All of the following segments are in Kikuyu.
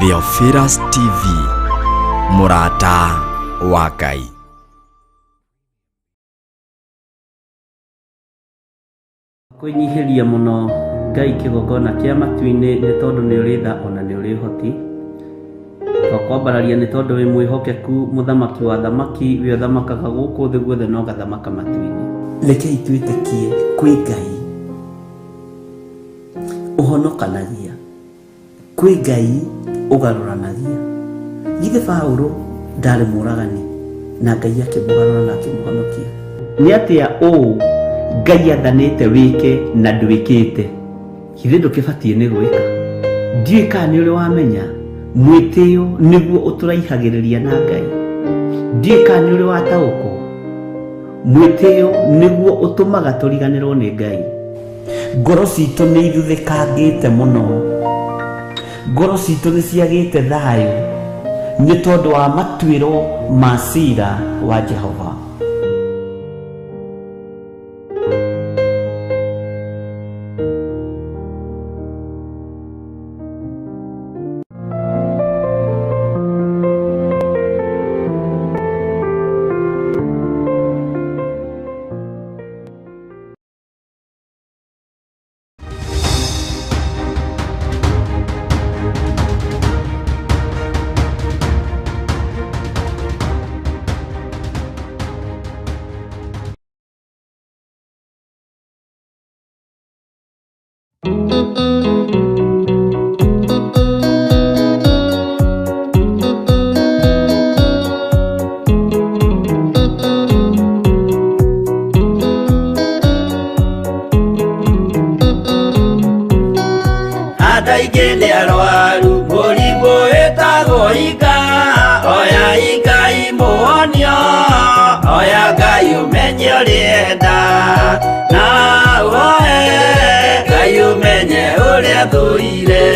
Theophilus TV, mũrata wa Ngai. Kwĩnyihĩria mũno Ngai kĩgongona kĩa matu-inĩ nĩ tondũ nĩ ũrĩ tha ona nĩ ũrĩ ũhoti. Twakwambararia nĩ tondũ wĩ mwĩhokeku mũthamaki wa thamaki we ũthamakaga gũkũ thĩ guothe na ũgathamaka matu-inĩ. Rekei twĩtĩkie kwĩ Ngai ũhonokanagia. Kwĩ Ngai ũgarũranagia. Githĩ Paũlũ ndarĩ mũũragani na Ngai akĩmũgarũra na akĩmũhonokia? Nĩ atĩa ũũ Ngai athanĩte wĩke na ndwĩkĩte? Githĩ ndũkĩbatiĩ nĩ gwĩka? Ndiũĩ kana nĩ ũrĩ wamenya mwĩtĩo nĩguo ũtũraihagĩrĩria na Ngai. Ndiũĩ kana nĩ ũrĩ wataũkwo mwĩtĩo nĩguo ũtũmaga tũriganĩrwo nĩ Ngai. Ngoro citũ nĩ ithuthĩkangĩte mũno. Ngoro citũ nĩ ciagĩte thayũ nĩ tondũ wa matuĩro ma cira wa Jehova. Andũ aingĩ nĩ arwaru mũrimũ wĩtagwo inga oya Ngai mũhonio oya Ngai ũmenye ũrĩenda na ũhoe Ngai ũmenye ũrĩa thũire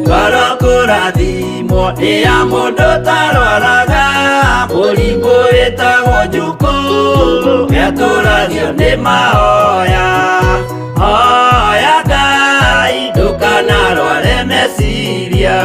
ngoro kũrathimwo nĩ ya mũndũ tarwaraga mũrimũ wĩtagwo njukũ nĩatũragio nĩ mahoya hoya Ngai ndũkanarware meciria.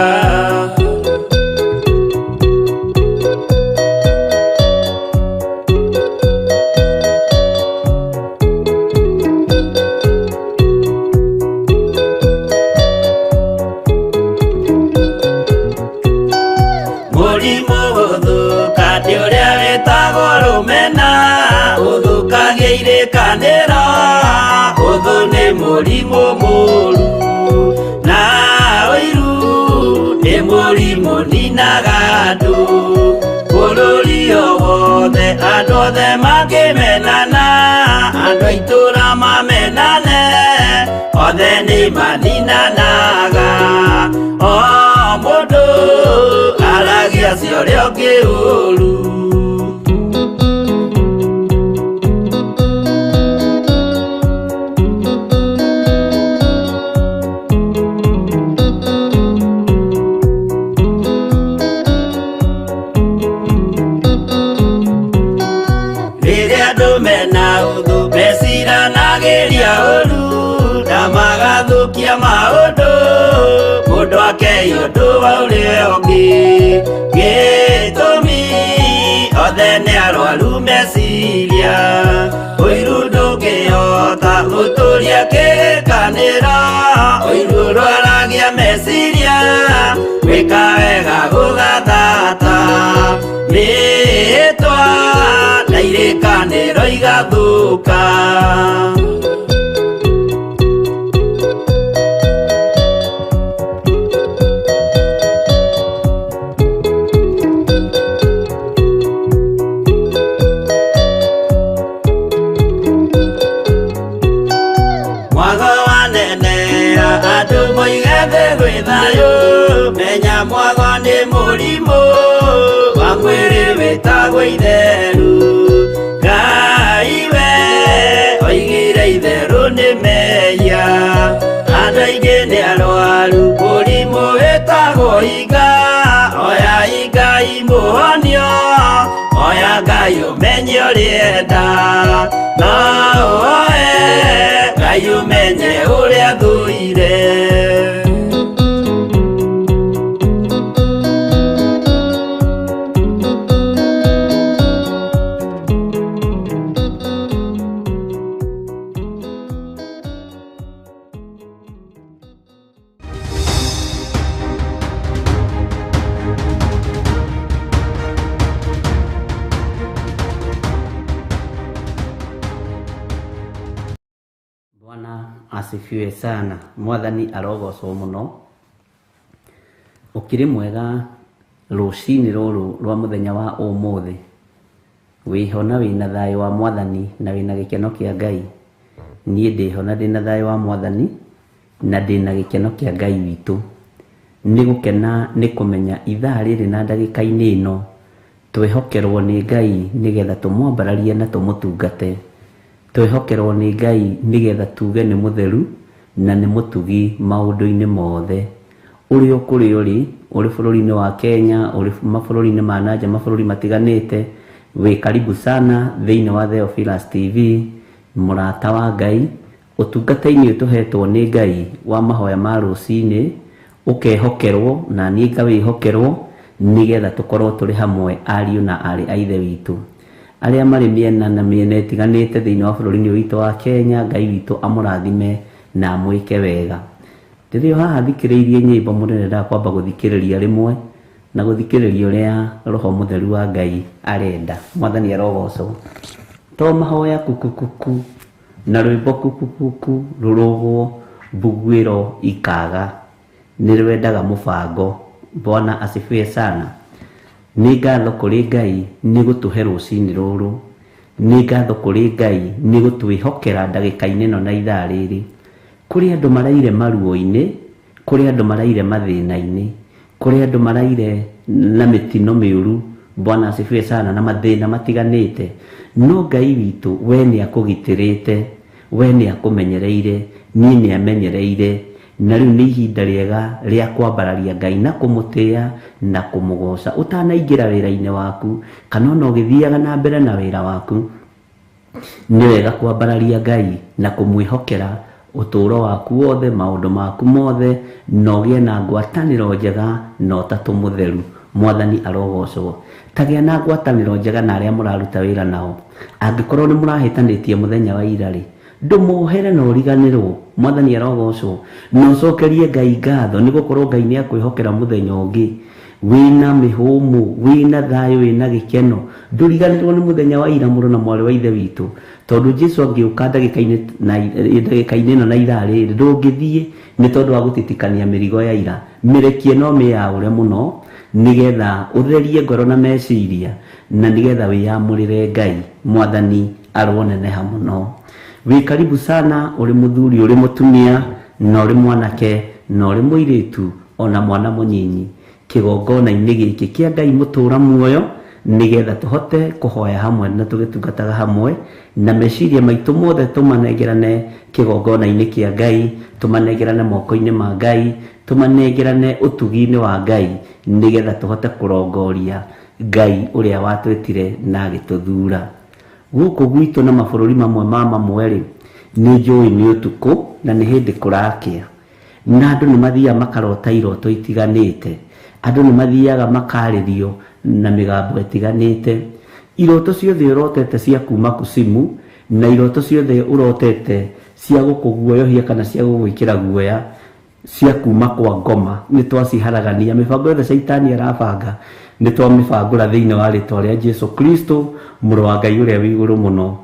Mũrimũ gũthũka nĩ ũrĩa wĩtagwo rũmena ũthũkagia irĩkanĩro ũthũ nĩ mũrimũ mũru na ũiru nĩ mũrimũ ninaga andũ bũrũri o wothe andũ othe mangĩmenana andũ a itũra mamenane othe nĩ maninanaga o mũndũ aragia cia ũrĩa ũngĩ ũru. Rĩrĩa andũ mena ũthũ meciranagĩria ũru na magathũkia maũndũ mũndũ akei ũndũ wa ũrĩa ũngĩ gĩtũmi othe nĩ arwaru meciria ũiru ndũngĩhota gũtũria kĩrĩkanĩro ũiru ũrwaragia meciria gwĩka wega gũgathata mĩĩtwa na irĩkanĩro igathũka. Mwago wanenera andũ moige thĩ gwĩ thayũ menya mwago nĩ mũrimũ wa mwĩrĩ wĩtagwo itheru Ngai we oigire itherũ nĩ mehia andũ aingĩ nĩ arwaru mũrimũ wĩtagwo inga oya Ngai mũhonio oya Ngai ũmenye ũrĩenda no ũhoe Ngai ũmenye ũrĩa thũire. Bwana asifiwe sana. Mwathani arogocwo mũno. Ũkĩrĩ mwega rũcinĩ rũrũ rwa mũthenya wa ũmũthĩ. Wĩho na wĩna thayũ wa Mwathani na wĩna gĩkeno kĩa Ngai. Niĩ ndĩho na ndĩna thayũ wa Mwathani na ndĩna gĩkeno kĩa Ngai witũ. Nĩ gũkena nĩ kũmenya ithaa rĩrĩ na ndagĩka-inĩ ĩno twehokerwo nĩ Ngai nĩgetha tũmwambararie na tũmũtungate. Twehokerwo nĩ Ngai nĩgetha tuge nĩ mũtheru na nĩ mũtugi maũndũ-inĩ mothe. Ũrĩ o kũrĩa ũrĩ, ũrĩ bũrũri-inĩ wa Kenya, ũrĩ mabũrũri-inĩ ma nanja, mabũrũri matiganĩte, wĩ karibu sana thĩinĩ wa Theophilus TV, mũrata wa Ngai, ũtungata-inĩ ũyũ tũhetwo nĩ Ngai wa mahoya ma rũcinĩ, ũkehokerwo na niĩ ngawĩhokerwo nĩgetha tũkorwo tũrĩ hamwe ariũ na aarĩ a Ithe witũ. Arĩa marĩ mĩena na mĩena ĩtiganĩte thĩinĩ wa bũrũri-inĩ witũ wa Kenya, Ngai witũ amũrathime na amwĩke wega. Rĩrĩa haha thikĩrĩirie nyĩmbo mũndũ nĩendaga kwamba gũthikĩrĩria rĩmwe na gũthikĩrĩria ũrĩa Roho Mũtheru wa Ngai arenda. Mwathani arogocwo. To mahoya kukukuku na rwĩmbo kukukuku rũrũgwo mbuguĩro ikaga, nĩ rwendaga mũbango. Bwana asifiwe sana. Nĩ ngatho kũrĩ Ngai nĩ gũtũhe rũcinĩ rũrũ. Nĩ ngatho kũrĩ Ngai nĩ gũtwĩhokera ndagĩka-inĩ ĩno na ithaa rĩrĩ. Kũrĩ andũ maraire maruo-inĩ, kũrĩ andũ maraire mathĩna-inĩ, kũrĩ andũ maraire na mĩtino mĩũru. Bwana asifiwe sana, na mathĩna matiganĩte. No Ngai witũ we nĩ akũgitĩrĩte, we nĩ akũmenyereire, niĩ nĩ amenyereire, na rĩu nĩ ihinda rĩega rĩa kwambararia Ngai na kũmũtĩĩa na kũmũgoca. Ũtanaingĩra wĩra-inĩ waku kana ona ũgĩthiaga na mbere na wĩra waku, nĩ wega kwambararia Ngai na kũmwĩhokera ũtũũro waku wothe, maũndũ maku mothe, na ũgĩe na ngwatanĩro njega na ũtatũ mũtheru. Mwathani arogocwo. Tagĩa na ngwatanĩro njega na arĩa mũraruta wĩra nao. Angĩkorwo nĩ mũrahĩtanĩtie mũthenya wa ira rĩ, ndũmohere na ũriganĩrwo. Mwathani arogocwo. Na ũcokerie Ngai ngatho nĩ gũkorwo Ngai nĩ akwĩhokera mũthenya ũngĩ wĩna mĩhũmũ, wĩna thayũ, wĩna gĩkeno. Ndũriganĩrwo nĩ mũthenya wa ira, mũrũ na mwarĩ wa Ithe witũ, tondũ Jesu angĩũka ndagĩka-inĩ ĩno na ithaa rĩrĩ, ndũngĩthiĩ nĩ tondũ wa gũtitikania mĩrigo ya ira. Mĩrekie no mĩyaũre mũno nĩgetha ũtherie ngoro na meciria, na nĩgetha wĩyamũrĩre Ngai. Mwathani aroneneha mũno. Wĩ karibu sana, ũrĩ mũthuri, ũrĩ mũtumia, na ũrĩ mwanake, na ũrĩ mũirĩtu, ona mwana mũnyinyi, kĩgongona-inĩ gĩkĩ kĩa Ngai mũtũũra muoyo, nĩgetha tũhote kũhoya hamwe na tũgĩtungataga hamwe, na meciria maitũ mothe tũmanengerane kĩgongona-inĩ kĩa Ngai, tũmanengerane moko-inĩ ma Ngai, tũmanengerane ũtugi-inĩ wa Ngai, nĩgetha tũhote kũrongoria Ngai ũrĩa watwĩtire na agĩtũthura. Gũkũ gwitũ na mabũrũri mamwe ma mamwe rĩ, nĩ njũĩ nĩ ũtukũ na nĩ hĩndĩ kũrakĩa, na andũ nĩ mathiaga makarota iroto itiganĩte, andũ nĩ mathiaga makarĩrio na mĩgambo ĩtiganĩte. Iroto ciothe ũrotete cia kuma kucimu, na iroto ciothe ũrotete cia gũkũguoyohia kana cia gũgwĩkĩra guoya cia kuma kwa ngoma, nĩ twaciharagania. Mĩbango yothe caitani arabanga nĩ twamĩbangũra thĩinĩ wa rĩtwa rĩa Jesu Kristo, mũrũ wa Ngai ũrĩa wĩ igũrũ mũno.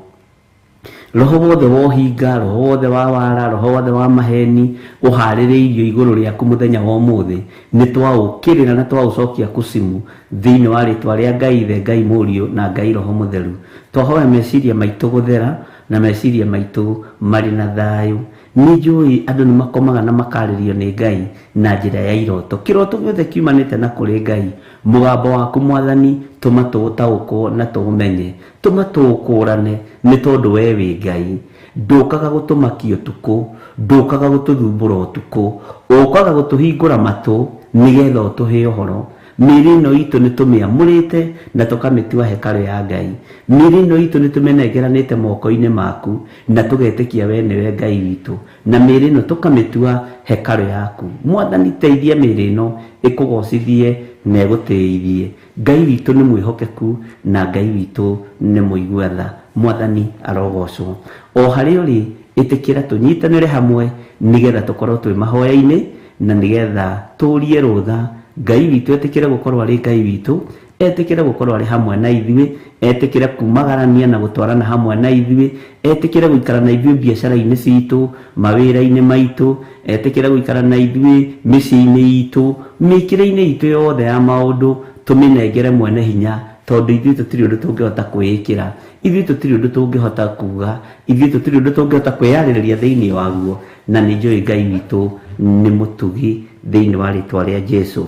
Roho wothe wa ũhinga, roho wothe wa wara, roho wothe wa maheni ũharĩrĩirio igũrũ rĩaku mũthenya wa ũmũthĩ, nĩ twaũkĩrĩra na twaũcokia kucimu thĩinĩ wa rĩtwa rĩa Ngai Ithe, Ngai Mũriũ na Ngai Roho Mũtheru. Twahoya meciria maitũ gũthera na meciria maitũ marĩ na thayũ. Nĩ njũĩ andũ nĩ makomaga na makarĩrio nĩ Ngai na njĩra ya iroto. Kĩroto gĩothe kiumanĩte na kũrĩ Ngai, mũgambo waku Mwathani tũma tũũtaũkwo na tũũmenye, tũma tũũkũrane, nĩ tondũ we wĩ Ngai. Ndũkaga gũtũmakia ũtukũ, ndũkaga gũtũthumbũra ũtukũ, ũkaga gũtũhingũra matũ nĩgetha ũtũhe ũhoro. Mĩĩrĩ ĩno itũ nĩ tũmĩamũrĩte na tũkamĩtua hekarũ ya Ngai. Mĩĩrĩ ĩno itũ nĩ tũmĩnengeranĩte moko-inĩ maku na tũgetĩkia we nĩwe Ngai witũ, na mĩĩrĩ ĩno tũkamĩtua hekarũ yaku. Mwathani, teithia mĩĩrĩ ĩno ĩkũgocithie na ĩgũtĩithie. Ngai witũ nĩ mwĩhokeku na Ngai witũ nĩ mũigua tha. Mwathani arogocwo. O harĩa ũrĩ, ĩtĩkĩra tũnyitanĩre hamwe nĩgetha tũkorwo twĩ mahoya-inĩ na nĩgetha tũrie rũtha Ngai witũ etĩkĩre gũkorwo arĩ Ngai witũ. Etĩkĩre gũkorwo arĩ hamwe na ithuĩ, etĩkĩre kumagarania na gũtwarana hamwe na ithuĩ, etĩkĩre gũikara na ithuĩ biacara-inĩ citũ, mawĩra-inĩ maitũ, etĩkĩre gũikara na ithuĩ mĩciĩ-inĩ itũ, mĩkĩre-inĩ itũ yothe ya maũndũ, tũmĩnengere mwene hinya, tondũ ithuĩ tũtirĩ ũndũ tũngĩhota kwĩĩkĩra, ithuĩ tũtirĩ ũndũ tũngĩhota kuga, ithuĩ tũtirĩ ũndũ tũngĩhota kwĩyarĩrĩria thĩinĩ waguo, na nĩ njũĩ Ngai witũ nĩ mũtugi thĩinĩ wa rĩtwa rĩa Jesu.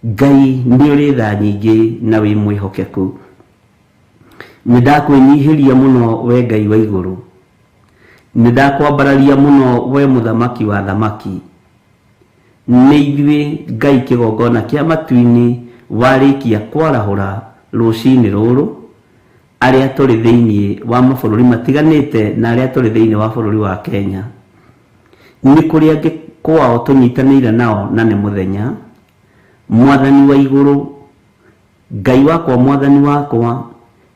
Ngai nĩ ũrĩ tha nyingĩ na wĩ mwĩhokeku. Nĩ ndakwĩnyihĩria mũno we Ngai wa igũrũ, nĩ ndakwambararia mũno we mũthamaki wa thamaki. Nĩ ithuĩ Ngai kĩgongona kĩa matu-inĩ warĩkia kwarahũra rũcinĩ rũrũ, arĩa tũrĩ thĩinĩ wa mabũrũri matiganĩte na arĩa tũrĩ thĩinĩ wa bũrũri wa Kenya. Nĩ kũrĩ angĩ kwao tũnyitanĩire nao na nĩ mũthenya. Mwathani wa igũrũ, Ngai wakwa, mwathani wakwa,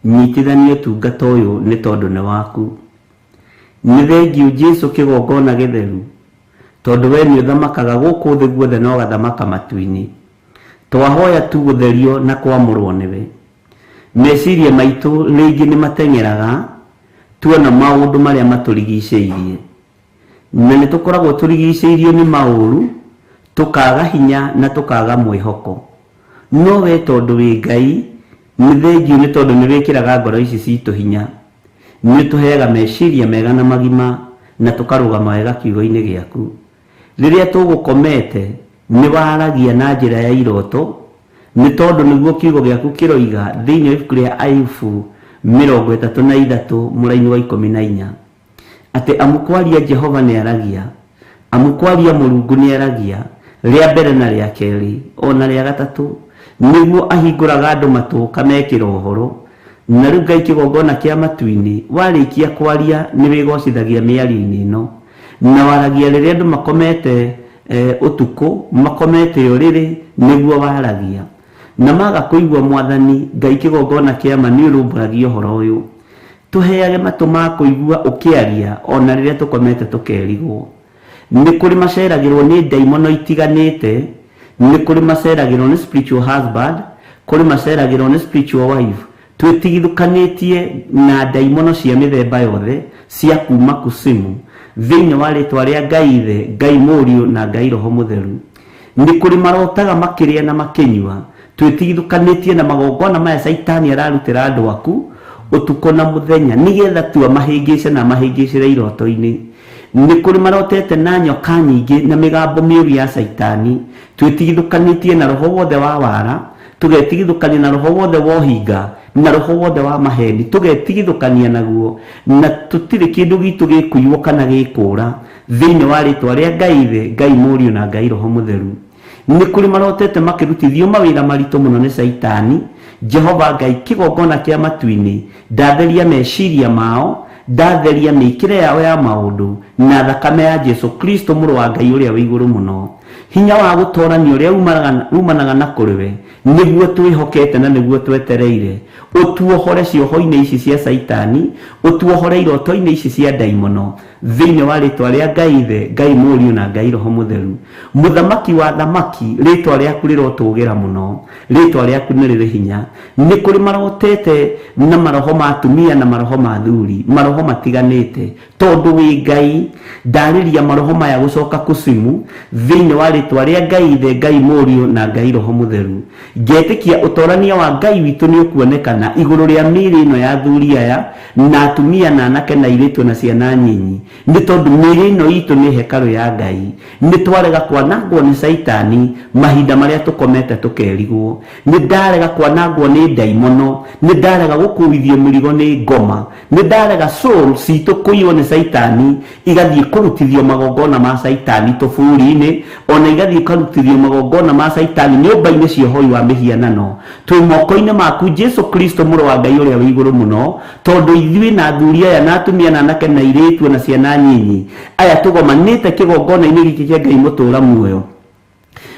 nyitithania ũtungata ũyũ nĩ tondũ nĩ waku. Nĩ thengiũ Jesu kĩgongona gĩtheru, tondũ we nĩ ũthamakaga gũkũ thĩ guothe na ũgathamaka matu-inĩ. Twahoya tu gũtherio na kwamũrwo nĩwe. Meciria maitũ rĩngĩ nĩ mateng'eraga tuona maũndũ marĩa matũrigicĩirie, na nĩ tũkoragwo tũrigicĩirio nĩ maũru, tũkaga hinya na tũkaga mwĩhoko. No we tondũ wĩ Ngai, nĩ thengiũ nĩ tondũ nĩ wĩkĩraga ngoro ici citũ hinya, nĩ ũtũheaga meciria mega na magima, na tũkarũgama wega kiugo-inĩ gĩaku. Rĩrĩa tũgũkomete nĩ waragia na njĩra ya iroto, nĩ tondũ nĩguo kiugo gĩaku kĩroiga thĩinĩ wa ibuku rĩa Ayubu 33 mũraini wa 14, atĩ amu kwaria Jehova nĩ aragia, amu kwaria Mũrungu nĩ aragia, rĩa mbere na rĩa kerĩ ona rĩa gatatũ, nĩguo ahingũraga andũ matũ kamekĩra ũhoro. Na rĩu Ngai kĩgongona kĩa matu-inĩ, warĩkia kwaria nĩ wĩgocithagia mĩario-inĩ ĩno, na waragia rĩrĩa andũ makomete ũtukũ, makomete ũrĩrĩ, nĩguo waragia. Na maga kũigua Mwathani Ngai kĩgongona kĩa ma nĩ ũrũmbũragia ũhoro ũyũ. Tũheage matũ ma kũigua ũkĩaria ona rĩrĩa tũkomete tũkerigwo. Nĩ kũrĩ maceragĩrwo nĩ ndaimono itiganĩte, nĩ kũrĩ maceragĩrwo nĩ spiritual husband, kũrĩ maceragĩrwo nĩ spiritual wife. Twĩtigithũkanĩtie na ndaimono cia mĩthemba yothe cia kuma kusimu thĩinĩ wa rĩtwa rĩa Ngai Ithe, Ngai Mũriũ na Ngai Roho Mũtheru. Nĩ kũrĩ marotaga makĩrĩa na makĩnyua. Twĩtigithũkanĩtie na magongona maya Caitani ararutĩra andũ aku ũtukũ na mũthenya, nĩgetha tu amahĩngĩce na amahĩngĩcĩre iroto-inĩ. Nĩ kũrĩ marotete na nyoka nyingĩ na mĩgambo mĩũru ya Caitani. Twĩtigithũkanĩtie na roho wothe wa wara, tũgetigithũkania na roho wothe wa ũhinga na roho wothe wa maheni, tũgetigithũkania naguo, na tũtirĩ kĩndũ gitũ gĩkũiywo kana gĩkũũra thĩinĩ wa rĩtwa rĩa Ngai Ithe, Ngai Mũriũ na Ngai Roho Mũtheru. Nĩ kũrĩ marotete makĩrutithio mawĩra maritũ mũno nĩ Caitani. Jehova Ngai kĩgongona kĩa matu-inĩ, ndatheria meciria mao, ndatheria mĩkĩre yao ya maũndũ na thakame ya Jesu Kristo mũrũ wa Ngai ũrĩa wĩ igũrũ mũno. Hinya wa gũtorania ũrĩa umanaga na kũrĩ we nĩguo twĩhokete na nĩguo twetereire. Ũtuohore cioho-inĩ ici cia Caitani, ũtuohore iroto-inĩ ici cia ndaimono thĩinĩ wa rĩtwa rĩa Ngai Ithe, Ngai Mũriũ na Ngai Roho Mũtheru. Mũthamaki wa thamaki, rĩtwa rĩaku rĩrotũgĩra mũno, rĩtwa rĩaku nĩ rĩrĩ hinya. Nĩ kũrĩ marotete na maroho ma atumia na maroho ma athuri, maroho matiganĩte, tondũ wĩ Ngai. Ndarĩria maroho maya gũcoka kusimu thĩinĩ wa rĩtwa rĩa Ngai Ithe, Ngai Mũriũ na Ngai Roho Mũtheru. Ngetĩkia ũtorania wa Ngai witũ nĩ ũkuonekana igũrũ rĩa mĩĩrĩ ĩno ya athuri aya na atumia na anake na airĩtu na ciana nyinyi, nĩ tondũ mĩĩrĩ ĩno itũ nĩ hekarũ ya Ngai. Nĩ twarega kwanangwo nĩ Caitani mahinda marĩa tũkomete tũkerigwo. Nĩ ndarega kwanangwo nĩ ndaimono, nĩ ndarega gũkuithio mĩrigo nĩ ngoma, nĩ ndarega soul citũ kũiywo nĩ Caitani igathiĩ kũrutithio magongona ma Caitani tũburi-inĩ, ona igathiĩ ikarutithio magongona ma Caitani nyũmba-inĩ cia ũhoi wa mĩhianano. Twĩ moko-inĩ maku Jesu Kristo mũrũ wa Ngai ũrĩa wĩ igũrũ mũno, tondũ ithuĩ na athuri aya na atumia na anake na airĩtu na ciana nyinyi aya tũgomanĩte kĩgongona-inĩ gĩkĩ kĩa Ngai mũtũũra muoyo,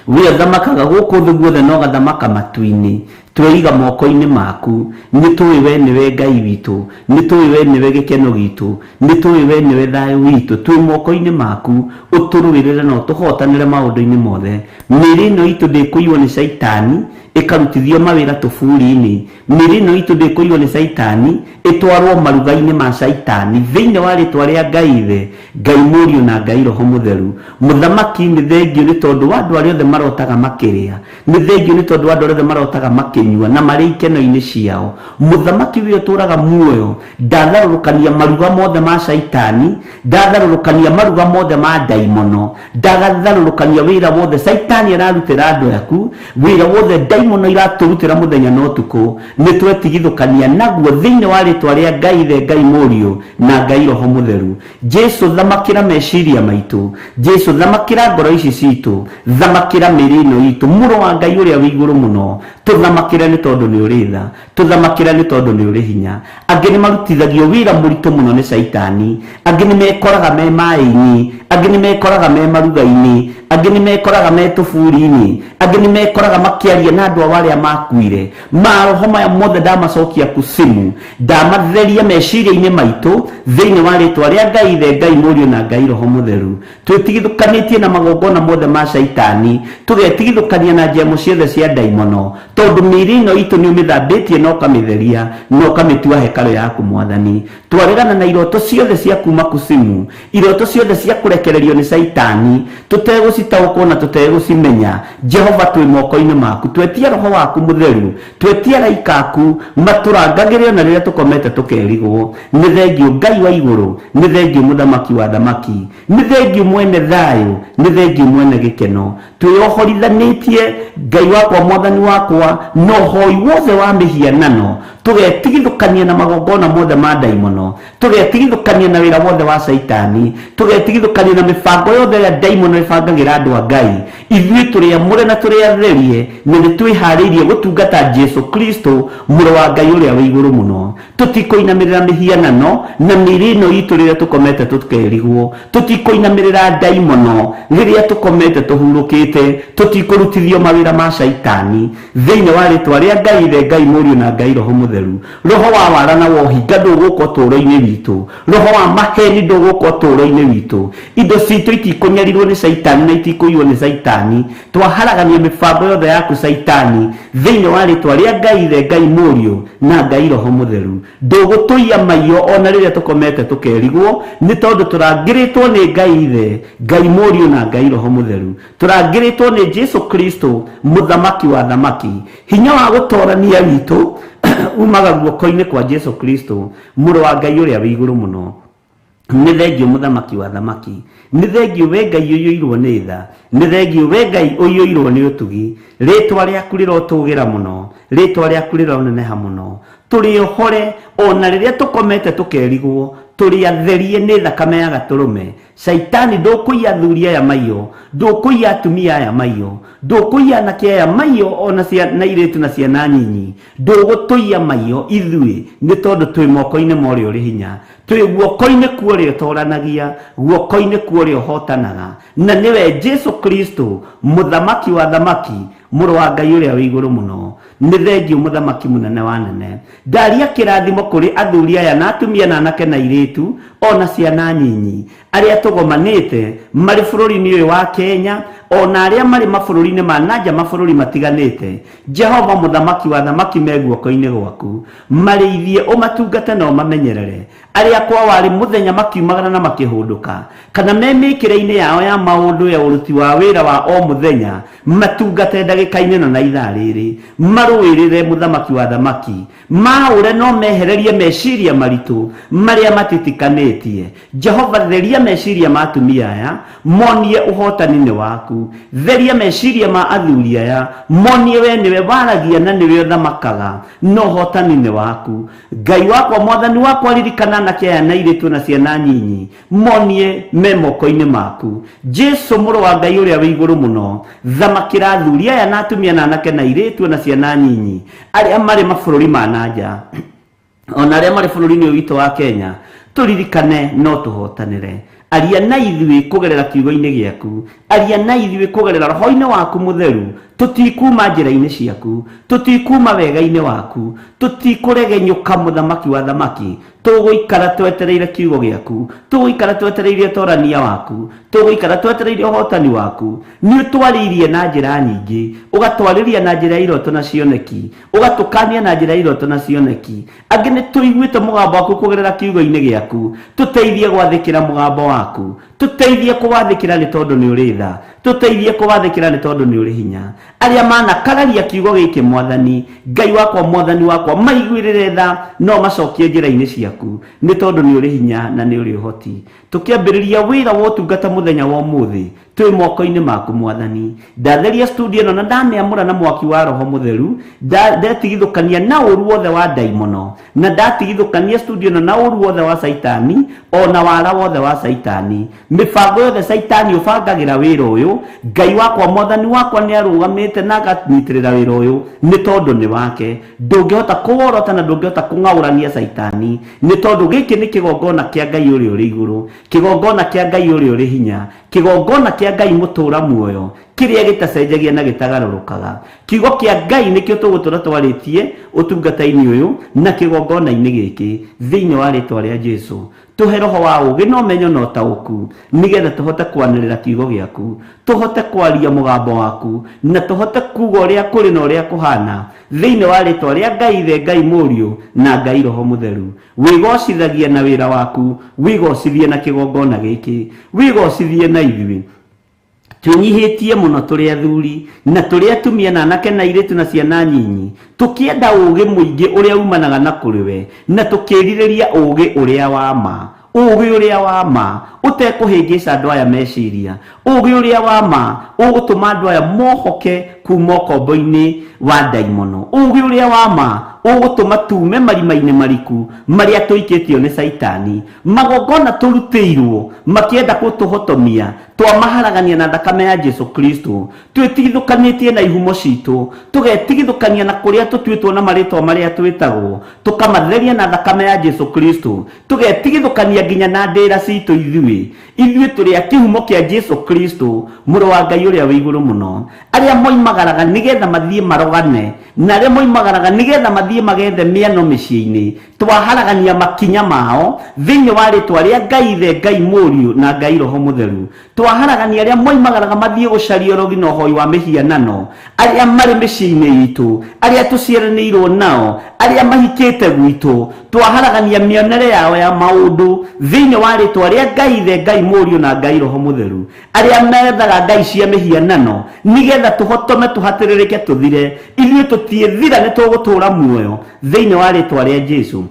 we ũthamakaga gũkũ thĩ guothe na ũgathamaka matu-inĩ. Tweiga moko-inĩ maku. Nĩ tũĩ we nĩwe Ngai witũ, nĩ tũĩ we nĩwe gĩkeno gitũ, nĩ tũĩ we nĩwe thayũ witũ. Twĩ moko-inĩ maku, ũtũrũĩrĩre na ũtũhotanĩre maũndũ-inĩ mothe. Mĩĩrĩ ĩno itũ ndĩkũiywo nĩ caitani ĩkarutithio mawĩra tũburi-inĩ. Mĩĩrĩ ĩno itũ ndĩkũiywo nĩ caitani ĩtwarwo maruga-inĩ ma caitani. Thĩinĩ wa rĩtwa rĩa Ngai Ithe, Ngai Mũriũ na Ngai Roho Mũtheru, Mũthamaki, nĩ thengiũ nĩ tondũ wa andũ arĩa othe marotaga makĩrĩa, nĩ thengiũ nĩ tondũ wa andũ arĩa othe marotaga makĩnyua na marĩ ikeno-inĩ ciao. Mũthamaki ũyũ ũtũũraga muoyo, ndatharũrũkania maruga mothe ma caitani, ndatharũrũkania maruga mothe ma ndaimono, ndagatharũrũkania wĩra wothe caitani ararutĩra andũ aku, wĩra wothe ndaimono iratũrutĩra mũthenya na ũtukũ, nĩ twetigithũkania naguo thĩinĩ wa rĩtwa rĩa Ngai Ithe, Ngai Mũriũ na Ngai Roho Mũtheru. Jesu, thamakĩra meciria maitũ. Jesu, thamakĩra ngoro ici citũ. Thamakĩra mĩĩrĩ ĩno itũ. Mũrũ wa Ngai ũrĩa wĩ igũrũ mũno, tũthamakĩre nĩ tondũ nĩ ũrĩ tha. Tũthamakĩre nĩ tondũ nĩ ũrĩ hinya. Angĩ nĩ marutithagio wĩra mũritũ mũno nĩ caitani. Angĩ nĩ mekoraga me maĩ-inĩ, angĩ nĩ mekoraga me maruga-inĩ, angĩ nĩ mekoraga me tũburi-inĩ, angĩ nĩ mekoraga makĩaria na andũ ao arĩa makuire. Maroho maya mothe ndamacokia kusimu, ndamatheria meciria-inĩ maitũ thĩinĩ wa rĩtwa rĩa Ngai Ithe, Ngai Mũriũ na Ngai Roho Mũtheru. Twĩtigithũkanĩtie na magongona mothe ma caitani, tũgetigithũkania na njemo ciothe cia ndaimono, tondũ mĩĩrĩ ĩno itũ nĩ ũmĩthambĩtie na ũkamĩtheria na ũkamĩtua hekarũ yaku Mwathani. Twaregana na iroto ciothe cia kuma kusimu, iroto ciothe cia kũrekererio nĩ caitani, tũtegũcitaũkwo na tũtegũcimenya. Jehova, twĩ moko-inĩ maku. Twetia Roho waku Mũtheru, twetia araika aku matũrangagĩre ona rĩrĩa tũkomete tũkerigwo. Nĩ thengiũ Ngai wa igũrũ, nĩ thengiũ Mũthamaki wa thamaki, nĩ thengiũ mwene thayũ, nĩ thengiũ mwene gĩkeno. Twĩohorithanĩtie Ngai wakwa, Mwathani wakwa, na ũhoi wothe wa mĩhianano, tũgetigithũkania na magongona mothe ma ndaimono, tũgetigithũkania na wĩra wothe wa caitani, tũgetigithũkania na mĩbango yothe ĩrĩa ndaimono ĩbangagĩra andũ a Ngai. Ithuĩ tũrĩ amũre na tũrĩ atherie, na nĩ twĩharĩirie gũtungata Jesu Kristo, Mũrũ wa Ngai ũrĩa wĩ igũrũ mũno. Tũtikũinamĩrĩra mĩhianano na mĩĩrĩ ĩno itũ rĩrĩa tũkomete tũkerigwo. Tũtikũinamĩrĩra ndaimono rĩrĩa tũkomete tũhurũkĩte. Tũtikũrutithio mawĩra ma caitani. Thĩinĩ wa rĩtwa rĩa Ngai Ithe, Ngai Mũriũ na Ngai Roho Mũtheru, roho wa wara na wa ũhinga ndũgũka ũtũũro-inĩ witũ. Roho wa maheni ndũgũka ũtũũro-inĩ witũ. Indo citũ itikũnyarirwo nĩ caitani na itikũiywo nĩ caitani. Twaharagania mĩbango yothe yaku caitani thĩinĩ wa rĩtwa rĩa Ngai Ithe, Ngai Mũriũ na Ngai Roho Mũtheru. Ndũgũtũiya maiyo ona rĩrĩa tũkomete tũkerigwo, nĩ tondũ tũrangĩrĩtwo nĩ Ngai Ithe, Ngai Mũriũ na Ngai Roho Mũtheru. Tũrangĩrĩtwo nĩ Jesu Kristo, Mũthamaki wa thamaki. Hinya wa gũtorania witũ umaga guoko-inĩ kwa Jesu Kristo, Mũrũ wa Ngai ũrĩa wĩ igũrũ mũno. Nĩ thengiũ Mũthamaki wa thamaki, nĩ thengiũ we Ngai ũiyũirwo nĩ tha, nĩ thengiũ we Ngai ũiyũirwo nĩ ũtugi. Rĩtwa rĩaku rĩrotũgĩra mũno, rĩtwa rĩaku rĩroneneha mũno. Tũrĩ ohore ona rĩrĩa tũkomete tũkerigwo, tũrĩ atherie nĩ thakame ya gatũrũme. Caitani ndũkũiya athuri aya maiyo, ndũkũiya atumia aya maiyo, ndũkũiya anake aya maiyo ona ciana airĩtu na ciana nyinyi, ndũgũtũiya maiyo ithuĩ nĩ tondũ twĩ moko-inĩ ma ũrĩa ũrĩ hinya. Twĩ guoko-inĩ kwa ũrĩa ũtoranagia, guoko-inĩ kwa ũrĩa ũhotanaga, na nĩwe Jesu Kristo, Mũthamaki wa thamaki, Mũrũ wa Ngai ũrĩa wĩ igũrũ mũno. Nĩ thengiũ Mũthamaki mũnene wa nene. Ndaria kĩrathimo kũrĩ athuri aya na atumia na anake na airĩtu ona ciana nyinyi, arĩa tũgomanĩte marĩ bũrũri-inĩ ũyũ wa Kenya, ona arĩa marĩ mabũrũri-inĩ ma nanja mabũrũri matiganĩte. Jehova Mũthamaki wa thamaki me guoko-inĩ gwaku. Marĩithie, ũmatungate na ũmamenyerere. Arĩa kwa warĩ mũthenya makiumagara na makĩhũndũka, kana me mĩkĩre-inĩ yao ya maũndũ ya ũruti wa wĩra wa o mũthenya, matungate ndagĩka-inĩ ĩno na ithaa rĩrĩ. Marũĩrĩre Mũthamaki wa thamaki. Maũre no mehererie meciria maritũ marĩa matitikanĩtie. Jehova, theria meciria ma atumia aya, monie ũhotani nĩ waku. Theria meciria ma athuri aya, monie we nĩwe waragia na nĩwe ũthamakaga, na ũhotani nĩ waku. Ngai wakwa, Mwathani wakwa, ririkana anake aya na airĩtu na ciana nyinyi, monie me moko-inĩ maku. Jesu, Mũrũ wa Ngai ũrĩa wĩ igũrũ mũno, thamakĩra athuri aya na atumia na anake na airĩtu na ciana nyinyi, arĩa marĩ mabũrũri ma nanja, ona arĩa marĩ bũrũri-inĩ ũyũ witũ wa Kenya, tũririkane no tũhotanĩre. Aria na ithuĩ kũgerera kiugo-inĩ gĩaku, aria na ithuĩ kũgerera roho-inĩ waku mũtheru. Tũtikuma njĩra-inĩ ciaku, tũtikuma wega-inĩ waku, tũtikũregenyũka mũthamaki wa thamaki. Tũgũikara twetereire kiugo gĩaku, tũgũikara twetereire ũtorania waku, tũgũikara twetereire ũhotani waku. Nĩ ũtwarĩirie na njĩra nyingĩ, ũgatwarĩria na njĩra ya iroto na cioneki, ũgatũkania na njĩra ya iroto na cioneki. Angĩ nĩ tũiguĩte mũgambo waku kũgerera kiugo-inĩ gĩaku. Tũteithie gwathĩkĩra mũgambo waku, tũteithie kũwathĩkĩra nĩ tondũ nĩ ũrĩ tha, tũteithie kũwathĩkĩra nĩ tondũ nĩ ũrĩ hinya. Arĩa manakararia kiugo gĩkĩ, Mwathani Ngai wakwa, Mwathani wakwa, maiguĩrĩre tha, no macokie njĩra-inĩ ciaku nĩ tondũ nĩ ũrĩ hinya na nĩ ũrĩ ũhoti. Tũkĩambĩrĩria wĩra wa ũtungata mũthenya wa ũmũthĩ, twĩ moko-inĩ maku Mwathani. Ndatheria studio ĩno na ndamĩamũra na mwaki wa Roho Mũtheru, ndetigithũkania na ũru wothe wa ndaimono, na ndatigithũkania studio ĩno na ũru wothe wa Caitani, ona wara wothe wa Caitani, mĩbango yothe Caitani ũbangagĩra wĩra ũyũ. Ngai wakwa, Mwathani wakwa, nĩ arũgamĩte na akanyitĩrĩra wĩra ũyũ nĩ tondũ nĩ wake. Ndũngĩhota kũworota na ndũngĩhota kũng'aũrania Caitani, nĩ tondũ gĩkĩ nĩ kĩgongona kĩa Ngai ũrĩa ũrĩ igũrũ, kĩgongona kĩa Ngai ũrĩa ũrĩ hinya, kĩgongona kĩa Ngai mũtũũra muoyo, kĩrĩa gĩtacenjagia na gĩtagarũrũkaga. Kiugo kĩa Ngai nĩkĩo tũgũtũra twarĩtie ũtungata-inĩ ũyũ na kĩgongona-inĩ gĩkĩ. Thĩinĩ wa rĩtwa rĩa Jesu, tũhe roho wa ũũgĩ na ũmenyo na ũtaũku, nĩgetha tũhote kwanĩrĩra kiugo gĩaku, tũhote kwaria mũgambo waku, na tũhote kuga ũrĩa kũrĩ na ũrĩa kũhana. Thĩinĩ wa rĩtwa rĩa Ngai Ithe, Ngai Mũriũ na Ngai Roho Mũtheru, wĩgocithagie na wĩra waku, wĩgocithie na kĩgongona gĩkĩ, wĩgocithie na ithuĩ. Twĩnyihĩtie mũno tũrĩ athuri na tũrĩ atumia na anake na airĩtu na ciana nyinyi, tũkĩenda ũũgĩ mũingĩ ũrĩa umanaga na kũrĩ we, na tũkĩrirĩria ũũgĩ ũrĩa wa ma, ũũgĩ ũrĩa wa ma ũtekũhĩngĩca andũ aya meciria, ũũgĩ ũrĩa wa ma ũgũtũma andũ aya mohoke kuma ũkombo-inĩ wa ndaimono, ũũgĩ ũrĩa wa ma ũgũtũma tume marima-inĩ mariku marĩa tũikĩtio nĩ Caitani. Magongona tũrutĩirwo makĩenda gũtũhotomia, twamaharagania na thakame ya Jesu Kristo. Twĩtigithũkanĩtie na ihumo citũ, tũgetigithũkania na kũrĩa tũtuĩtwo na marĩtwa marĩa twĩtagwo, tũkamatheria na thakame ya Jesu Kristo. Tũgetigithũkania nginya na ndĩra citũ ithuĩ. Ithuĩ tũrĩ a kĩhumo kĩa Jesu Kristo, mũrũ wa Ngai ũrĩa wĩ igũrũ mũno. Arĩa moimagaraga nĩgetha mathiĩ marogane, na arĩa moimagaraga nĩgetha mathiĩ magethe mĩano mĩciĩ-inĩ, twaharagania makinya mao thĩinĩ wa rĩtwa rĩa Ngai Ithe, Ngai Mũriũ na Ngai Roho Mũtheru. Twaharagania arĩa moimagaraga mathiĩ gũcaria ũrogi na ũhoi wa mĩhianano, arĩa marĩ mĩciĩ-inĩ itũ, arĩa tũciaranĩirwo nao, arĩa mahikĩte gwitũ. Twaharagania mĩonere yao ya maũndũ thĩinĩ wa rĩtwa rĩa Ngai Ithe, Ngai Mũriũ na Ngai Roho Mũtheru. Arĩa methaga ngai cia mĩhianano nĩgetha tũhotome, tũhatĩrĩrĩke, tũthire, ithuĩ tũtiĩthira, nĩ tũgũtũũra muoyo thĩinĩ wa rĩtwa rĩa Jesu.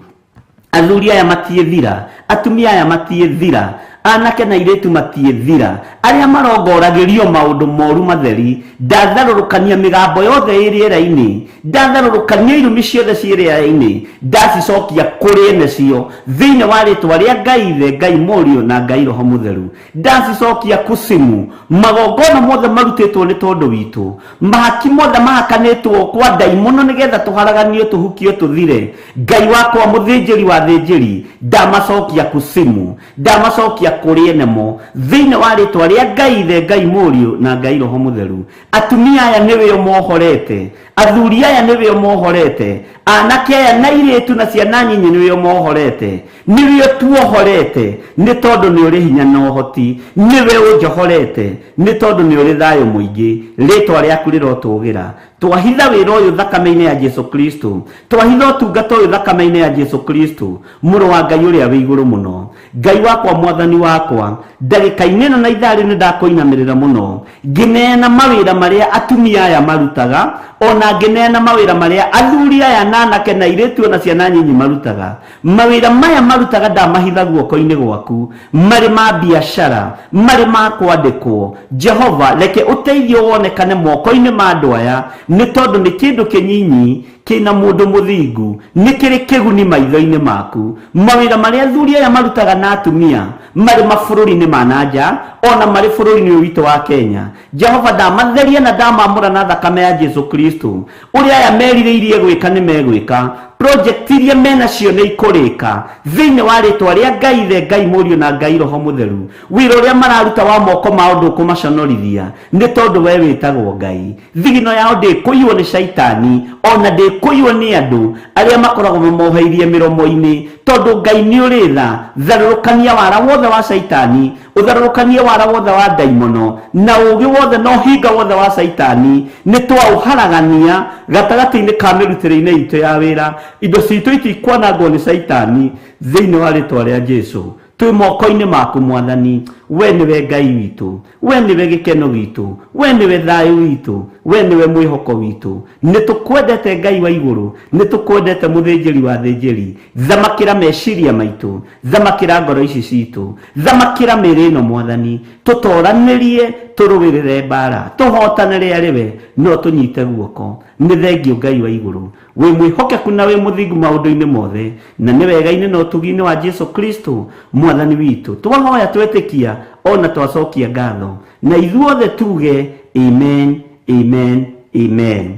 Athuri aya matiĩthira, atumia aya matiĩthira, anake na airĩtu matiĩthira, arĩa marongoragĩrio maũndũ moru matheri. Ndatharũrũkania mĩgambo yothe ĩ rĩera-inĩ, ndatharũrũkania irumi ciothe ciĩ rĩera-inĩ, ndacicokia kũrĩ ene cio thĩinĩ wa rĩtwa rĩa Ngai Ithe, Ngai Mũriũ na Ngai Roho Mũtheru. Ndacicokia kusimu. Magongona mothe marutĩtwo nĩ tondũ witũ, mahaki mothe mahakanĩtwo kwa ndaimono nĩgetha tũharaganio, tũhukio, tũthire, Ngai wakwa mũthĩnjĩri wa thĩnjĩri, ndamacokia kusimu, ndamacokia kũrĩ enemo thĩinĩ wa rĩtwa rĩa Ngai Ithe, Ngai Mũriũ na Ngai Roho Mũtheru. Atumia aya nĩwe ũmohorete, athuri aya nĩwe ũmohorete, anake aya na airĩtu na ciana nyinyi nĩwe ũmohorete, nĩwe ũtuohorete nĩ tondũ nĩ ũrĩ hinya na ũhoti, nĩwe ũnjohorete nĩ tondũ nĩ ũrĩ thayũ mũingĩ. Rĩtwa rĩaku rĩrotũgĩra. Twahitha wĩra ũyũ thakame-inĩ ya Jesu Kristo, twahitha ũtungata ũyũ thakame-inĩ ya Jesu Kristo, mũrũ wa Ngai ũrĩa wĩ igũrũ mũno. Ngai wakwa, Mwathani wakwa, ndagĩka-inĩ ĩno na ithaa rĩu nĩ ndakũinamĩrĩra mũno ngĩneana mawĩra marĩa atumia aya marutaga, ona ngĩneana mawĩra marĩa athuri aya na anake na airĩtu ona ciana nyinyi marutaga. Mawĩra maya marutaga ndamahitha guoko-inĩ gwaku, marĩ ma biacara, marĩ ma kwandĩkwo. Jehova, reke ũteithio wonekane moko-inĩ ma andũ aya, nĩ tondũ nĩ kĩndũ kĩnyinyi kĩna mũndũ mũthingu nĩ kĩrĩ kĩguni maitho-inĩ maku. Mawĩra marĩa athuri aya marutaga na atumia marĩ mabũrũri-inĩ ma na nja, ona marĩ bũrũri-inĩ ũyũ witũ wa Kenya, Jehova, ndamatheria na ndamamũra na thakame ya Jesu Kristo. Ũrĩa aya merirĩirie gwĩka nĩ megwĩka. Project iria menacio nĩ ikũrĩka thĩinĩ wa rĩtwa rĩa Ngai Ithe, Ngai Mũriũ na Ngai Roho Mũtheru. Wĩra ũrĩa mararuta wa moko mao ndũkũmaconorithia, nĩ tondũ we wĩtagwo Ngai. Thigino yao ndĩkũiywo nĩ caitani, ona ndĩkũiywo nĩ andũ arĩa makoragwo mamoheirie mĩromo-inĩ, tondũ Ngai nĩ ũrĩ tha. Tharũrũkania wara wothe wa caitani, ũtharũrũkanie wara wothe wa ndaimono, na ũũgĩ wothe na ũhinga wothe wa caitani, nĩ twaũharagania gatagatĩ-inĩ ka mĩrutĩre-inĩ itũ ya wĩra. Indo citũ itikwanangwo nĩ caitani thĩinĩ wa rĩtwa rĩa Jesu. Twĩ moko-inĩ maku Mwathani, we nĩwe Ngai witũ, we nĩwe gĩkeno gitũ, we nĩwe thayũ witũ, we nĩwe mwĩhoko witũ. Nĩ tũkwendete Ngai wa igũrũ, nĩ tũkwendete mũthĩnjĩri wa thĩnjĩri. Thamakĩra meciria maitũ, thamakĩra ngoro ici citũ, thamakĩra mĩĩrĩ ĩno Mwathani, tũtoranĩrie, tũrũĩrĩre mbara, tũhotanĩre arĩ we, no tũnyite guoko. Nĩ thengio Ngai wa igũrũ, wĩ mwĩhokeku na wĩ mũthingu maũndũ-inĩ mothe, na nĩ wega-inĩ na ũtugi-inĩ wa Jesu Kristo Mwathani witũ. Twahoya twetĩkia ona twacokia ngatho, na ithuothe tuge amen, amen, amen.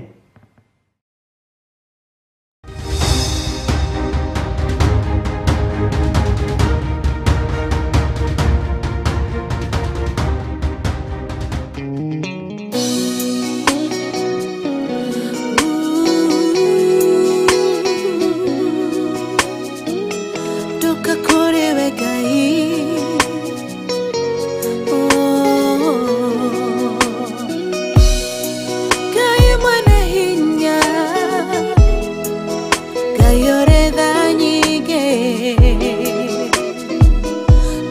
Ndoka kũrĩ we Ngai. Oh. Ngai mwene hinya, Ngai ũrĩ tha nyingĩ,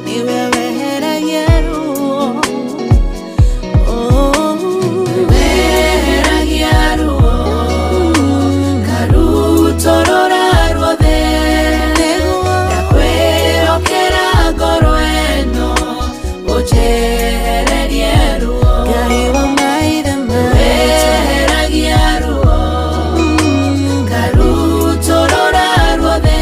nĩwe weheragia ruo. Oh. Weheragia ruo, karutorora ruothe, ndakwĩhokera ngoro ĩno, ũnjehererie ruo. Ngai wa maithe maitũ. Weheragia ruo, karutorora ruothe,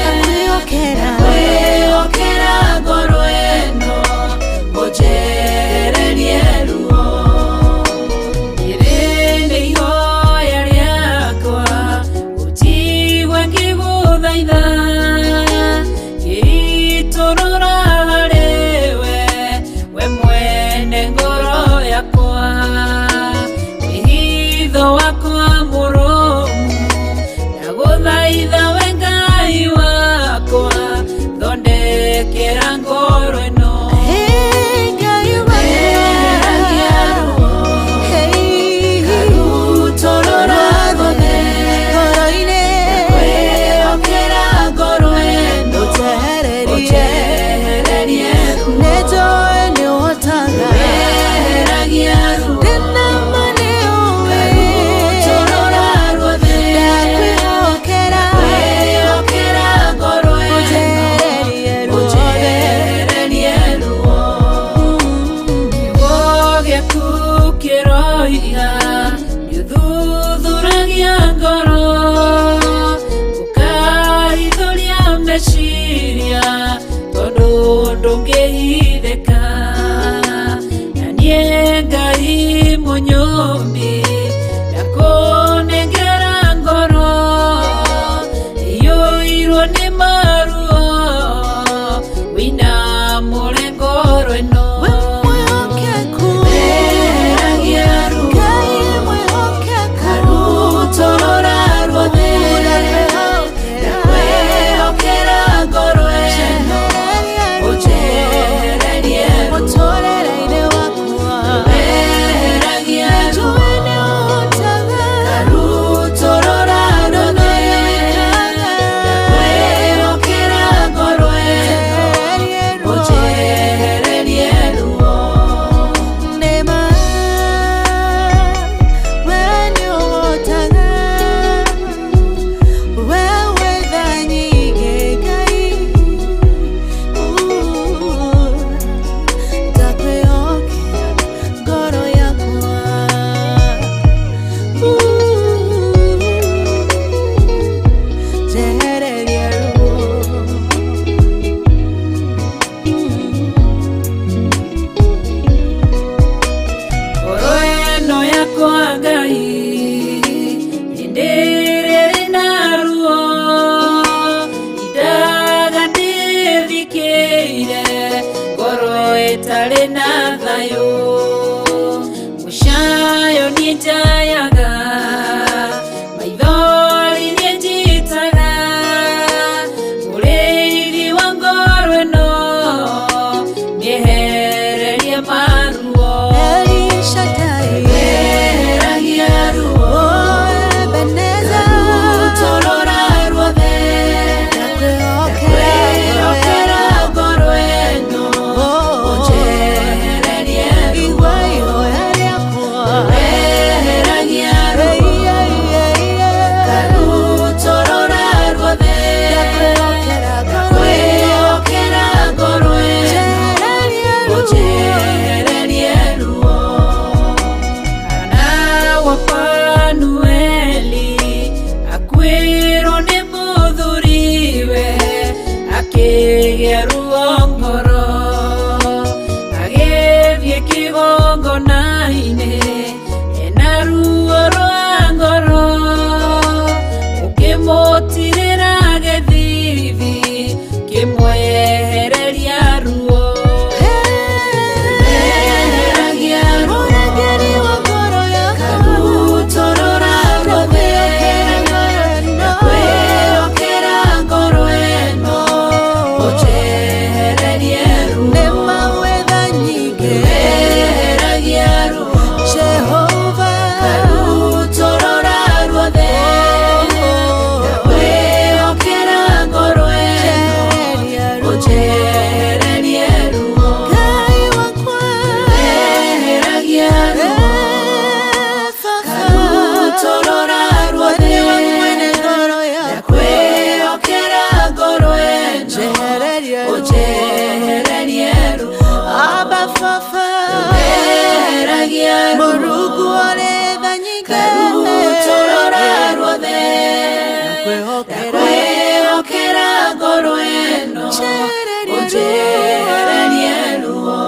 Ndakwĩhokera. ndakwĩhokera ngoro ĩno, ũnjehererie ruo. Rĩrĩ nĩ ihoya rĩakwa, ũnjigue ngĩgũthaitha, ngĩitũrũra harĩ we, we mwene ngoro yakwa. Wĩhitho wakwa mũrũmu, ndagũthaitha we Ngai wakwa, thondekera ngoro ĩno. Hey, Ngai wa Weheragia ruo, Hey, karutorora ruothe, ngoro-inĩ. ndakwĩhokera ngoro ĩno, Ũnjehererie. ũnjehererie ruo. Nĩnjũĩ nĩũhotaga. Weheragia ruo, Ndĩna ma nĩũĩ. karutorora ruothe, Ndakwĩhokera. ndakwĩhokera ngoro ĩno, Ũnjehererie ruothe. ũnjehererie ruo. Kiugo gĩaku kĩroiga nĩũthuthuragia ngoro, ũkahithũria meciria, tondũ ndũngĩhithĩka. Na niĩ Ngai mũnyũmbi, ndakũnengera ngoro iyũirwo nĩ maruo, wĩinamũre ngoro ĩno. We mwĩhokeku. Weheragia ruo, Ngai mwĩhokeku. karutorora ruothe, ndakwĩhokera ngoro ĩno, ũnjehererie ruo. Mũtũũrĩre-inĩ wakwa. Weheragia ruo, Njũĩ nĩũhotaga. karutorora ruothe, ndakwĩhokera ngoro ĩno, ũnjehererie ruo. Nĩma, we nĩũhotaga. We wĩ tha nyingĩ, Ngai. Ndakwĩhokera ngoro yakwa. Njehererie ruo. Itarĩ na thayũ mũcayo niĩ njayaga maithori niĩ njitaga mũrĩithi wa ngoro ĩno nĩehererie maruo. El Shaddai, Eheragia ruo oh Ebenezer, Rutorora ruothe ndakwĩhokera kwĩhokera ngoro ĩno Oh, ũnjehererie ruo. Igua ihoya rĩakwa. Eheragia ruo Ei, ei, ei, ei. Karutorora ruothe Ndakwĩhokera ngoro ĩno. kwĩhokera ngoro ĩno Njehererie ruo. ũnjehererie ruo. Hana wa Fanueli akuĩrwo nĩ mũthuriwe akĩgĩa ruo ngoro agĩthiĩ kĩgongona-inĩ ena ruo rwa ngoro ũkĩmũtirĩra gĩthithi kĩmwehereria ruo. Eheragia ruo Mũrangĩri wa ngoro yakwa. Karutorora ruothe Ndakwĩhokera ngoro ĩno. kwĩhokera ngoro ĩno ũnjehererie ruo. Nĩ mawetha nyingĩ. Eheragia ruo Jehova. Karutorora ruothe kwĩhokera ngoro ĩno Njehereria ruo. ũnjehererie ruo. Ngai wakwa. Eheragia ruo Eh, Baba. Karutorora ruothe Nĩwe mwene ngoro yakwa. kwĩhokera ngoro ĩno Njehereria ruo. ũnjehererie ruo. Abba Baba. Eheragia ruo Mũrungu ũrĩ tha nyingĩ. Karutorora ruothe Ndakwĩhokera. kwĩhokera ngoro ĩno Njehereria ruo. ũnjehererie ruo.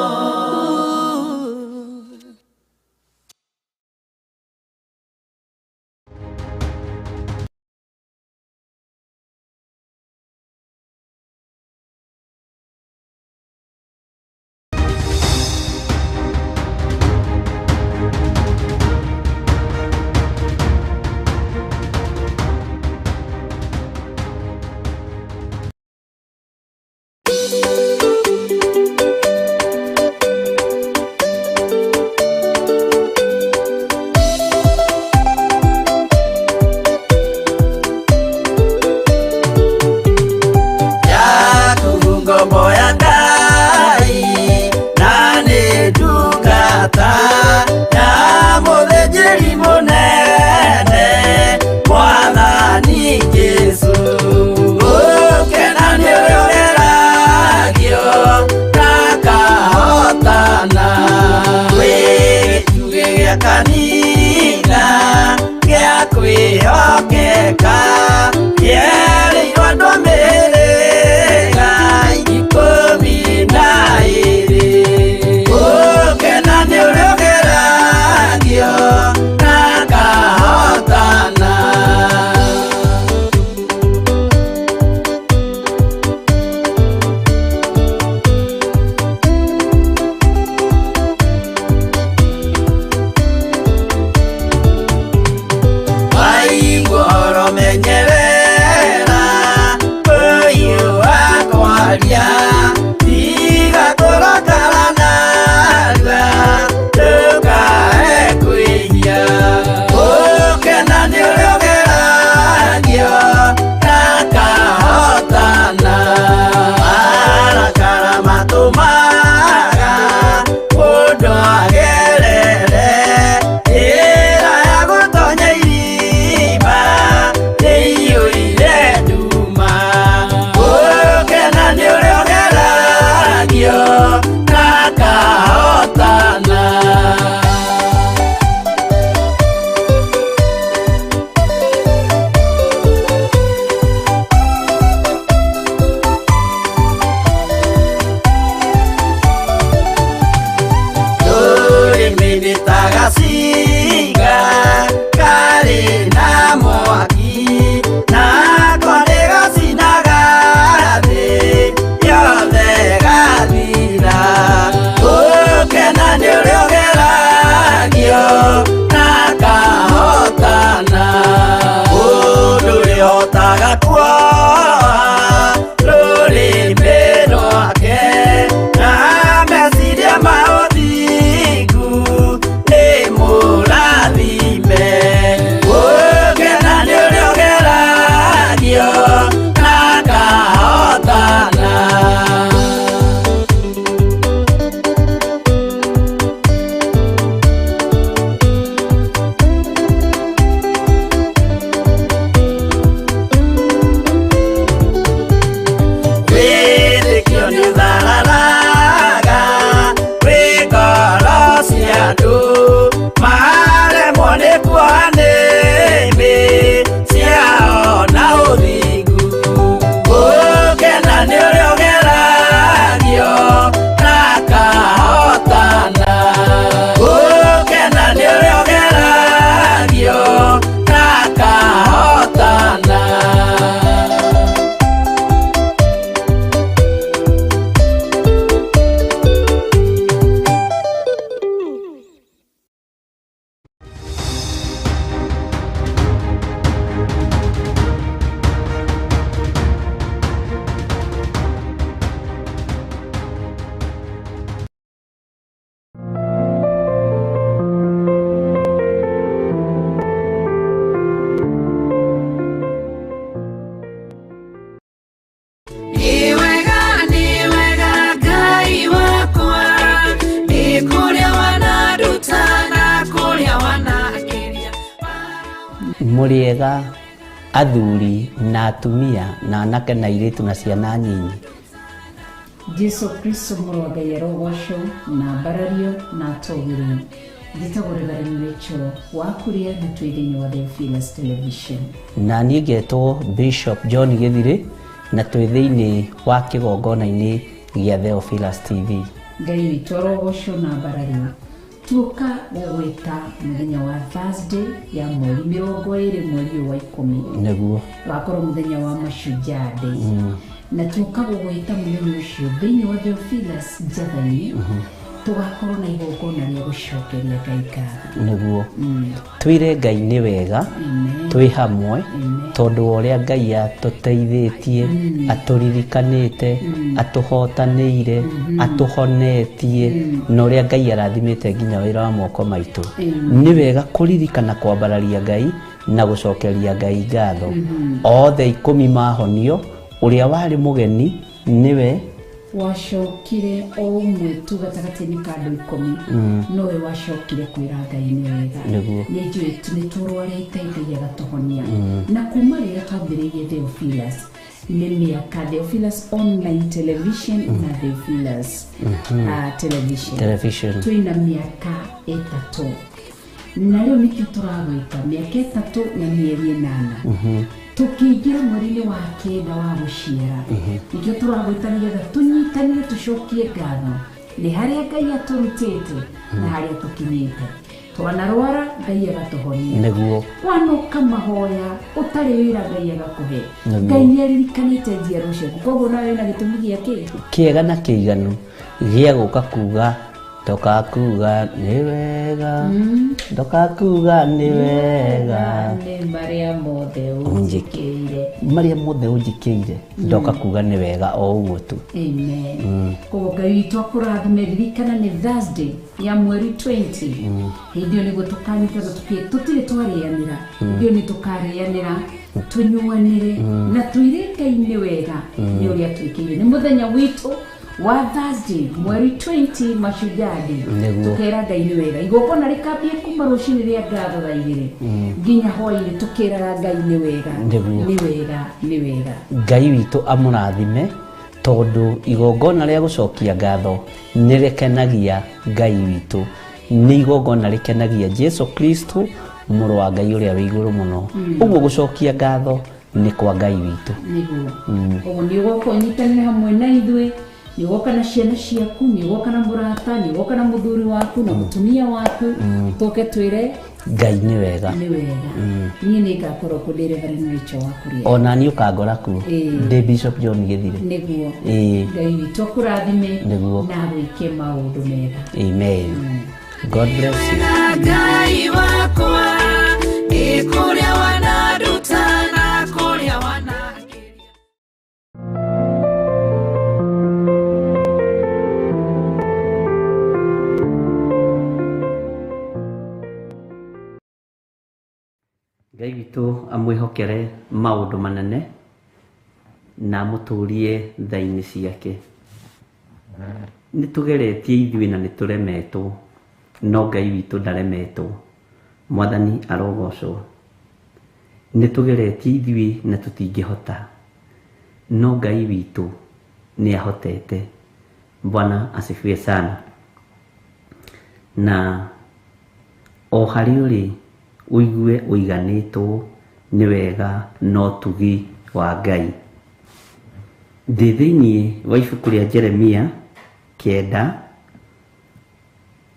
Yakubu ngombo ya Ngai na nĩ ndungata ya mũthĩnjĩri mũnene Mwathani Jesũ. Gũkena nĩ ũrĩa ũgeragio na akahotana. Wĩ gĩtugĩ gĩa kanitha gĩa kwĩhokeka kĩerĩirwo andũ a mĩhĩrĩga 12. Gũkena nĩ ũrĩa ũgeragio na akahotana. Waigua menyerera ũyũ wakwaria tiga kũrakara narua ndũkae kwĩhia. Gũkena nĩ ũrĩa ũgeragio na akahotana. Marakara matũmaga mũndũ agerere njĩra ya gũtonya irima nĩiyũire nduma. Gũkena nĩ ũrĩa ũgeragio na akahotana. Rũrĩmĩ nĩ ta gacinga karĩ na mwaki nako nĩ gacinaga thĩ yothe gathira. Mũrĩega athuri na atumia na anake na airĩtu na ciana nyinyi. Jesu Kristo mũrũ wa Ngai arogocwo na mbarario na atũgĩrio. Njĩtagwo Reverend Rachel wa Kuria na twĩ thĩinĩ wa Theophilus Television. Na niĩ ngetwo Bishop John Gĩthirĩ na twĩ thĩinĩ wa kĩgongona-inĩ gĩa Theophilus TV. Ngai witũ arogocwo na mbarario. Tuoka gũgwĩta mũthenya wa Thursday ya mweri 20 mweri ũyũ wa 10. Nĩguo wakorwo mũthenya wa Mashujaa Day. Na tuoka gũgwĩta mũthenya ũcio thĩinĩ wa Theophilus Njatha-inĩ tũgakorwo na igongona rĩa gũcokeria Ngai ngatho. Nĩguo twĩre Ngai nĩ wega twĩ hamwe tondũ wa ũrĩa Ngai atũteithĩtie, atũririkanĩte, atũhotanĩire, atũhonetie na ũrĩa Ngai arathimĩte nginya wĩra wa moko maitũ. Nĩ wega kũririkana kwambararia Ngai na gũcokeria Ngai ngatho. Othe 10 mahonio, ũrĩa warĩ mũgeni nĩwe wacokire o ũmwe tu gatagatĩ-inĩ ka andũ 10 nowe wacokire kwĩra Ngai nĩ wega. Nĩguo. Nĩ njũĩ nĩ tũrwarĩte Ngai agatũhonia. Na kuma rĩrĩa twambĩrĩirie Theophilus nĩ mĩaka Theophilus online television na Theophilus television television twĩna mĩaka 3 na rĩu nĩkĩo tũragwĩta mĩaka 3 na mĩeri 8 tũkĩingĩra mweri-inĩ wa 9 wa gũciara. Nĩkĩo tũragwĩta nĩgetha tũnyitanĩre tũcokie ngatho nĩ harĩa Ngai atũrutĩte na harĩa tũkinyĩte. Twanarwara Ngai agatũhonia. Nĩguo. Wanoka mahoya ũtarĩ wĩra Ngai agakũhe. Nĩguo. Ngai nĩ aririkanĩte njiaro ciaku, koguo nawe wĩna gĩtũmi gĩa kĩ kĩega na kĩiganu gĩa gũka kuga ndokakuga nĩ wega, ndokakuga nĩ wega nĩ marĩa mothe ũnjĩkĩire, marĩa mothe ũnjĩkĩire ndokakuga nĩ wega o ũguo tu. Amen. Koguo Ngai witũ akũrathime. Ririkana nĩ Thursday ya mweri 20. Hĩndĩ ĩyo nĩguo tũkanyita tũtirĩ twarĩanĩra. Hĩndĩ ĩyo nĩ tũkarĩanĩra tũnyuanĩre na twĩre Ngai nĩ wega nĩ ũrĩa twĩkĩire. Nĩ mũthenya witũ wa Thursday mweri 20 Mashujaa Day. Tũkera Ngai nĩ wega. Igongona rĩkambie kuma rũcinĩ rĩa ngatho thaa 2 nginya hwaĩ-inĩ tũkĩraga Ngai nĩ wega. Nĩ wega, nĩ wega. Ngai witũ amũrathime tondũ igongona rĩa gũcokia ngatho nĩ rĩkenagia Ngai witũ, nĩ igongona rĩkenagia Jesu Kristo mũrũ wa Ngai ũrĩa wĩ igũrũ mũno. Ũguo gũcokia ngatho nĩ kwa Ngai witũ. Nĩguo. Ũguo nĩ ũgoka ũnyitanĩre hamwe na ithuĩ, nĩ ũgoka na ciana ciaku, nĩ ũgoka na mũrata, nĩ ũgoka na mũthuri waku na mũtumia waku, tũke twĩre Ngai nĩ wega. Nĩ wega. Niĩ nĩ ngakorwo kũ ndĩ Reverend Rachel wa Kuria. Ona niĩ ũkangora kuo ndĩ Bishop John Gĩthirĩ. Nĩguo. Ngai witũ akũrathime Nĩguo. na agwĩke maũndũ mega. Amen. God bless you. Ngai wakwa ĩ kũrĩa wananduta na kũrĩa wanakĩria. Ngai witũ amwĩhokere maũndũ manene na amũtũrie tha-inĩ ciake. Nĩ tũgeretie ithuĩ na nĩ tũremetwo, no Ngai witũ ndaremetwo. Mwathani arogocwo. Nĩ tũgeretie ithuĩ na tũtingĩhota, no Ngai witũ nĩ ahotete. Bwana asifiwe sana. Na o harĩa ũrĩ ũigue ũiganĩtwo nĩ wega na ũtugi wa Ngai. Ndĩ thĩinĩ wa ibuku rĩa Jeremia 9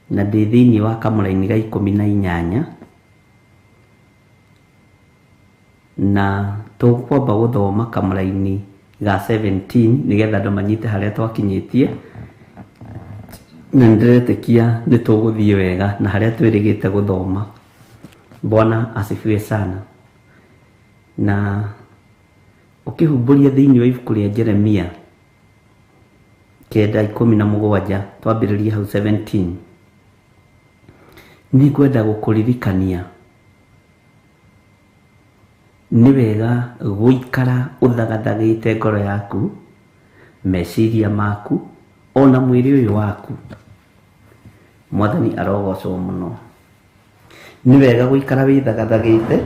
na ndĩ thĩinĩ wa kamũraini ga 18 na tũkwamba gũthoma kamũraini ga 17 nĩgetha andũ manyite harĩa twakinyĩtie, na nĩndĩretĩkia nĩ tũgũthiĩ wega na harĩa twĩrĩgĩte gũthoma. Bwana asifiwe sana. Na ũkĩhumbũria thĩinĩ wa ibuku rĩa Jeremia 9:17 twambĩrĩrie hau 17, nĩngwenda gũkũririkania nĩ wega gũikara ũthagathagĩte ngoro yaku, meciria maku, ona mwĩrĩ ũyũ waku. Mwathani arogocwo mũno. Nĩ wega gũikara wĩthagathagĩte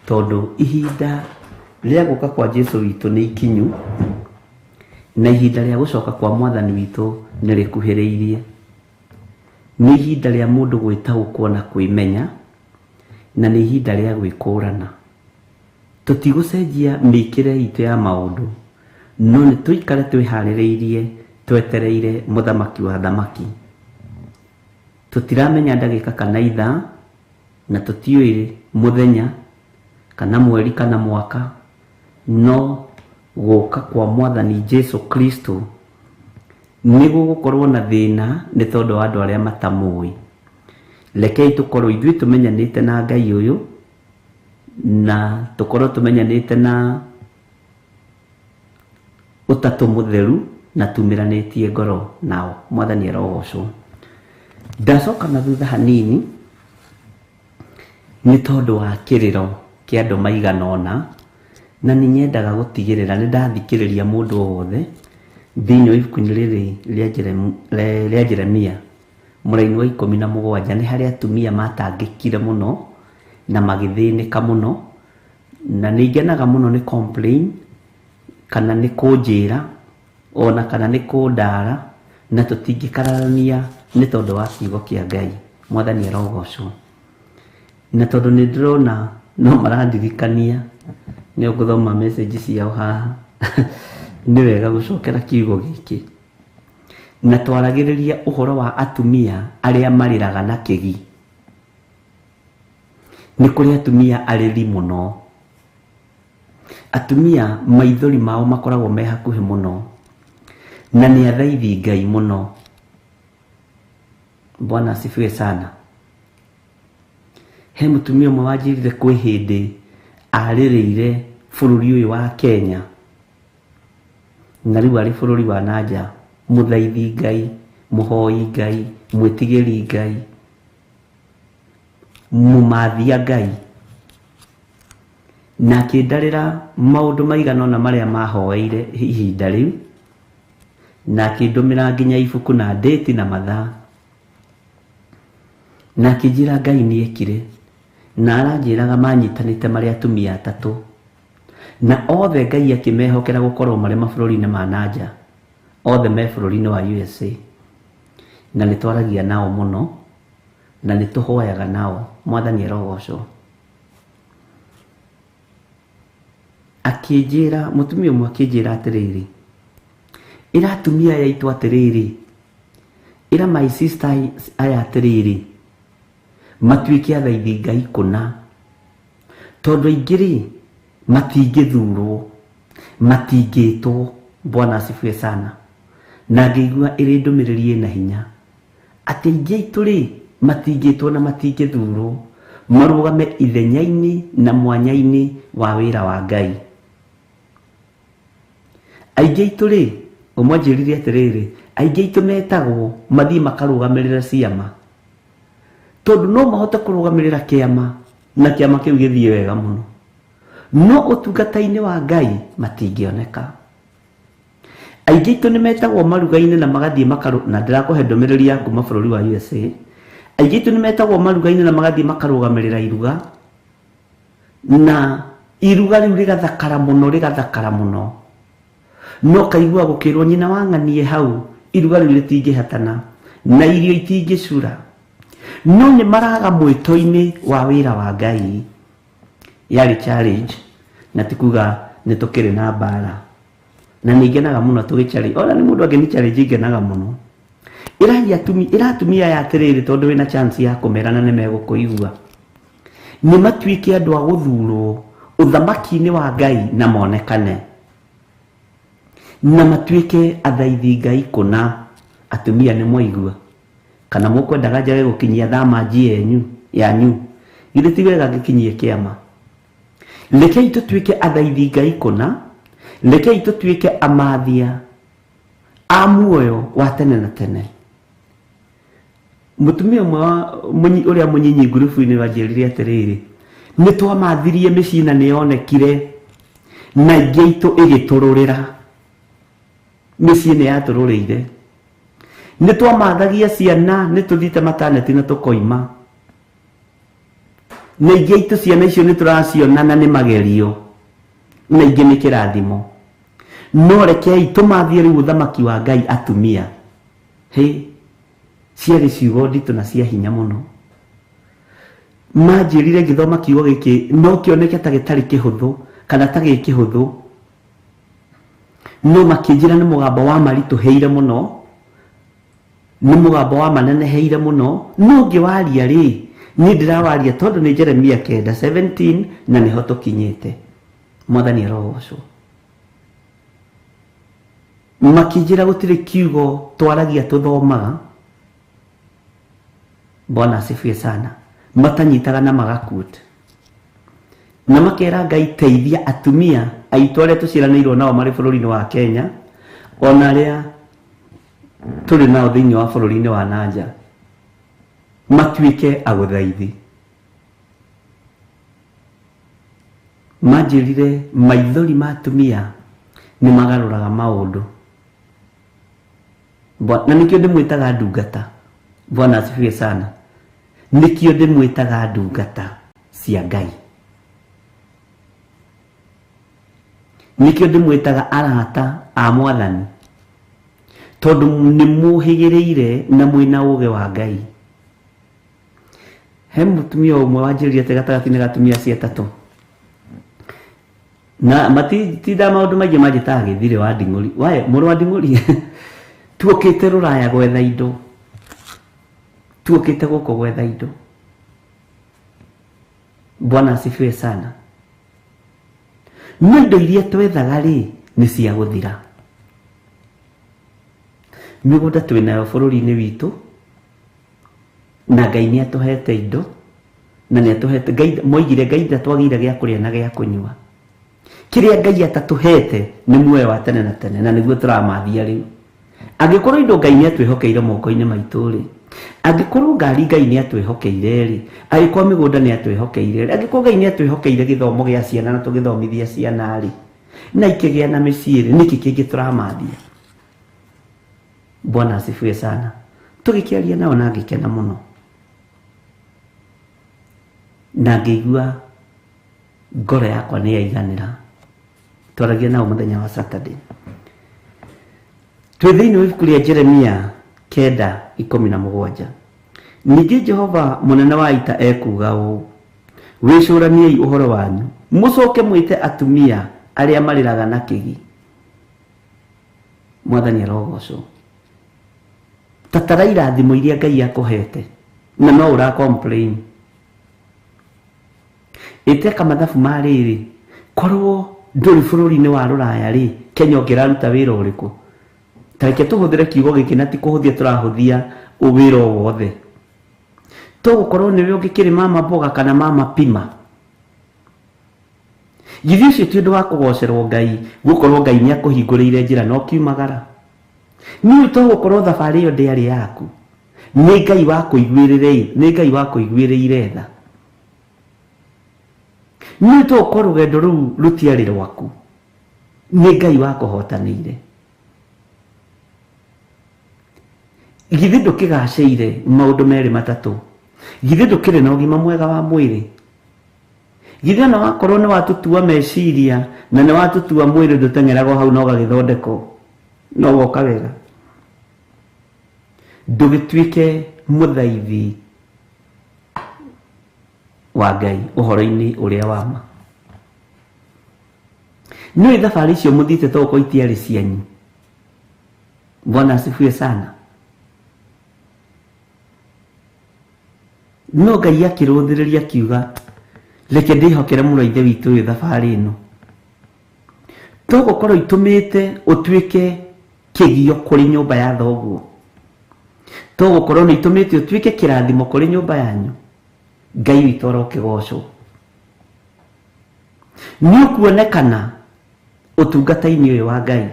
Tondũ ihinda rĩa gũka kwa Jesu witũ nĩ ikinyu, na ihinda rĩa gũcoka kwa mwathani witũ nĩ rĩkuhĩrĩirie. Nĩ ihinda rĩa mũndũ gwĩtaũkwo na kwĩmenya, na nĩ ihinda rĩa gwĩkũrana. Tũtigũcenjia mĩkĩre itũ ya maũndũ, no nĩ tũikare twĩharĩrĩirie twetereire mũthamaki wa thamaki. Tũtiramenya ndagĩka kana ithaa, na tũtiũĩ mũthenya kana mweri kana mwaka, no gũka kwa mwathani Jesu Kristo nĩ gũgũkorwo na thĩna nĩ tondũ wa andũ arĩa matamũĩ. Rekei tũkorwo ithuĩ tũmenyanĩte na Ngai ũyũ, na tũkorwo tũmenyanĩte na ũtatũ mũtheru, na tumĩranĩtie ngoro nao. Mwathani arogocwo. Ndacoka na thutha hanini nĩ tondũ wa kĩrĩro kĩa andũ maigana ũna, na nĩ nyendaga gũtigĩrĩra nĩ ndathikĩrĩria mũndũ o wothe thĩinĩ wa ibuku-inĩ rĩrĩ rĩa Jeremia mũraini wa 17. Nĩ harĩa atumia matangĩkire mũno na magĩthĩnĩka mũno, na nĩ ngenaga mũno nĩ complain kana nĩ kũnjĩra ona kana nĩ kũndara, na tũtingĩkararania nĩ tondũ wa kiugo kĩa Ngai. Mwathani arogocwo. Na tondũ nĩ ndĩrona no marandirikania nĩ ngũthoma message ciao haha, nĩ wega gũcokera kiugo gĩkĩ. Na twaragĩrĩria ũhoro wa atumia arĩa marĩraga na kĩgi. Nĩ kũrĩ atumia arĩri mũno, atumia maithori mao makoragwo me hakuhĩ mũno, na nĩ athaithi Ngai mũno. Bwana asifiwe sana. He mũtumia ũmwe wanjĩrire kwĩ hĩndĩ arĩrĩire bũrũri ũyũ wa Kenya, na rĩu arĩ bũrũri wa nanja, mũthaithi Ngai, mũhoi Ngai, mwĩtigĩri Ngai, mũmathia Ngai, na akĩndarĩra maũndũ maigana ũna marĩa mahoeire ihinda rĩu, na akĩndũmĩra nginya ibuku na ndĩti na mathaa, na akĩnjĩra Ngai nĩ ekire, na aranjĩraga manyitanĩte marĩ atumia atatũ, na othe Ngai akĩmehokera gũkorwo marĩ mabũrũri-inĩ ma nanja, othe me bũrũri-inĩ wa USA. Na nĩ twaragia nao mũno, na nĩ tũhoyaga nao. Mwathani arogocwo. Akĩnjĩra, mũtumia ũmwe akĩnjĩra atĩrĩrĩ, ĩra atumia aya aitũ atĩrĩrĩ, ĩra my sister aya atĩrĩrĩ, matuĩke athaithi Ngai kũna, tondũ aingĩ rĩ matingĩthurwo, matingĩtwo. Bwana asifiwe sana. Na ngĩigua ĩrĩ ndũmĩrĩri ĩna hinya atĩ aingĩ aitũ rĩ matingĩtwo na matingĩthurwo, marũgame ithenya-inĩ na mwanya-inĩ wa wĩra wa Ngai. Aingĩ aitũ rĩ, ũmwe anjĩrire atĩrĩrĩ, aingĩ aitũ metagwo mathiĩ makarũgamĩrĩra ciama, tondũ no mahote kũrũgamĩrĩra kĩama na kĩama kĩu gĩthiĩ wega mũno, no ũtungata-inĩ wa Ngai matingĩoneka. Aingĩ aitũ nĩ metagwo maruga-inĩ na magathiĩ na ndĩrakũhe ndũmĩrĩri ya kuma bũrũri wa USA. Aingĩ aitũ nĩ metagwo maruga-inĩ na magathiĩ makarũgamĩrĩra iruga, na iruga rĩu rĩgathakara mũno, rĩgathakara mũno, no kaigua gũkĩrwo nyina wa ng'anie hau, iruga rĩu rĩtingĩhatana na irio itingĩcura, no nĩ maraga mwĩto-inĩ wa wĩra wa Ngai. Yarĩ challenge, na ti kuga nĩ tũkĩrĩ na mbara, na nĩ ngenaga mũno tũgĩ challenge. Ona nĩ mũndũ angĩ nĩ challenge ngenaga mũno. Ĩra atumia aya atĩrĩrĩ, tondũ wĩna chance ya kũmera na nĩ megũkũigua, nĩ matuĩke andũ a gũthurwo ũthamaki-inĩ wa Ngai na monekane, na matuĩke athaithi Ngai kũna. Atumia nĩ mwaigua, kana mũkwendaga njage gũkinyia thamanji yanyu, githĩ ti wega ngĩkinyie kĩama? Rekei tũtuĩke athaithi Ngai kũna, rekei tũtuĩke amathia a muoyo wa tene na tene. Mũtumia ũmwe ũrĩa mũnyinyi ngurubu-inĩ wanjĩrire atĩrĩrĩ, nĩ twamathirie mĩciĩ na nĩ yonekire, na aingĩ aitũ ĩgĩtũrũrĩra. Mĩciĩ nĩ yatũrũrĩire. Nĩ twamathagia ciana, nĩ tũthiĩte mataneti na tũkoima. Na ingĩ aitũ ciana icio nĩ tũraciona na nĩ magerio, na ingĩ nĩ kĩrathimo. No rekei tũmathie rĩu ũthamaki wa Ngai atumia. Hĩ, ciarĩ ciugo nditũ na cia hinya mũno. Manjĩrire ngĩthoma kiugo gĩkĩ no kĩoneke ta gĩtarĩ kĩhũthũ kana ta gĩ kĩhũthũ, no makĩnjĩra nĩ mũgambo wa maritũhĩire mũno, nĩ mũgambo wa maneneheire mũno. No ngĩwaria rĩ, niĩ ndĩrawaria tondũ nĩ Jeremia 9:17 na nĩho tũkinyĩte. Mwathani arogocwo. Makĩnjĩra gũtirĩ kiugo twaragia tũthomaga. Bwana asifiwe sana. Matanyitaga na magakut na makera Ngai teithia atumia aitũ arĩa tũciaranĩirwo nao marĩ bũrũri-inĩ wa Kenya, ona arĩa tũrĩ nao thĩinĩ wa bũrũri-inĩ wa nanja, matuĩke agũthaithi. Manjĩrire maithori ma atumia nĩ magarũraga maũndũ. Na nĩkĩo ndĩmwĩtaga ndungata. Bwana asifiwe sana. Nĩkĩo ndĩmwĩtaga ndungata cia Ngai. Nĩkĩo ndĩmwĩtaga arata a Mwathani, tondũ nĩ mũhĩgĩrĩire na mwĩna ũũgĩ wa Ngai. He mũtumia ũmwe wanjĩrire atĩ gatagatĩ-inĩ ga atumia acio atatũ, na matinda maũndũ maingĩ manjĩtaga gĩthirĩ wa nding'ũri. Wae mũrũ wa nding'ũri, tuokĩte rũraya gwetha indo, tuokĩte gũkũ gwetha indo. Bwana asifiwe sana. No indo iria twethaga rĩ nĩ cia gũthira. Mĩgũnda twĩnayo bũrũri-inĩ witũ, na Ngai nĩ atũhete indo, na nĩ atũhete Ngai. Moigire Ngai ndatwagĩire gĩa kũrĩa na gĩa kũnyua. Kĩrĩa Ngai atatũhete nĩ muoyo wa tene na tene, na nĩguo tũramathia rĩu. Angĩkorwo indo Ngai nĩ atwĩhokeire moko-inĩ maitũ rĩ, angĩkorwo ngari Ngai nĩ atwĩhokeire rĩ, angĩkorwo mĩgũnda nĩ atwĩhokeire rĩ, angĩkorwo Ngai nĩ atwĩhokeire gĩthomo gĩa ciana na tũgĩthomithia ciana rĩ, na ikĩgĩa na mĩciĩ rĩ, nĩkĩ kĩngĩ tũramathia? Bwana asifiwe sana. Tũgĩkĩaria nao na ngĩkena mũno, na ngĩigua ngoro yakwa nĩ yaiganĩra. Twaragia nao mũthenya wa Saturday. Twĩ thĩinĩ wa ibuku rĩa Jeremia 9:17. Ningĩ Jehova mũnene wa ita ekuuga ũũ, wĩcũraniei ũhoro wanyu, mũcoke mwĩte atumia arĩa marĩraga na kĩgi. Mwathani arogocwo. Tatara irathimo iria Ngai akũhete, na no ũra complain. Ĩteka mathabu ma rĩrĩ, korwo ndũrĩ bũrũri-inĩ wa rũraya rĩ, Kenya ũngĩraruta wĩra ũrĩkũ? Ta reke tũhũthĩre kiugo gĩkĩ na ti kũhũthia tũrahũthia wĩra o wothe. Tũgũkorwo nĩwe ũngĩkĩrĩ mama mboga kana mama pima. Githĩ ũcio ti ũndũ wa kũgocerwo Ngai, gũkorwo Ngai nĩ akũhingũrĩire njĩra na ũkiumagara? Nĩũĩ tũgũkorwo thabarĩ ĩyo ndĩarĩ yaku. Nĩ Ngai wakũiguĩrĩire, nĩ Ngai wakũiguĩrĩire tha. Nĩũĩ tũgũkorwo rũgendo rũu rũtiarĩ rwaku. Nĩ Ngai wakũhotanĩire. Githĩ ndũkĩgacĩire maũndũ merĩ matatũ? Githĩ ndũkĩrĩ na ũgima mwega wa mwĩrĩ? Githĩ ona wakorwo nĩ watũtua meciria na nĩ watũtua mwĩrĩ ndũteng'eraga hau na ũgagĩthondekwo, no woka wega. Ndũgĩtuĩke mũthaithi wa Ngai ũhoro-inĩ ũrĩa wa ma. Nĩũĩ thabarĩ icio mũthiĩte togũkorwo itiarĩ cianyu. Bwana asifiwe sana. No Ngai akĩrũthĩrĩria akiuga, reke ndĩhokere mũrũ wa ithe witũ ũyũ thabarĩ ĩno. Togũkorwo itũmĩte ũtuĩke kĩgio kũrĩ nyũmba ya thoguo. Togũkorwo nĩ itũmĩte ũtuĩke kĩrathimo kũrĩ nyũmba yanyu. Ngai witũ arokĩgocwo. Nĩ ũkuonekana ũtungata-inĩ ũyũ wa Ngai.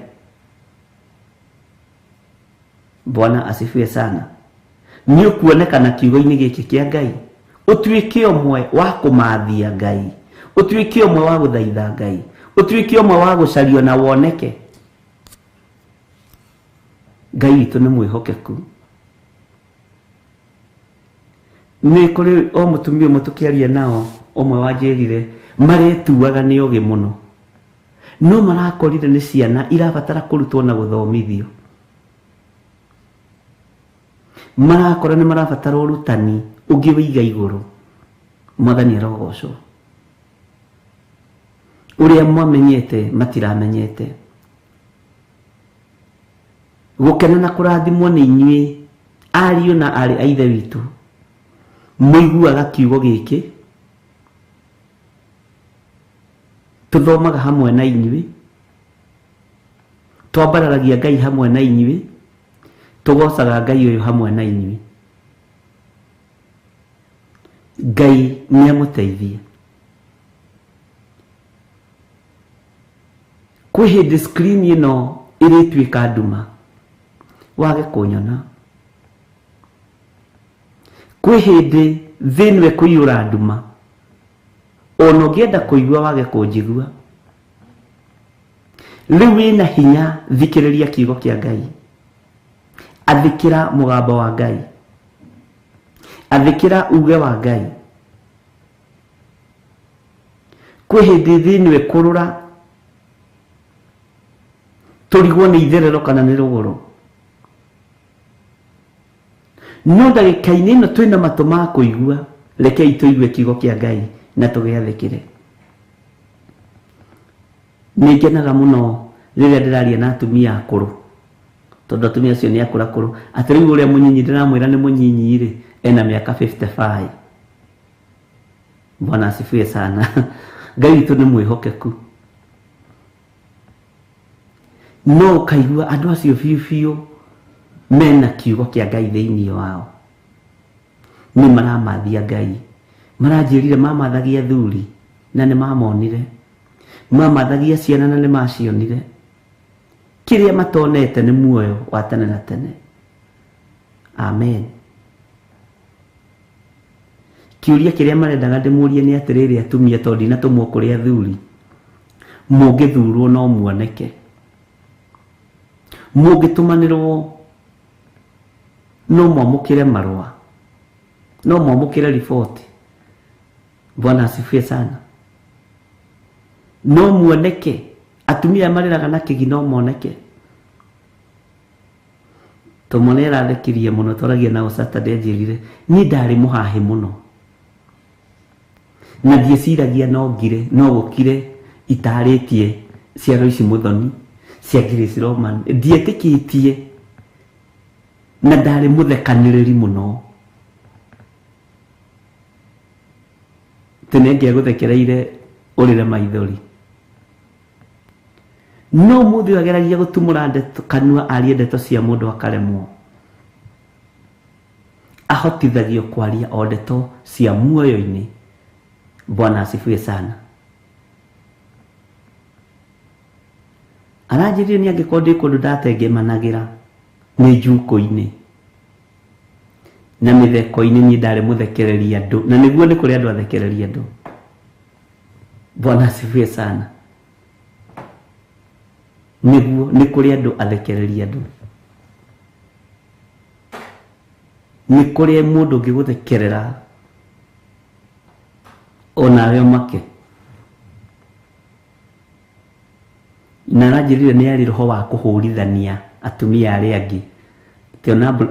Bwana asifiwe sana. Nĩ ũkuonekana kiugo-inĩ gĩkĩ kĩa Ngai, ũtuĩke ũmwe wa kũmathia Ngai, ũtuĩke ũmwe wa gũthaitha Ngai, ũtuĩke ũmwe wa gũcario na woneke. Ngai witũ nĩ mwĩhokeku. Nĩ kũrĩ o mũtumia ũmwe tũkĩaria nao ũmwe wanjĩrire maretuaga nĩ ogĩ mũno, no marakorire nĩ ciana irabatara kũrutwo na gũthomithio. Marakora nĩ marabatara ũrutani ũngĩ wĩiga igũrũ. Mwathani arogocwo. Ũrĩa mwamenyete matiramenyete. Gũkena na kũrathimwo nĩ inyuĩ ariũ na aarĩ a Ithe witũ mũiguaga kiugo gĩkĩ, tũthomaga hamwe na inyuĩ, twambararagia Ngai hamwe na inyuĩ, tũgocaga Ngai ũyũ hamwe na inyuĩ. Ngai nĩ amũteithie. Kwĩ hĩndĩ screen ĩno ĩrĩtuĩka nduma wage kũnyona. Kwĩ hĩndĩ thĩ ĩno ĩkũiyũra nduma, ona ũngĩenda kũigua wage kũnjigua. Rĩu wĩna hinya, thikĩrĩria kiugo kĩa Ngai, athĩkĩra mũgambo wa Ngai, athĩkĩra uge wa Ngai. Kwĩ hĩndĩ thĩ ĩno ĩkũrũra tũrigwo nĩ itherero kana nĩ rũgũrũ, no ndagĩka-inĩ ĩno twĩna matũ ma kũigua, rekei tũigue kiugo kĩa Ngai na tũgĩathĩkĩre. Nĩ ngenaga mũno rĩrĩa ndĩraria na atumia akũrũ, tondũ atumia acio nĩ akũrakũrũ. Atĩ rĩu ũrĩa mũnyinyi ndĩramwĩra nĩ mũnyinyi rĩ, ena mĩaka 55. Bwana asifiwe sana. Ngai witũ nĩ mwĩhokeku. No ũkaigua andũ acio biũ biũ mena kiugo kĩa Ngai thĩinĩ wao, nĩ maramathia Ngai. Maranjĩrire mamathagia athuri na nĩ mamonire, mamathagia ciana na nĩ macionire. Kĩrĩa matonete nĩ muoyo wa tene na tene. Amen. Kĩũria kĩrĩa marendaga ndĩmũrie nĩ atĩrĩrĩ, atumia, tondũ ndinatũmwo kũrĩ athuri, mũngĩthurwo no muoneke, mũngĩtũmanĩrwo no mwamũkĩre marũa, no mwamũkĩre riboti. Bwana asifiwe sana. No muoneke, atumia marĩraga na kĩgi no moneke. Tũmone ĩrathekirie mũno, twaragia nao Saturday, anjĩrire niĩ ndarĩ mũhahĩ mũno na ndieciragia no ngire no gũkire itarĩtie ciaro ici mũthoni cia Grace Roman, ndietĩkĩtie na ndarĩ mũthekanĩrĩri mũno. Tene ngĩagũthekereire ũrĩre maithori, no mũthĩ ũyũ ageragia gũtumũra ndeto kanua arie ndeto cia mũndũ akaremwo. Ahotithagio kwaria o ndeto cia muoyo-inĩ. Bwana asifiwe sana. Aranjĩrire nĩ angĩkorwo ndĩ kũndũ ndatengemanagĩra nĩ njukũ-inĩ na mĩtheko-inĩ, niĩ ndarĩ mũthekereria andũ, na nĩguo nĩ kũrĩ andũ athekereria andũ. Bwana asifiwe sana. Nĩguo nĩ kũrĩ andũ athekereria andũ, nĩ kũrĩ mũndũ ũngĩgũthekerera onawe ũmake. Na aranjĩrire nĩ arĩ roho wa kũhũrithania atumia arĩa angĩ. Atĩ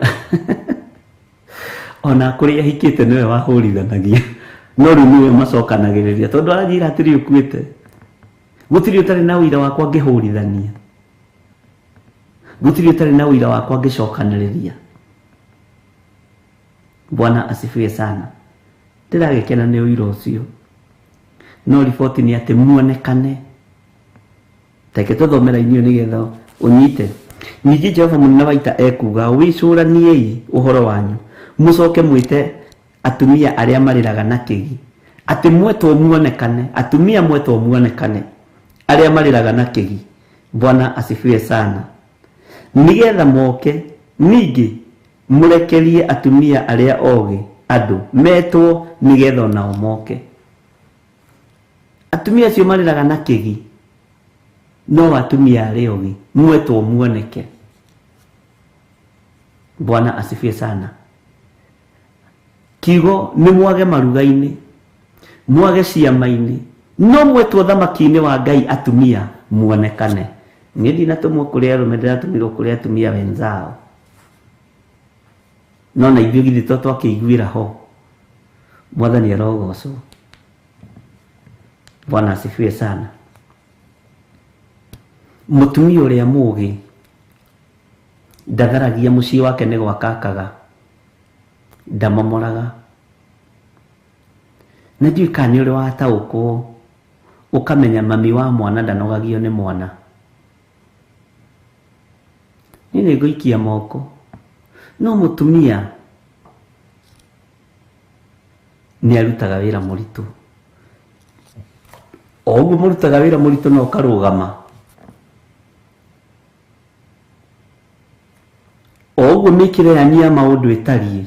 ona kũrĩa ahikĩte nĩwe wahũrithanagia, no rĩu nĩwe macokanagĩrĩria, tondũ aranjĩra atĩrĩ ũkuĩte, gũtirĩ ũtarĩ na ũira wakwa ngĩhũrithania, gũtirĩ ũtarĩ na ũira wakwa ngĩcokanĩrĩria. Bwana asifiwe sana. Ndĩragĩkena nĩ ũira ũcio, no riboti nĩ atĩ muonekane. Reke tũthomera inyuĩ nĩgetha ũnyite. Ningĩ Jehova mũnene wa ita ekuga, wĩcũraniei ũhoro wanyu, mũcoke mwĩte atumia arĩa marĩraga na kĩgi, atĩ mwetwo muonekane, atumia mwetwo muonekane arĩa marĩraga na kĩgi. Bwana asifiwe sana. Nĩgetha moke, ningĩ mũrekerie atumia arĩa ogĩ andũ metwo, nĩgetha onao moke. Atumia acio marĩraga na kĩgi no atumia arĩa ogĩ mwetwo muoneke. Bwana asifiwe sana. Kiugo nĩ mwage maruga-inĩ, mwage ciama-inĩ, no mwetwo thamaki-inĩ wa Ngai atumia muonekane. Niĩ ndinatũmwo kũrĩ arũme, ndĩratũmirwo kũrĩ atumia wenzao. No na ithuĩ githĩ to twakĩiguĩra ho. Mwathani arogocwo. Bwana asifiwe sana. Mũtumia ũrĩa mũũgĩ ndatharagia mũciĩ wake nĩ gwakakaga, ndamomoraga. Na ndiũĩ kana nĩ ũrĩ wataũkwo ũkamenya mami wa mwana ndanogagio nĩ mwana. Niĩ nĩ ngũikia moko, no mũtumia nĩ arutaga wĩra mũritũ. O ũguo mũrutaga wĩra mũritũ na ũkarũgama, o ũguo mĩkĩre yanyu ya maũndũ ĩtariĩ,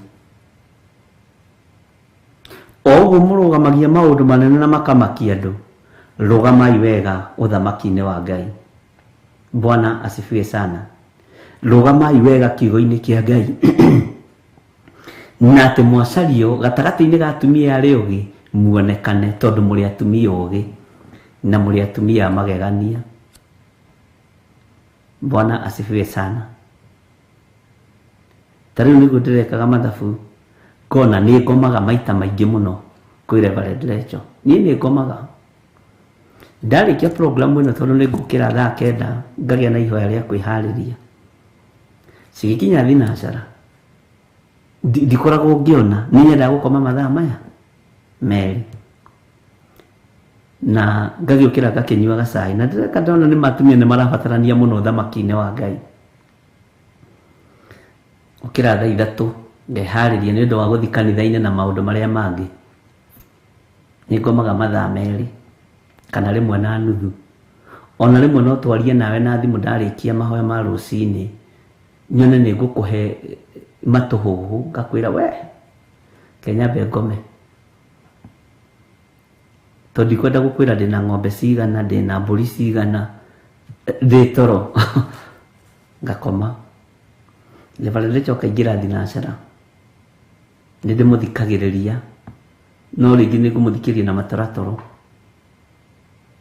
o ũguo mũrũgamagia maũndũ manene na makamakia andũ, rũgamai wega ũthamaki-inĩ wa Ngai. Bwana asifiwe sana. Rũgamai wega kiugo-inĩ kĩa Ngai. Na atĩ mwacario gatagatĩ-inĩ ga atumia arĩa ogĩ muonekane, tondũ mũrĩ atumia ogĩ na mũrĩ atumia a magegania. Bwana asifiwe sana. Ta rĩu nĩguo ndĩrekaga mathabu, ngona nĩ ngomaga maita maingĩ mũno kwĩ Reverend Rachel. Niĩ nĩ ngomaga. Ndarĩkia program ĩno tondũ nĩ ngũkĩra thaa 9 ngagĩa na ihoya rĩa kwĩharĩria. Cigĩkinya thinacara ndikoragwo ngĩona, nĩ nyendaga gũkoma mathaa maya 2 na ngagĩũkĩra ngakĩnyua gacai, na ndĩreka ndona nĩ matumia nĩ marabatarania mũno ũthamaki-inĩ wa Ngai. Ũkĩra thaa 3 ngeharĩria nĩ ũndũ wa gũthiĩ kanitha-inĩ na maũndũ marĩa mangĩ. Nĩ ngomaga mathaa 2 kana 1.5. Ona rĩmwe no twarie nawe na thimũ ndarĩkia mahoya ma rũcinĩ, nyone nĩ ngũkũhe matũhũhũ, ngakwĩra we kenyambe ngome, tondũ ndikwenda gũkwĩra ndĩna ng'ombe cigana, ndĩna mbũri cigana, ndĩ toro. Ngakoma. Reverend Rachel akaingĩra thinacara, nĩ ndĩmũthikagĩrĩria, no rĩngĩ nĩ ngũmũthikĩrĩria na matoratoro.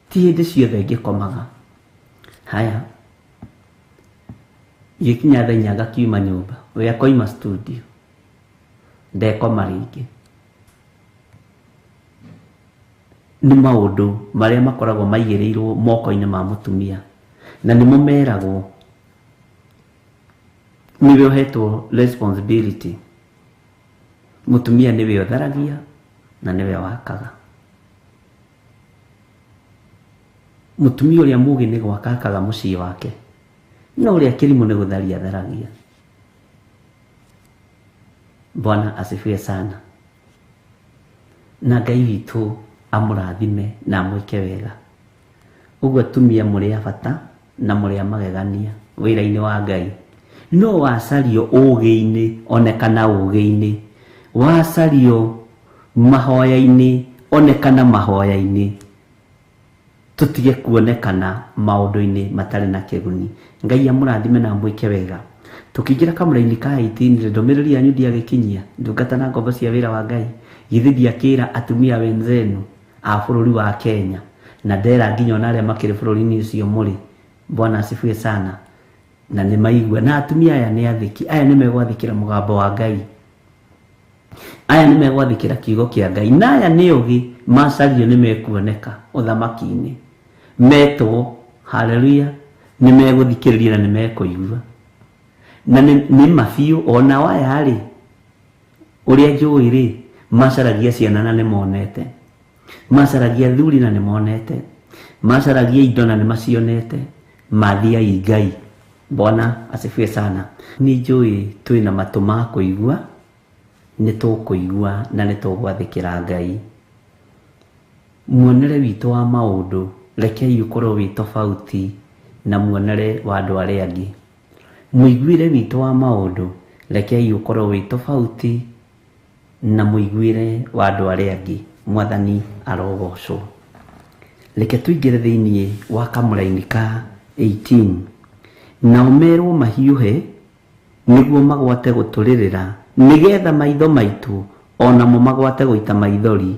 Ti hĩndĩ ciothe ngĩkomaga. Haya, gĩkinya thaa 4 ngakiuma nyũmba, we akoima studio, ndekoma rĩngĩ. Nĩ maũndũ marĩa makoragwo maigĩrĩirwo moko-inĩ ma mũtumia, na nĩmo meragwo nĩwe ũhetwo responsibility. Mũtumia nĩwe ũtharagia na nĩwe wakaga. Mũtumia ũrĩa mũũgĩ nĩ gwaka akaga mũciĩ wake, no ũrĩa kĩrimũ nĩ gũtharia atharagia. Bwana asifiwe sana. Na Ngai witũ amũrathime na amwĩke wega. Ũguo atumia mũrĩ a bata na mũrĩ a magegania wĩra-inĩ wa Ngai. No wacario ũũgĩ-inĩ, onekana ũũgĩ-inĩ, wacario mahoya-inĩ, onekana mahoya-inĩ, tũtige kuonekana maũndũ-inĩ matarĩ na kĩguni. Ngai amũrathime na amwĩke wega. Tũkĩingĩra kamũra-inĩ ka 18, ndũmĩrĩri yanyu ndiagĩkinyia ndungata na ngombo cia wĩra wa Ngai. Githĩ ndiakĩra atumia wenzenu a bũrũri wa Kenya, na ndera nginya ona arĩa makĩrĩ bũrũri-inĩ ũcio mũrĩ. Bwana asifiwe sana. Na nĩ maigua, na atumia aya nĩ athĩki, aya nĩ megwathĩkĩra mũgambo wa Ngai, aya nĩ megwathĩkĩra kiugo kĩa Ngai, na aya nĩ ũgĩ macario nĩ mekuoneka ũthamaki-inĩ. Metwo, haleluya, nĩ megũthikĩrĩria na nĩ mekũigua. Na nĩ mabiũ ona waya rĩ, ũrĩa njũĩ rĩ, macaragia ciana na nĩ monete, macaragia thuri na nĩ monete, macaragia indo na nĩ macionete. Mathiai Ngai. Bwana asifiwe sana. Nĩ njũĩ twĩna matũ ma kũigua, nĩ tũkũigua na nĩ tũgwathĩkĩra Ngai. Muonere witũ wa maũndũ rekei ũkorwo wĩ tofauti na muonere wa andũ arĩa angĩ. Mũiguĩre witũ wa maũndũ rekei ũkorwo wĩ tofauti na mũiguĩre wa andũ arĩa angĩ. Mwathani arogocwo. Reke tũingĩre thĩinĩ wa kamũra-inĩ ka 18. Nao merwo mahiũhe nĩguo magwate gũtũrĩrĩra, nĩgetha maitho maitũ Onamo magwate gũita maithori,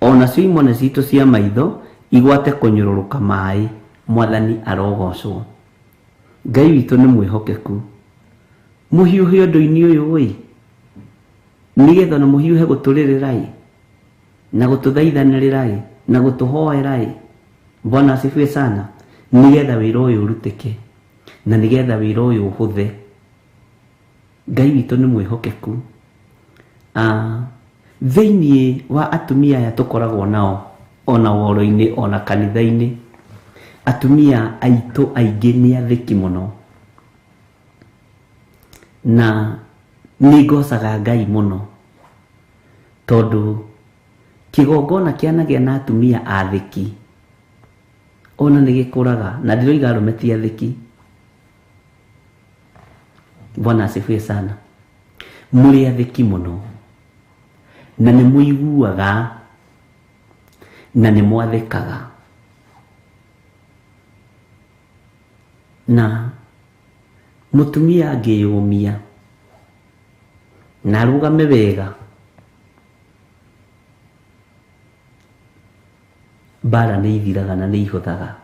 onacio imone citũ cia maitho igwate kũnyũrũrũka maĩ. Mwathani arogocwo. Ngai witũ nĩ mwĩhokeku. Mũhiũhe ũndũ-inĩ ũyũ ĩ, nĩgetha ona mũhiũhe gũtũrĩrĩra ĩ, na gũtũthaithanĩrĩra ĩ, na gũtũhoera ĩ. Bwana asifiwe sana. Nĩgetha wĩra ũyũ ũrutĩke na nĩgetha wĩra ũyũ ũhũthe. Ngai witũ nĩ mwĩhokeku. Thĩinĩ wa atumia aya tũkoragwo nao ona woro-inĩ ona kanitha-inĩ, atumia aitũ aingĩ nĩ athĩki mũno, na nĩ ngocaga Ngai mũno tondũ kĩgongona kĩanagĩa na atumia athĩki ona nĩ gĩkũraga, na ndĩroiga arũme ti athĩki. Bwana asifiwe sana. Mũrĩ athĩki mũno na nĩ mũiguaga na nĩ mwathĩkaga, na mũtumia angĩyũmia na arũgame wega, mbara nĩ ithiraga na nĩ ihũthaga.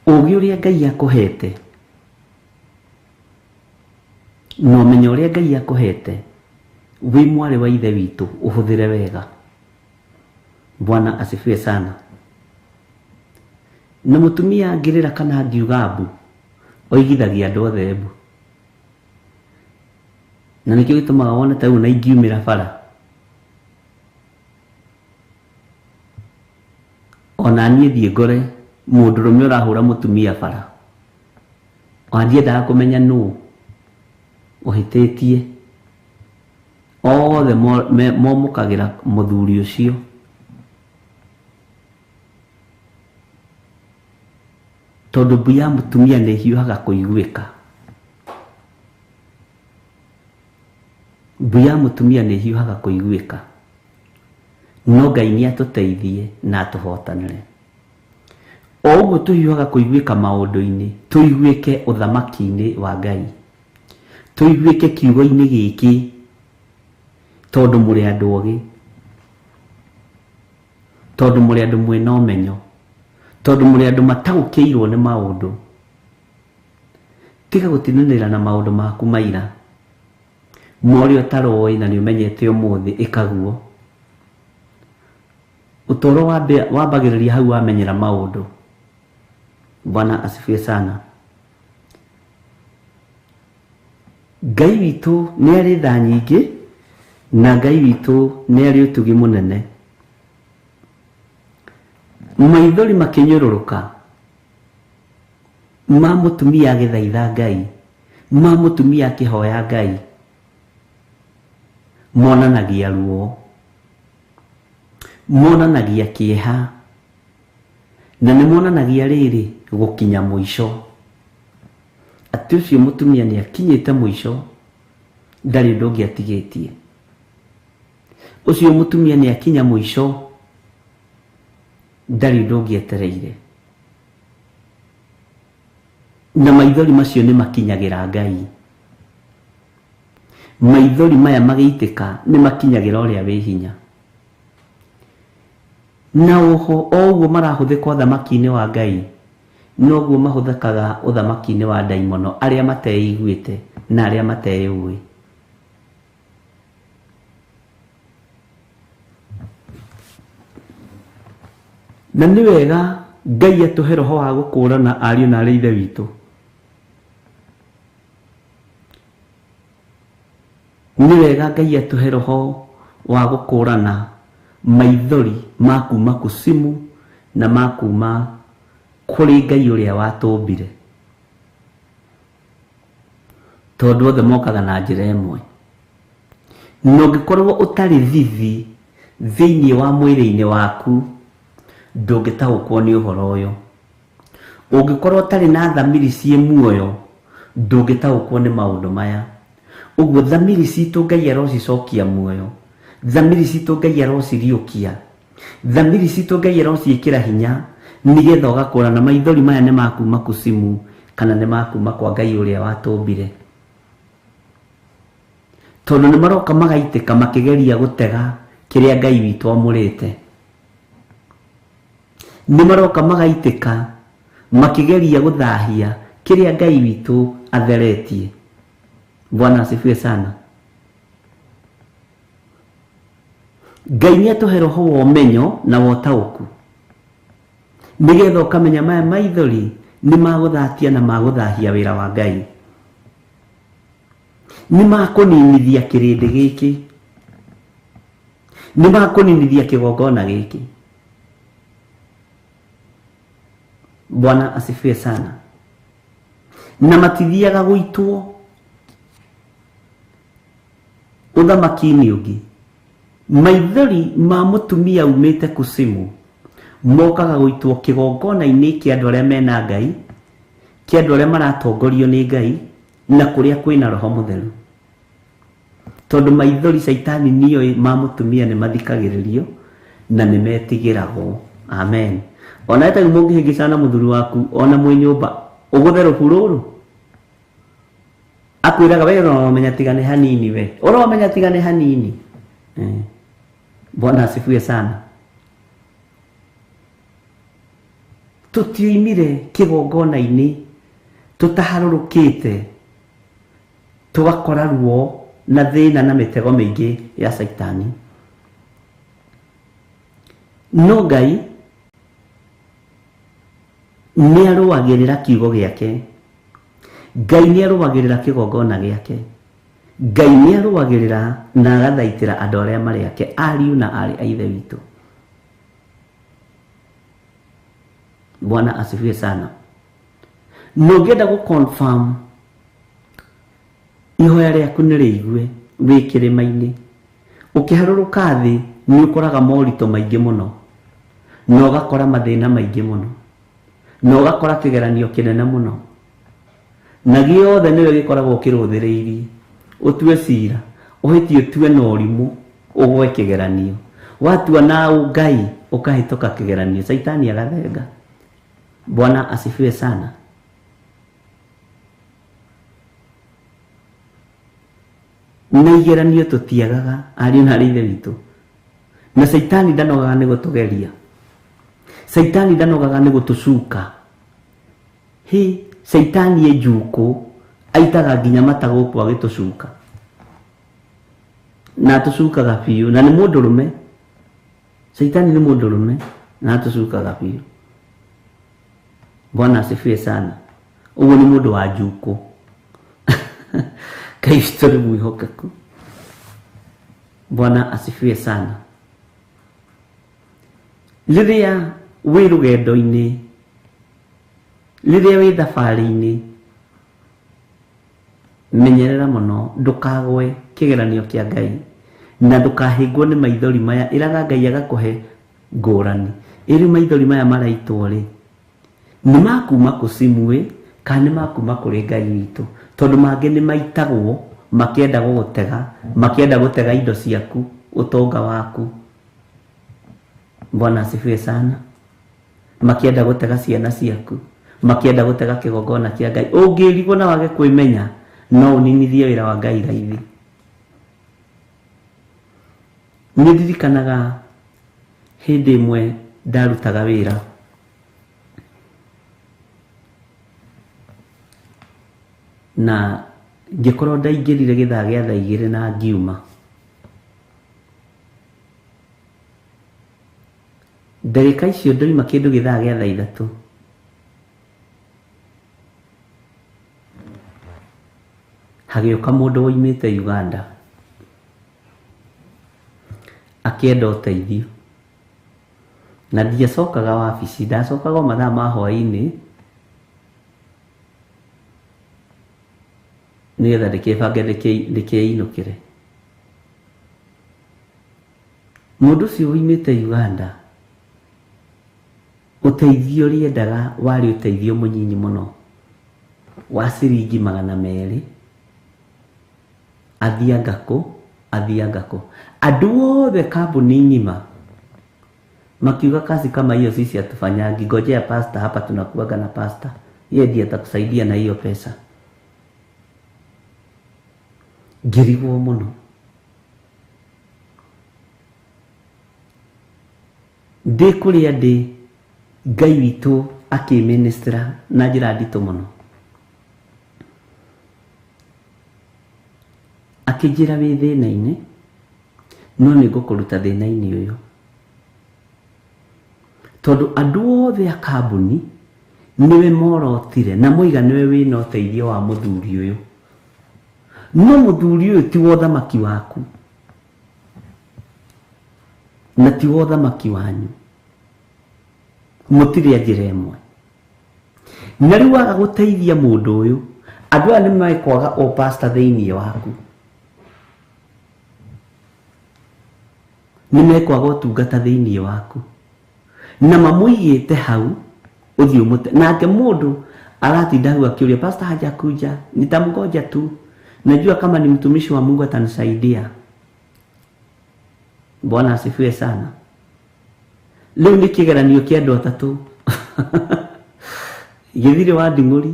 Ũũgĩ ũrĩa Ngai akũhete na ũmenyo ũrĩa Ngai akũhete wĩ mwarĩ wa ithe witũ ũhũthĩre wega. Bwana asifiwe sana. Na mũtumia angĩrĩra kana angiuga mbu, oigithagia andũ othe mbu, na nĩkĩo gĩtũmaga wone ta rĩu na ingiumĩra bara ona niĩ thiĩ ngore mũndũrũme ũrahũra mũtumia bara, ona ndiendaga kũmenya nũ ũhĩtĩtie, othe momũkagĩra mũthuri ũcio. Tondũ mbu ya mũtumia nĩ ĩhiũhaga kũiguĩka. Mbu ya mũtumia nĩ ĩhiũhaga kũiguĩka. No Ngai nĩ atũteithie na atũhotanĩre. O ũguo tũhiũhaga kũiguĩka maũndũ-inĩ, tũiguĩke ũthamaki-inĩ wa Ngai, tũiguĩke kiugo-inĩ gĩkĩ, tondũ mũrĩ andũ ogĩ, tondũ mũrĩ andũ mwĩna ũmenyo, tondũ mũrĩ andũ mataũkĩirwo nĩ maũndũ. Tiga gũtinanĩra na maũndũ maku maira, ma ũrĩa ũtaroĩ na nĩ ũmenyete ũmũthĩ, ĩkaguo. Ũtũũro wambagĩrĩria hau wamenyera maũndũ. Bwana asifiwe sana. Ngai witũ nĩ arĩ tha nyingĩ na Ngai witũ nĩ arĩ ũtugi mũnene. Maithori makĩnyũrũrũka ma mũtumia agĩthaitha Ngai, ma mũtumia akĩhoya Ngai, monanagia ruo, monanagia kĩeha, na nĩ monanagia rĩrĩ gũkinya mũico, atĩ ũcio mũtumia nĩ akinyĩte mũico, ndarĩ ũndũ ũngĩ atigĩtie. Ũcio mũtumia nĩ akinya mũico, ndarĩ ũndũ ũngĩ etereire. Na maithori macio nĩ makinyagĩra Ngai. Maithori maya magĩitĩka nĩ makinyagĩra ũrĩa wĩ hinya. Na oho o ũguo marahũthĩka ũthamaki-inĩ wa Ngai, noguo mahũthĩkaga ũthamaki-inĩ wa ndaimono, arĩa mateiguĩte na arĩa mateyũĩ. Na nĩ wega Ngai atũhe roho wa gũkũrana ariũ na arĩ ithe witũ. Nĩ wega Ngai atũhe roho wa gũkũrana maithori ma kuma kusimu na ma kuma kũrĩ Ngai ũrĩa watũmbire, tondũ othe mokaga na njĩra ĩmwe. Na ũngĩkorwo ũtarĩ thithi thĩinĩ wa mwĩrĩ-inĩ waku, ndũngĩtaũkwo nĩ ũhoro ũyũ. Ũngĩkorwo ũtarĩ na thamiri ciĩ muoyo, ndũngĩtaũkwo nĩ maũndũ maya. Ũguo thamiri citũ Ngai arocicokia muoyo, thamiri citũ Ngai arociriũkia, thamiri citũ Ngai arociĩkĩra hinya, nĩgetha ũgakũra. Na maithori maya nĩ makuma kusimu kana nĩ makuma kwa Ngai ũrĩa watũmbire. Tondu nĩ maroka magaitĩka makĩgeria gũtega kĩrĩa Ngai witũ amũrĩte. Nĩ maroka magaitĩka makĩgeria gũthahia kĩrĩa Ngai witũ atheretie. Bwana asifiwe sana. Ngai nĩ atũhe roho wa ũmenyo na wa ũtaũku, nĩgetha ũkamenya maya maithori nĩ magũthatia na magũthahia wĩra wa Ngai, nĩ makũninithia kĩrĩndĩ gĩkĩ, nĩ makũninithia kĩgongona gĩkĩ. Bwana asifiwe sana. Na matithiaga gũitwo ũthamaki-inĩ ũngĩ. Maithori ma mũtumia umĩte kusimu mokaga gũitwo kĩgongona-inĩ kĩa andũ arĩa mena Ngai, kĩa andũ arĩa maratongorio nĩ Ngai, na kũrĩa kwĩna roho mũtheru. Tondũ maithori caitani nĩoĩ ma mũtumia nĩ mathikagĩrĩrio na nĩ metigĩragwo. Amen. Ona ĩtagĩ mũngĩhĩngĩcana na mũthuri waku ona mwĩ nyũmba ũgũthe rũbu rũrũ, akwĩraga we ũromenya tigane hanini, we ũromenya tigane hanini. Bwana asifiwe sana. Tũtioimire kĩgongona-inĩ tũtaharũrũkĩte tũgakora ruo na thĩna na mĩtego mĩingĩ ya caitani. No Ngai nĩ arũagĩrĩra kiugo gĩake, Ngai nĩ arũagĩrĩra kĩgongona gĩake, Ngai nĩ arũagĩrĩra na agathaitĩra andũ arĩa marĩ ake, ariũ na aarĩ a Ithe witũ. Bwana asifiwe sana. Na ũngĩenda gũ confirm ihoya rĩaku nĩ rĩigue wĩ kĩrĩma-inĩ, ũkĩharũrũka thĩ nĩ ũkoraga moritũ maingĩ mũno, na ũgakora mathĩna maingĩ mũno, na ũgakora kĩgeranio kĩnene mũno, na gĩothe nĩwe gĩkoragwo kĩrũthĩrĩirie. Ũtue cira, ũhĩtie ũtue na ũrimũ, ũgwe kĩgeranio. Watua na Ngai ũkahĩtũka kĩgeranio, caitani agathenga. Bwana asifiwe sana. Na igeranio tũtiagaga, ariũ na aarĩ a Ithe witũ. Na caitani ndanogaga nĩ gũtũgeria, caitani ndanogaga nĩ gũtũcuka. Hĩ, caitani e njukũ, aitaga nginya mata gũkũ agĩtũcuka, na atũcukaga biũ. Na nĩ mũndũrũme, caitani nĩ mũndũrũme na atũcukaga biũ. Bwana asifiwe sana. Ũguo nĩ mũndũ wa njukũ. Ngai witũ nĩ mwĩhokeku. Bwana asifiwe sana. Rĩrĩa wĩ rũgendo-inĩ, rĩrĩa wĩ thabarĩ-inĩ, menyerera mũno ndũkagwe kĩgeranio kĩa Ngai na ndũkahĩngwo nĩ maithori maya. Ĩraga Ngai agakũhe ngũrani. Ĩrĩ maithori maya maraitwo rĩ, nĩ makuma kũcimu kana nĩ makuma kũrĩ Ngai witũ? Tondũ mangĩ nĩ maitagwo makĩenda gũgũtega, makĩenda gũtega indo ciaku, ũtonga waku. Bwana asifiwe sana. Makĩenda gũtega ciana ciaku, makĩenda gũtega kĩgongona kĩa Ngai. Ũngĩrigwo na wage kwĩmenya, no ũninithie wĩra wa Ngai raithi. Nĩ ndirikanaga hĩndĩ ĩmwe ndarutaga wĩra, na ngĩkorwo ndaingĩrire gĩthaa gĩa thaa igĩrĩ na ngiuma. Ndagĩka icio ndoima kĩndũ gĩthaa gĩa thaa ithatũ, hagĩũka mũndũ woimĩte Uganda akĩenda ũteithio. Na ndiacokaga wabici, ndacokaga o mathaa ma hwaĩ-inĩ nĩgetha ndĩkĩbange ndĩkĩinũkĩre. Mũndũ ũcio woimĩte Uganda ũteithio ũrĩa endaga warĩ ũteithio mũnyinyi mũno wa ciringi 200. Athianga kũ, athianga kũ. Andũ othe kambuni ng'ima makiuga kazi kama hiyo sisi hatufanyangi, ngojea pasta hapa, tunakuaga na pasta, yeye ndiye atakusaidia na hiyo pesa. Ngĩrigwo mũno. Ndĩ kũrĩa ndĩ, Ngai witũ akĩministra na njĩra nditũ mũno. Akĩnjĩra wĩ thĩna-inĩ, no nĩ ngũkũruta thĩna-inĩ ũyũ. Tondũ andũ othe a kambuni nĩwe morotire na moiga nĩwe wĩna ũteithio wa mũthuri ũyũ. No mũthuri ũyũ ti wa ũthamaki waku na ti wa ũthamaki wanyu, mũtirĩ a njĩra ĩmwe. Na rĩu waga gũteithia mũndũ ũyũ, andũ aya nĩ mekwaga ũpasta thĩinĩ waku, nĩ mekwaga ũtungata thĩinĩ waku, na mamũigĩte hau ũthiĩ ũmũte. Nake mũndũ aratinda hau akĩũria, pastor hajakuja, nitamgoja tu, najua kama ni mtumishi wa Mungu atanisaidia. Bwana asifiwe sana. Rĩu nĩ kĩgeranio kĩa andũ atatũ. Gĩthirĩ wa Nding'ũri,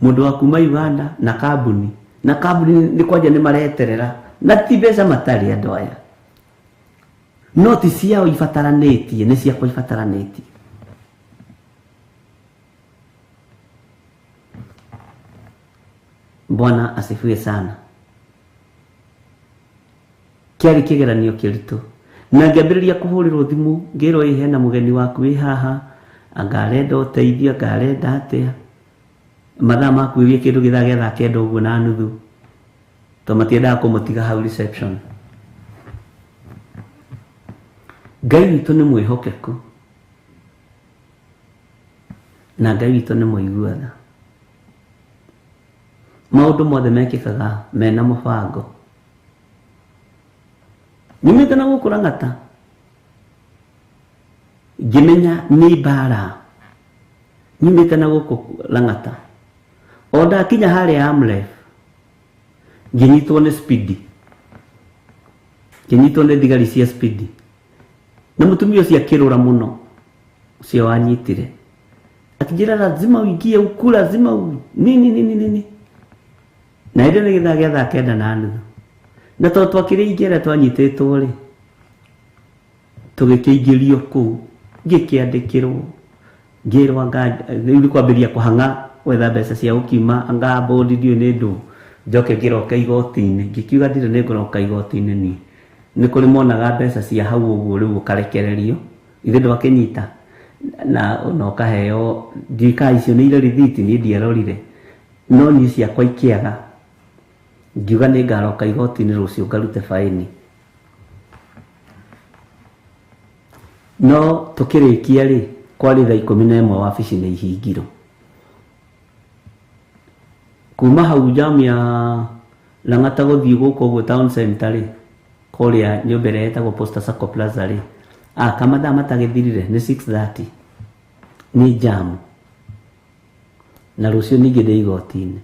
mũndũ wa kuma Uganda na kambuni. Na kambuni nĩ kwanja nĩ mareterera na ti mbeca matarĩ andũ aya, no ti ciao ibataranĩtie, nĩ ciakwa ibataranĩtie. Bwana asifiwe sana. Kĩarĩ kĩgeranio kĩritũ. Na ngĩambĩrĩria kũhũrĩrwo thimũ, ngĩrwo ĩ hena mũgeni waku wĩ haha, anga arenda ũteithio, anga arenda atĩa. Mathaa ma kwĩria kĩndũ gĩthaa gĩa thaa kenda ũguo na nuthu, tondũ matiendaga kũmũtiga hau reception. Ngai witũ nĩ mwĩhokeku na Ngai witũ nĩ mũigua tha. Maũndũ mothe mekĩkaga mena mũbango. Nyumĩte na gũkũ Lang'ata, ngĩmenya nĩ mbara. Nyumĩte na gũkũ Lang'ata, o ndakinya harĩa Amref, ngĩnyitwo nĩ speed, ngĩnyitwo nĩ thigari cia speed. Na mũtumia ũcio akĩrũra mũno, ũcio wanyitire, akĩnjĩra lazima uingie huku, lazima nini nini nini. Na hĩndĩ nĩ gĩthaa gĩa thaa kenda na nuthu. Na tondũ twakĩrĩ aingĩ arĩa twanyitĩtwo rĩ, tũgĩkĩingĩrio kũu, ngĩkĩandĩkĩrwo, ngĩrwo anga rĩu nĩ kwambĩrĩria kũhang'a gwetha mbeca cia gũkiuma, anga bũndi ndiũĩ nĩ ndũ, njoke ngĩroka igoti-inĩ. Ngĩkiuga ndirĩ nĩ ngũroka igoti-inĩ niĩ. Nĩ kũrĩ monaga mbeca cia hau ũguo rĩu ũkarekererio, ithe ndwakĩnyita na ũkaheo, ndiũĩ kana icio nĩ irĩ rithiti, niĩ ndiarorire, no niĩ ciakwa ikĩaga. Ngiuga nĩ ngaroka igoti-inĩ rũciũ ngarute baĩni. No tũkĩrĩkia rĩ, kwarĩ thaa 11 wabici nĩ ihingirwo. Kuma hau jam ya Lang'ata gũthiĩ gũkũ ũguo town center rĩ, kũrĩa nyũmba ĩrĩa ĩtagwo Posta Sacco Plaza rĩ, kamathaa matagĩthirire nĩ 6:30 nĩ jam. Na rũciũ ningĩ ndĩ igoti-inĩ.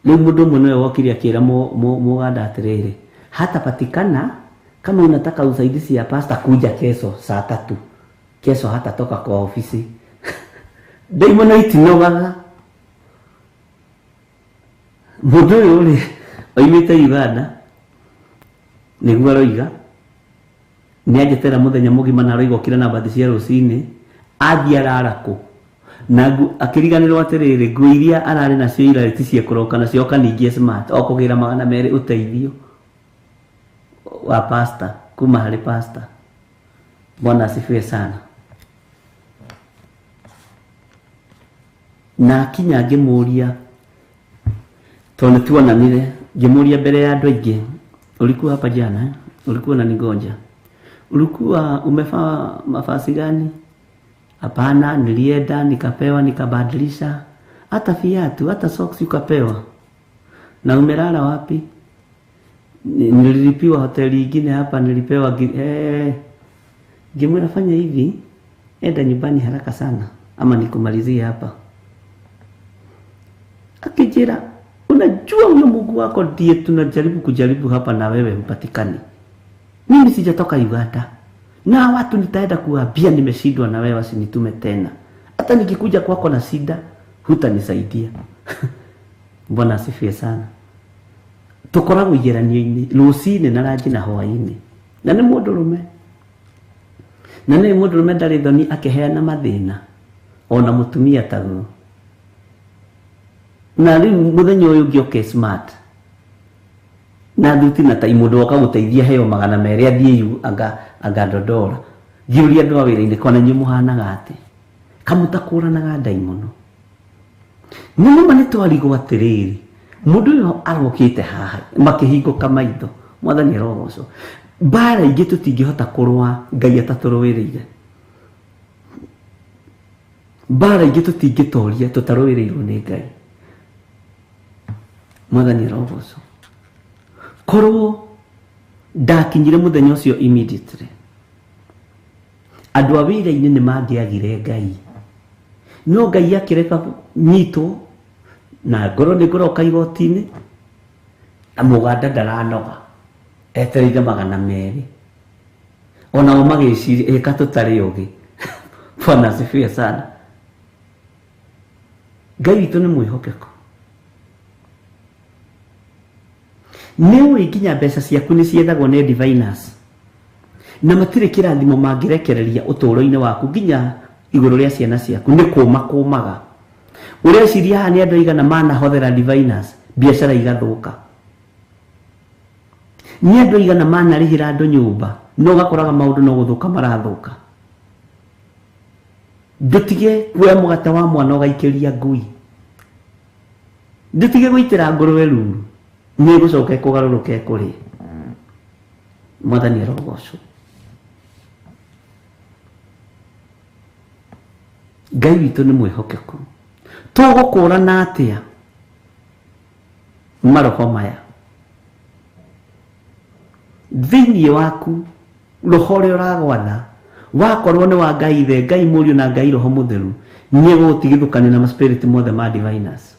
Rĩu mũndũ ũmwe nĩwe wokire akĩra mũganda atĩrĩrĩ, hatapatikana kama unataka usaidizi ya pasta kuja kesho saa 3. Kesho hatatoka kwa ofisi. Ndaimono itinogaga. Mũndũ ũyũ rĩ, oimĩte Uganda, nĩguo aroiga, nĩ anjetera mũthenya mũgima na aroiga okĩra na mbathi cia rũcinĩ, athiĩ arara kũ. Na akĩriganĩrwo atĩrĩrĩ, nguo iria ararĩ nacio ira ti cia kũroka nacio, oka ningĩ smart, okũgĩra 200 ũteithio wa pasta, kuma harĩ pasta. Bwana asifiwe sana. Na akinya ngĩmũria, tondũ nĩtuonanire, ngĩmũria mbere ya andũ aingĩ, ulikuwa hapa jana eh? Ulikuwa unanigonja, ulikuwa umevaa mavazi gani? Hapana, nilienda nikapewa nikabadilisha, hata viatu hata socks ukapewa. Na umelala wapi? Nililipiwa hoteli ingine hapa, nilipewa ngĩmwĩra fanya hivi, enda nyumbani haraka sana ama nikumalizie hapa. Akijira, unajua huyo Mungu wako ndiye tunajaribu kujaribu hapa na wewe hupatikani. Mimi sijatoka Uganda. Na watu nitaenda kuambia nimeshindwa na wewe wasinitume tena. Hata nikikuja kwako na shida hutanisaidia. Bwana asifiwe sana. Tũkoragwo igeranio-inĩ rũcinĩ na ranji na hwaĩ-inĩ. Na nĩ mũndũrũme. Na nĩ mũndũrũme ndarĩ thoni akĩheana mathĩna ona mũtumia taguo. Na rĩu mũthenya ũyũ ũngĩ oke smart na thuti na tai mũndũ woka gũteithia heo 200 athiĩ yu anga anga ndondora ngĩũria andũ a wĩra-inĩ kona inyuĩ mũhanaga atĩ kamũtakũranaga ndaimono. Nĩ nĩma nĩ twarigwo atĩrĩrĩ, mũndũ ũyũ arokĩte haha makĩhingũka maitho. Mwathani arogocwo. Mbara ingĩ tũtingĩhota kũrũa Ngai atatũrũĩrĩire. Mbara ingĩ tũtingĩtoria tũtarũĩrĩirwo nĩ Ngai. Mwathani arogocwo. Korwo ndakinyire mũthenya ũcio immediately, andũ a wĩra-inĩ nĩ mangĩagire Ngai. No Ngai akĩreka nyitwo na ngorwo nĩ ngũroka igoti-inĩ, na mũganda ndaranoga etereire 200. Onao magĩciria ĩka tũtarĩ ũgĩ. Bwana asifiwe sana. Ngai witũ nĩ mwĩhokeku. Nĩ ũĩ nginya mbeca ciaku nĩ ciethagwo nĩ diviners, na matirĩ kĩrathimo mangĩrekereria ũtũũro-inĩ waku nginya igũrũ rĩa ciana ciaku. Nĩ kũma kũmaga. Ũreciria haha nĩ andũ aigana manahothera diviners biacara igathũka. Nĩ andũ aigana manarĩhĩra andũ nyũmba no ũgakoraga maũndũ no gũthũka marathũka. Ndũtige kuoya mũgate wa mwana ũgaikĩria ngui. Ndũtige gũitĩra ngũrwe ruru, nĩ ĩgũcoka ĩkũgarũrũke ĩkũrĩe. Mwathani arogocwo. Ngai witũ nĩ mwĩhokeku. Tũgũkũrana atĩa maroho maya? Thĩinĩ waku roho ũrĩa ũragwatha wakorwo nĩ wa Ngai Ithe, Ngai Mũriũ na Ngai Roho Mũtheru, nĩ egũgũtigithũkania na maspirit mothe ma diviners.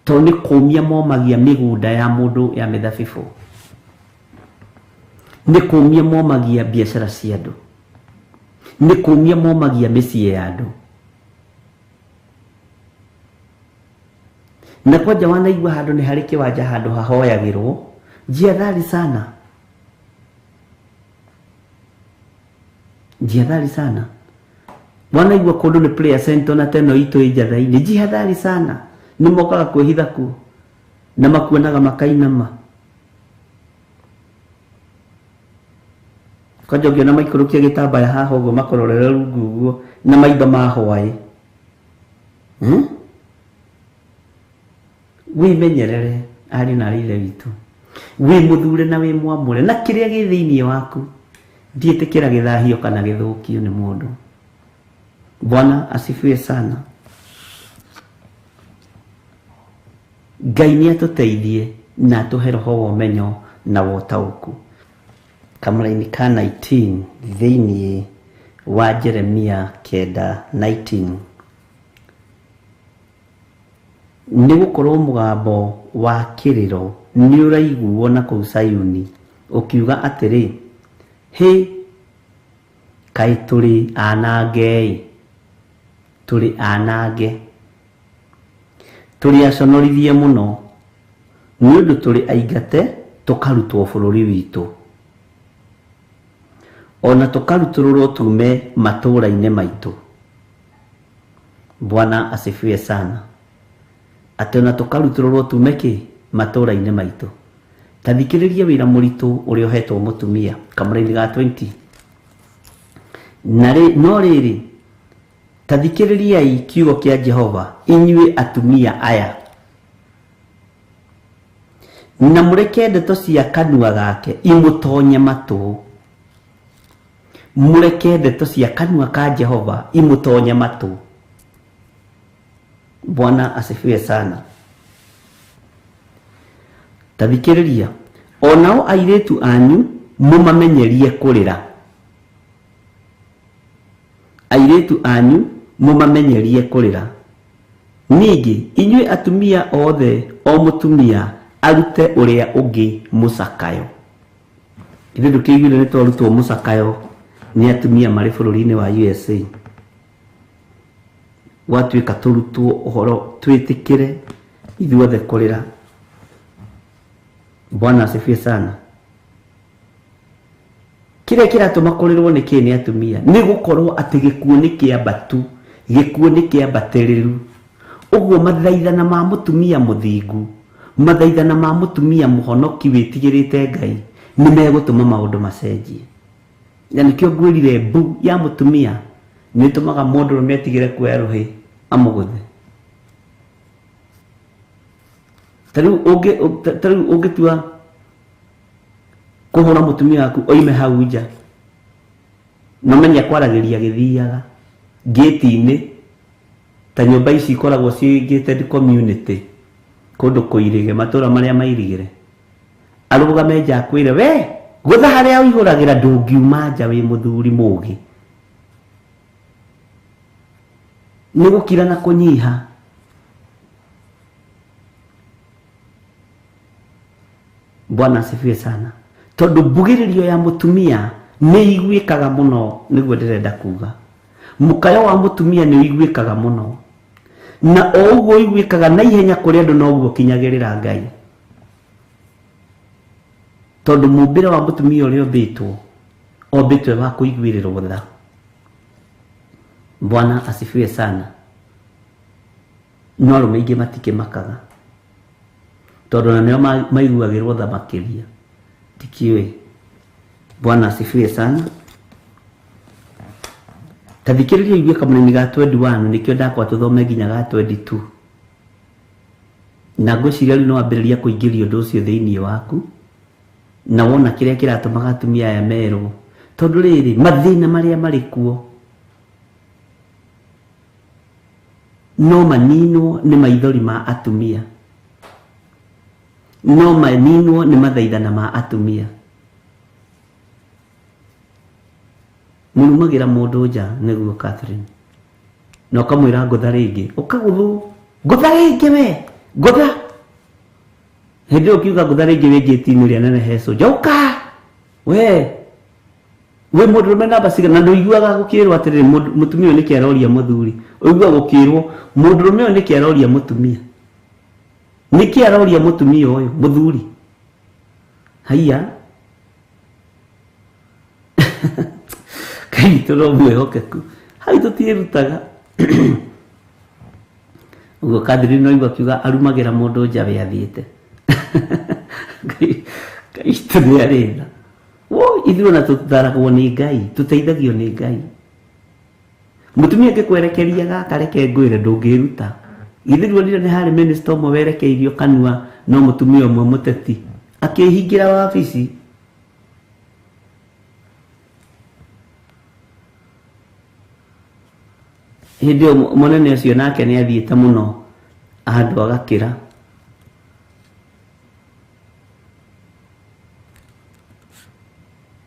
Tondũ nĩ kũmia momagia mĩgũnda ya mũndũ ya mĩthabibũ, nĩ kũmia momagia biacara cia andũ, nĩ kũmia momagia mĩciĩ ya andũ. Na kwanja wanaigua handũ nĩ harĩ kĩwanja handũ hahoyagĩrwo, jiadhari sana. Jihadhari sana. Wanaigua kũndũ nĩ prayer center na teno itũ ĩ njatha-inĩ, jihadhari sana. Nĩ mokaga kwĩhitha kuo na makuonaga makainama. Kwanja ũngĩona maikũrũkia gĩtambaya haha ũguo makũrorere rungu ũguo na maitho ma hwaĩ. Wĩmenyerere ariũ na aarĩ a Ithe witũ. Wĩ mũthure na wĩ mwamũre na kĩrĩa gĩ thĩinĩ waku ndiĩtĩkĩra gĩthahio kana gĩthũkio nĩ mũndũ. Bwana asifiwe sana. Ngai nĩ atũteithie na atũhe roho wa ũmenyo na wa ũtaũku. Kamũraini ka 19 thĩinĩ wa Jeremia 9:19. Nĩ gũkorwo mũgambo wa kĩrĩro nĩ ũraiguo na kũu Sayuni ũkiuga atĩrĩ, hĩ, kaĩ tũrĩ anange-ĩ, tũrĩ anange, tũrĩ aconorithie mũno, nĩ ũndũ tũrĩ aingate tũkarutwo bũrũri witũ, ona tũkarutũrũrwo tume matũũra-inĩ maitũ. Bwana asifiwe sana. Atĩ ona tũkarutũrũrwo tume kĩ matũũra-inĩ maitũ. Ta thikĩrĩria wĩra mũritũ ũrĩa ũhetwo mũtumia kamũraini ga 20. Na no rĩrĩ, ta thikĩrĩriai kiugo kĩa Jehova inyuĩ atumia aya, na mũreke ndeto cia kanua gake imũtonye matũ. Mũreke ndeto cia kanua ka Jehova imũtonye matũ. Bwana asifiwe sana. Ta thikĩrĩria, onao airĩtu anyu mũmamenyerie kũrĩra. Airĩtu anyu mũmamenyerie kũrĩra. Ningĩ inyuĩ atumia othe, o mũtumia arute ũrĩa ũngĩ mũcakayo. Ithuĩ ndũkĩiguire nĩ twarutwo mũcakayo nĩ atumia marĩ bũrũri-inĩ wa USA. Gwatuĩka tũrutwo ũhoro twĩtĩkĩre ithuothe kũrĩra. Bwana asifiwe sana. Kĩrĩa kĩratũma kũrĩrwo nĩ kĩ nĩ atumia nĩ gũkorwo atĩ gĩkuũ nĩ kĩambatu, gĩkuũ nĩ kĩambatĩrĩru. Ũguo mathaithana ma mũtumia mũthingu, mathaithana ma mũtumia mũhonoki wĩtigĩrĩte Ngai nĩ megũtũma maũndũ macenjie. Na nĩkĩo ngwĩrire mbu ya mũtumia nĩ ĩtũmaga mũndũrũme atigĩre kuoya rũhĩ amũgũthe. Ta rĩu ũngĩtua kũhũra mũtumia waku oime hau nja, na ũmenye kwaragĩria gĩthiaga ngĩti-inĩ, ta nyũmba ici ikoragwo ciĩ gated community kũndũ kũirĩge, matũra marĩa mairigĩre, arũgame nja akwĩre we gũtha harĩa ũihũragĩra ndũngiuma nja wĩ mũthuri mũũgĩ. Nĩ gũkira na kũnyiha. Bwana asifiwe sana. Tondũ mbugĩrĩrio ya mũtumia nĩ iguĩkaga mũno, nĩguo ndĩrenda kuga. Mũkayo wa mũtumia nĩ ũiguĩkaga mũno, na o ũguo ũiguĩkaga na ihenya kũrĩ andũ noguo ũkinyagĩrĩra Ngai. Tondũ mũmbĩre wa mũtumia ũrĩa ũmbĩtwo, ombĩtwo wa kũiguĩrĩrwo tha. Bwana asifiwe sana. No arũme aingĩ matikĩmakaga, tondũ na nĩo maiguagĩrwo tha makĩria. Ndikiũĩ. Bwana asifiwe sana. Ta thikĩrĩria ũigue kamũnini ga 21, nĩkĩo ndakwa tũthome nginya ga 22. Na ngwĩciria rĩu nĩ wambĩrĩria kũingĩria ũndũ ũcio thĩinĩ waku, na wona kĩrĩa kĩratũmaga atumia aya merwo. Tondũ rĩrĩ, mathĩna marĩa marĩ kuo no maninwo nĩ maithori ma atumia, no maninwo nĩ mathaithana ma atumia. Mũrumagĩra mũndũ nja nĩguo Catherine, na ũkamwĩra ngũtha rĩngĩ, ũkagũthwo ngũtha rĩngĩ we ngũtha. Hĩndĩ ĩyo ũkiuga ngũtha rĩngĩ wĩ ngĩti-inĩ ĩrĩa nene he cũnja, ũka we wĩ mũndũrũme namba cigana, na ndũiguaga gũkĩrwo atĩrĩrĩ mũtumia ũyũ nĩkĩ aroria mũthuri, ũiguaga gũkĩrwo mũndũrũme ũyũ nĩkĩ aroria mũtumia, nĩkĩ aroria mũtumia ũyũ mũthuri. Haiya, Ngai witũ no mwĩhokeku, hau tũtiĩrutaga. Ũguo Catherine no aigua akiuga arumagĩra mũndũ nja we athiĩte. Ngai witũ nĩ arĩ tha. Woi, ithuĩ ona tũtaragwo nĩ Ngai, tũteithagio nĩ Ngai. Mũtumia angĩkwerekeria gaka, reke ngwĩre ndũngĩruta. Githĩ ruonire nĩ harĩ minister ũmwe werekeirio kanua no mũtumia ũmwe mũteti akĩhingĩra wabici. Hĩndĩ ĩyo mũnene ũcio nake nĩ athiĩte mũno handũ agakĩra.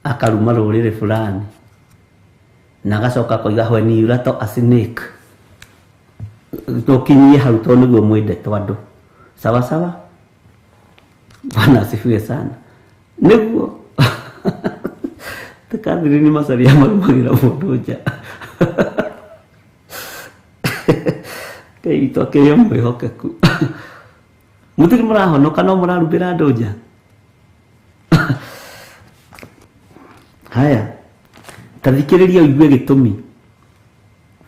Akaruma rũrĩrĩ fulani, na agacoka akoiga when you rattle a snake. Tũkinyie hau tondũ nĩguo mwendetwo andũ. Sawa sawa. Bwana asifiwe sana. Nĩguo Catherine nĩ macaria marumagĩra mũndũ nja. Ngai witũ akĩrĩ o mwĩhokeku. Mũtirĩ mũrahonoka no mũrarumbĩra andũ nja. Haya, ta thikĩrĩria ũigue gĩtũmi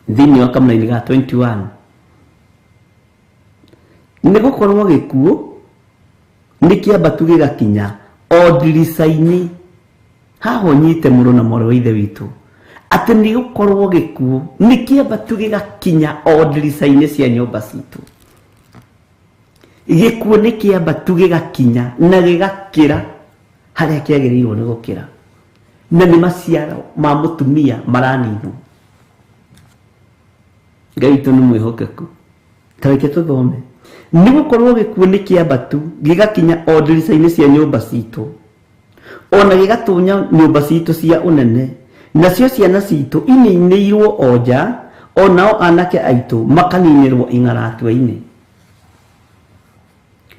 thĩinĩ wa kamũraini ga 21. Nĩ gũkorwo gĩkuũ nĩ kĩambatu gĩgakinya o ndirica-inĩ. Haha ũnyite mũrũ na mwarĩ wa ithe witũ atĩ nĩ gũkorwo gĩkuũ nĩ kĩambatu gĩgakinya o ndirica-inĩ cia nyũmba citũ. Gĩkuũ nĩ kĩambatu gĩgakinya na gĩgakĩra harĩa kĩagĩrĩirwo nĩ gũkĩra, na nĩ maciaro ma mũtumia maraninwo. Ngai witũ nĩ mwĩhokeku. Ta reke tũthome. Nĩ gũkorwo gĩkuũ nĩ kĩambatu gĩgakinya o ndirica-inĩ cia nyũmba citũ, ona gĩgatunya nyũmba citũ cia ũnene, nacio ciana citũ ininĩirwo o nja, onao anake aitũ makaninĩrwo ing'aratua-inĩ.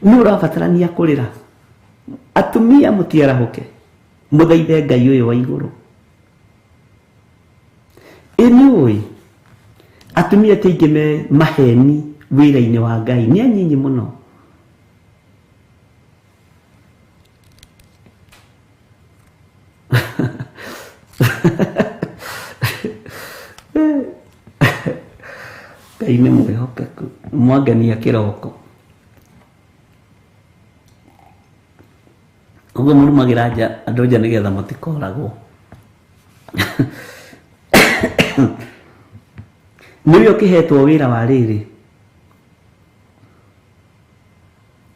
Nĩ ũrabatarania kũrĩra. Atumia mũtiarahũke, mũthaithe Ngai ũyũ wa igũrũ. Ĩ nĩũĩ atumia ti aingĩ me maheni wĩra-inĩ wa Ngai, nĩ anyinyi mũno. Ngai nĩ mwĩhokeku, mwangenia kĩroko. Ũguo mũrumagĩra nja andũ nja nĩgetha mũtikoragwo. Nĩwe ũkĩhetwo wĩra wa rĩrĩ,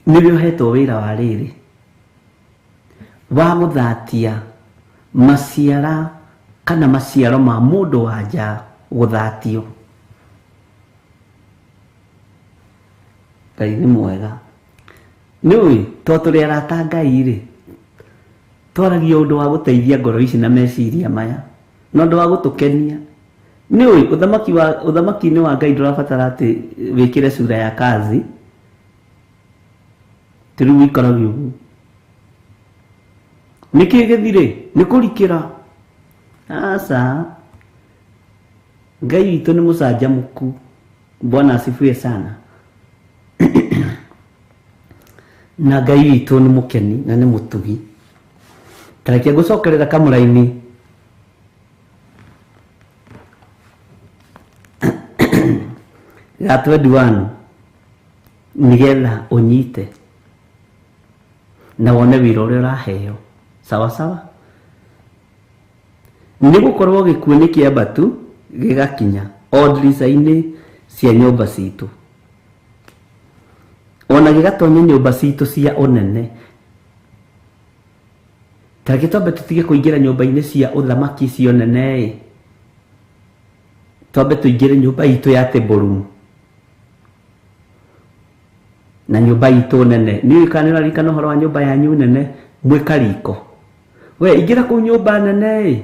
nĩwe ũhetwo wĩra wa rĩrĩ wa gũthatia maciara kana maciaro ma mũndũ wa nja gũthatio. Ngai nĩ mwega. Nĩũĩ to tũrĩ arata a Ngai rĩ, twaragia ũndũ wa gũteithia ngoro ici na meciria maya, na ũndũ wa gũtũkenia. Nĩũĩ ũthamaki wa ũthamaki-inĩ wa Ngai ndũrabatara atĩ wĩkĩre sura ya kazi, atĩ rĩu ũikarage ũguo. Nĩkĩ gĩthirĩ? Nĩ kũrikĩra. Aca. Ngai witũ nĩ mũcanjamũku. Bwana asifiwe sana. Na Ngai witũ nĩ mũkeni na nĩ mũtugi. Tareke ngũcokerera kamũraini ga 21 nĩgetha ũnyite na wone wĩra ũrĩa ũraheo. Sawa sawa. Nĩ gũkorwo gĩkuũ nĩ kĩambatu gĩgakinya o ndirica-inĩ cia nyũmba citũ, ona gĩgatonya nyũmba citũ cia ũnene. Tareke twambe tũtige kũingĩra nyũmba-inĩ cia ũthamaki cia ũnene-ĩ, twambe tũingĩre nyũmba itũ ya table room na nyũmba itũ nene. Nĩ ũĩ kana nĩ ũraririkana ũhoro wa nyũmba yanyu nene mwĩ kariko? We ingĩra kũu nyũmba nene-ĩ,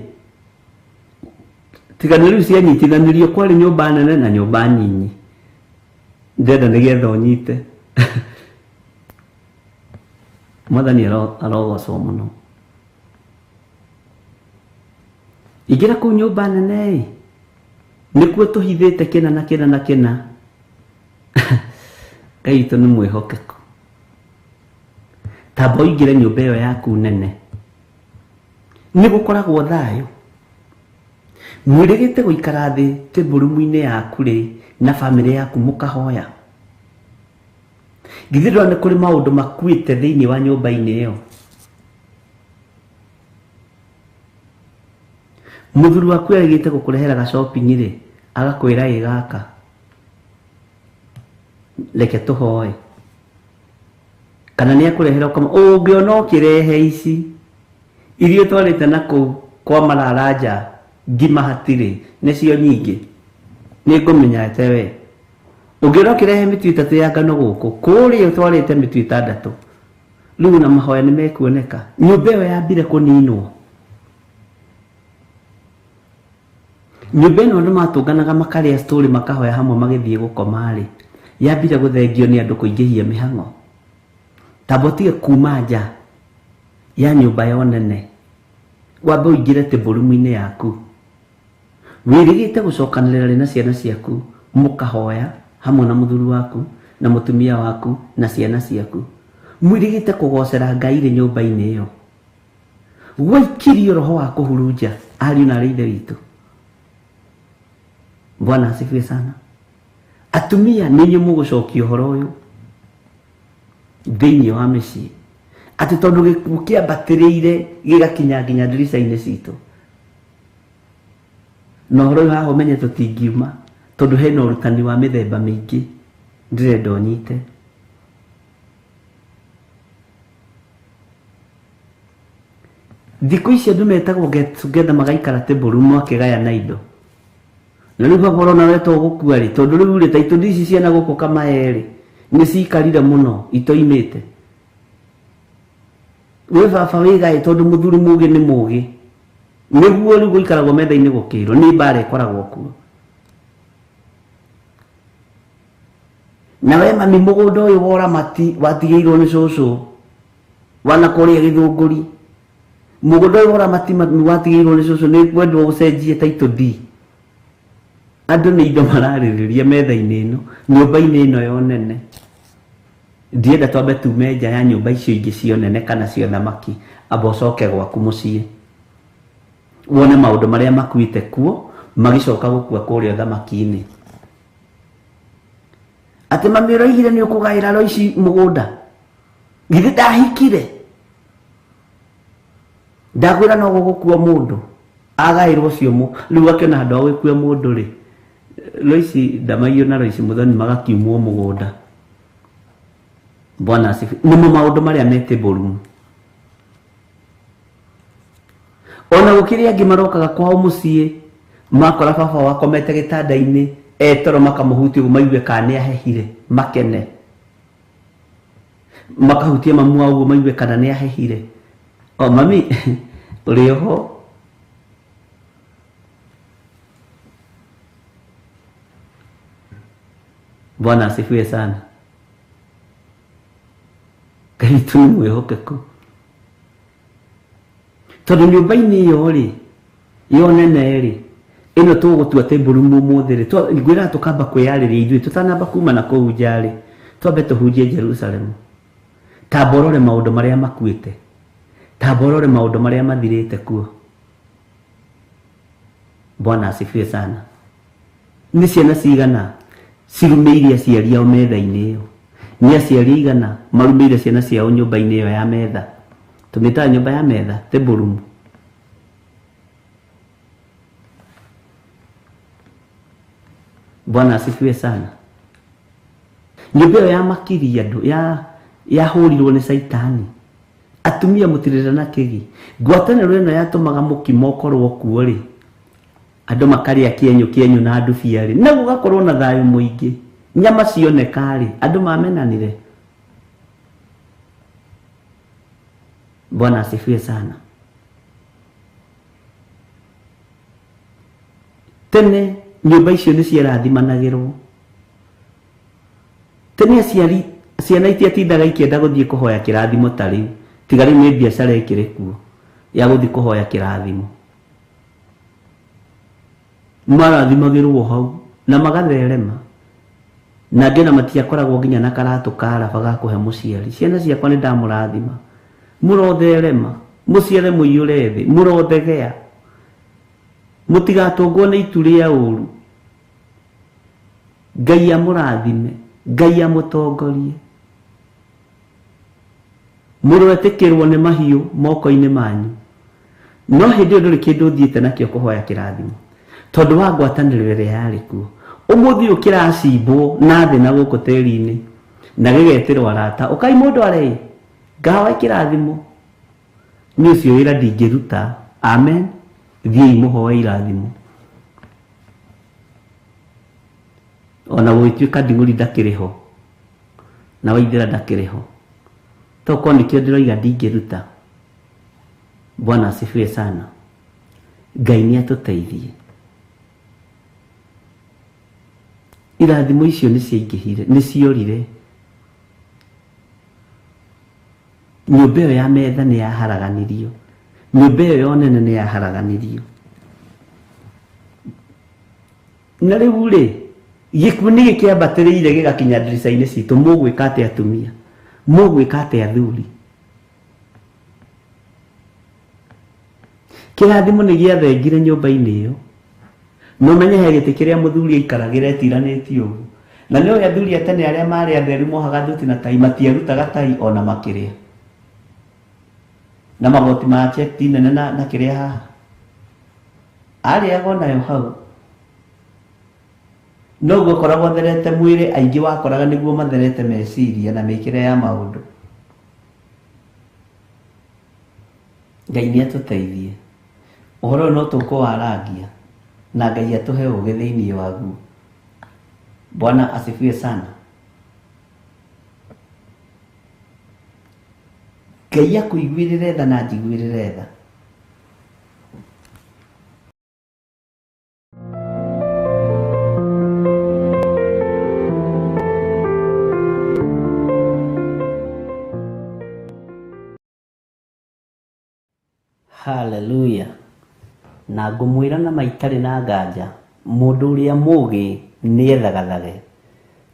tiga nĩ rĩu cianyitithanirio, kwarĩ nyũmba nene na nyũmba nyinyi. Ndĩrenda nĩgetha ũnyite. Mwathani arogocwo mũno. Ingĩra kũu nyũmba nene-ĩ, nĩkuo tũhithĩte kĩna na kĩna na kĩna. Ngai witũ nĩ mwĩhokeku. Tamba ũingĩre nyũmba ĩyo yaku nene, nĩ gũkoragwo thayũ. Mwĩrĩgĩte gũikara thĩ table room-inĩ yaku rĩ na bamĩrĩ yaku mũkahoya. Githĩ ndũrona nĩ kũrĩ maũndũ makuĩte thĩinĩ wa nyũmba-inĩ ĩyo? Mũthuri waku erĩgĩte gũkũrehera ga shopping rĩ, agakwĩra ĩ gaka, reke tũhoe. Kana nĩ akũrehera ũkama, ũngĩona ũkĩrehe ici, iria ũtwarĩte na kũu kwa marara nja, ngima hatirĩ, nĩcio nyingĩ, nĩ ngũmenya ate we. Ũngĩona ũkĩrehe mĩtu ĩtatũ ya ngano gũkũ, kũrĩa ũtwarĩte mĩtu ĩtandatũ, rĩu na mahoya nĩ mekuoneka. Nyũmba ĩyo yambire kũninwo. Nyũmba ĩno andũ matũnganaga makarĩa story makahoya hamwe magĩthiĩ gũkoma rĩ, yambire gũthengio nĩ andũ kũingĩhia mĩhang'o. Tamba ũtige kuma nja ya nyũmba ya ũnene, wambe ũingĩre table room-inĩ yaku. Wĩrĩgĩte gũcokanĩrĩra rĩ na ciana ciaku, mũkahoya hamwe na mũthuri waku na mũtumia waku na ciana ciaku. Mwĩrĩgĩte kũgocera Ngai rĩ nyũmba-inĩ ĩyo. Gwaikirio roho wa kũhurunja ariũ na arĩ ithe witũ. Bwana asifiwe sana. Atumia nĩ inyuĩ mũgũcokia ũhoro ũyũ thĩinĩ wa mĩciĩ, atĩ tondũ gĩkuũ kĩambatĩrĩire gĩgakinya nginya ndirica-inĩ citũ. Na ũhoro ũyũ haha ũmenye tũtingiuma, tondũ hena ũrutani wa mĩthemba mĩingĩ ndĩrenda ũnyite. Thikũ ici andũ metagwo get together magaikara table room makĩgayana indo. Na rĩu baba ũrona we to gũkua rĩ, tondũ rĩu rĩ ta itũndi ici ciana gũkũ Kamae rĩ, nĩ ciikarire mũno itoimĩte. We baba wĩgaĩ tondũ mũthuri mũgĩ nĩ mũgĩ. Nĩguo rĩu gũikaragwo metha-inĩ gũkĩrwo, nĩ mbara ĩkoragwo kuo. Na we mami mũgũnda ũyũ wa ũramati watigĩirwo nĩ cũcũ, wana kũrĩa Gĩthũngũri. Mũgũnda ũyũ wa ũramati mami watigĩirwo nĩ cũcũ nĩ kwendwo ũcenjie title deed. Andũ nĩ indo mararĩrĩria metha-inĩ ĩno, nyũmba-inĩ ĩno ya ũnene. Ndienda twambe tume nja ya nyũmba icio ingĩ cia ũnene kana cia ũthamaki, amba ũcoke gwaku mũciĩ. Wone maũndũ marĩa makuĩte kuo, magĩcoka gũkua kũrĩa ũthamaki-inĩ. Atĩ mami ũroigire nĩ ũkũgaĩra Loici mũgũnda. Githĩ ndahikire? Ndakwĩra no gũgũkua mũndũ. Agaĩrwo ũcio rĩu akĩona handũ ha gũgĩkua mũndũ rĩ, Loici Ndamaiyũ na Loici Muthoni magakiumwo mũgũnda. Bwana asifiwe. Nĩmo maũndũ marĩa me table room. Ona gũkĩrĩ angĩ marokaga kwao mũciĩ makora baba wakomete gĩtanda-inĩ etoro makamũhutia ũguo maigue kana nĩ ahehire makene. Makahutia mamu wao ũguo maigue kana nĩ ahehire. O mami ũrĩ oho? Bwana asifiwe sana. Ngai witũ nĩ mwĩhokeku. Tondũ nyũmba-inĩ ĩyo rĩ, ĩyo nene rĩ, ĩno tũgũtua table room ũmũthĩ rĩ, ngwĩraga tũkamba kwĩyarĩria ithuĩ tũtanamba kuma na kũu nja rĩ, twambe tũhunjie Jerusalem. Tamba ũrore maũndũ marĩa makuĩte. Tamba ũrore maũndũ marĩa mathirĩte kuo. Bwana asifiwe sana. Nĩ ciana cigana cirumĩire aciari ao metha-inĩ ĩyo? Nĩ aciari aigana marumĩire ciana ciao nyũmba-inĩ ĩyo ya metha? Tũmĩtaga nyũmba ya metha, table room. Bwana asifiwe sana. Nyũmba ĩyo ya makiria andũ, yahũrirwo nĩ Caitani. Atumia mũtirĩra na kĩgi. Ngwatanĩro ĩno yatũmaga mũkimo ũkorwo kuo rĩ, andũ makarĩa kĩenyũ kĩenyũ na ndubia rĩ, na gũgakorwo na thayũ mũingĩ. Nyama cioneka rĩ, andũ mamenanire. Bwana asifiwe sana. Tene nyũmba icio nĩ ciarathimanagĩrwo. Tene aciari ciana itiatindaga ikĩenda gũthiĩ kũhoya kĩrathimo ta rĩu, tiga rĩu nĩ biacara ĩkĩrĩ kuo ya gũthiĩ kũhoya kĩrathimo. Marathimagĩrwo hau na magatherema. Na angĩ ona matiakoragwo nginya na karatũ ka raba ga kũhe mũciari. Ciana ciakwa nĩ ndamũrathima. Mũrotherema, mũciare mũiyũre thĩ, mũrothegea. Mũtigatũngwo nĩ itu rĩa ũru. Ngai amũrathime, Ngai amũtongorie. Mũroetĩkĩrwo nĩ mahiũ moko-inĩ manyu. No hĩndĩ ĩyo ndũrĩ kĩndũ ũthiĩte nakĩo kũhoya kĩrathimo. Tondũ wa ngwatanĩro ĩrĩa yarĩ kuo. Ũmũthĩ ũyũ kĩracimbwo na thĩ na gũkũ tĩri-inĩ na gĩgetĩrwo arata. Ũkai mũndũ arĩ ngahoe kĩrathimo. Niĩ ũcio wĩra ndingĩruta. Amen. Thiĩi mũhoe irathimo. Ona gũgĩtuĩka nding'ũri ndakĩrĩ ho na Waithera ndakĩrĩ ho, tokorwo nĩkĩo ndĩroiga ndingĩruta. Bwana asifiwe sana. Ngai nĩ atũteithie. Irathimo icio nĩ ciaingĩhire, nĩ ciorire. Nyũmba ĩyo ya metha nĩ yaharaganirio. Nyũmba ĩyo ya ũnene nĩ yaharaganirio. Na rĩu rĩ, gĩkuũ nĩ gĩkĩambatĩrĩire gĩgakinya ndirica-inĩ citũ. Mũgwĩka atĩa atumia? Mũgwĩka atĩa athuri? Kĩrathimo nĩ gĩathengire nyũmba-inĩ ĩyo. No menye he gĩtĩ kĩrĩa mũthuri aikaragĩra etiranĩtie ũguo. Na nĩ ũĩ athuri a tene arĩa marĩ atheru mohaga thuti na tai, matiarutaga tai ona makĩrĩa. Na magoti ma cheti nene na kĩrĩa haha. Arĩaga onayo hau. Noguo akoragwo atherete mwĩrĩ, aingĩ wakoraga nĩguo matherete meciria na mĩkĩre ya maũndũ. Ngai nĩ atũteithie. Ũhoro ũyũ no tũkũwarangia na Ngai atũhe ũũgĩ thĩinĩ waguo. Bwana asifiwe sana. Ngai akũiguĩrĩre tha na njiguĩrĩre tha. Hallelujah. Na ngũmwĩra na maitarĩ na nganja, mũndũ ũrĩa mũũgĩ nĩethagathage,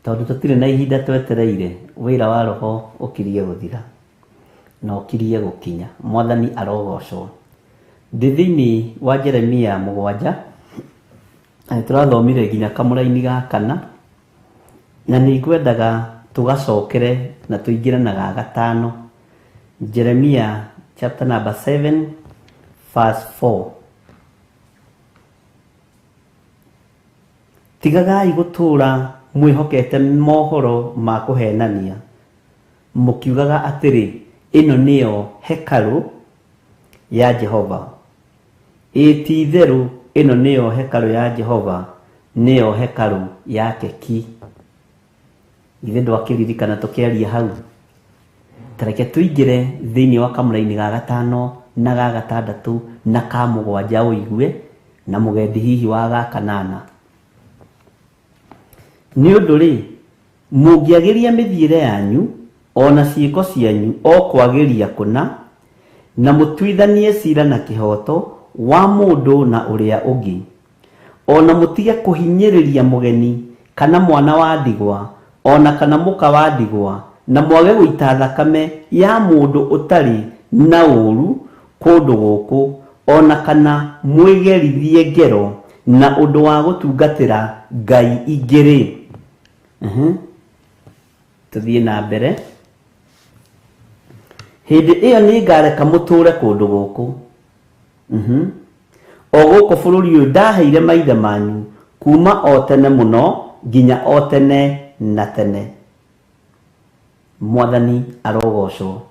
tondũ tũtirĩ na ihinda twetereire wĩra wa roho ũkirie gũthira na ũkirie gũkinya. Mwathani arogocwo. Ndĩ thĩinĩ wa Jeremia 7, na nĩtũrathomire nginya kamũraini ga 4, Na nĩ ngwendaga tũgacokere na tũingĩre na ga gatano. Jeremia chapter number 7 verse 4. Tigagai gũtũũra mwĩhokete mohoro ma kũhenania, mũkiugaga atĩrĩ, ĩno nĩyo hekarũ ya Jehova, ĩĩ ti-itherũ ĩno nĩyo hekarũ ya Jehova, nĩyo hekarũ yake ki. Githĩ ndwakĩririkana tũkĩaria hau? Ta reke tũingĩre thĩinĩ wa kamũraini ga gatano na ga gatandatũ na ka mũgwanja ũigue, na mũgendi hihi wa ga kanana. Nĩ ũndũ-rĩ, mũngĩagĩria mĩthiĩre yanyu o na ciĩko cianyu o kwagĩria kũna, na mũtuithanie cira na kĩhooto wa mũndũ na ũrĩa ũngĩ, o na mũtige kũhinyĩrĩria mũgeni kana mwana wa ndigwa o na kana mũka wa ndigwa, na mwage gũita thakame ya mũndũ ũtarĩ na ũũru kũndũ gũkũ, o na kana mwĩgerithie ngero na ũndũ wa gũtungatĩra ngai ingĩ-rĩ. Tũthiĩ na mbere. Hĩndĩ ĩyo nĩngareka mũtũũre kũndũ gũkũ, o gũkũ bũrũri ũyũ ndaheire maithe manyu kuuma o tene mũno nginya o tene na tene. Mwathani arogocwo.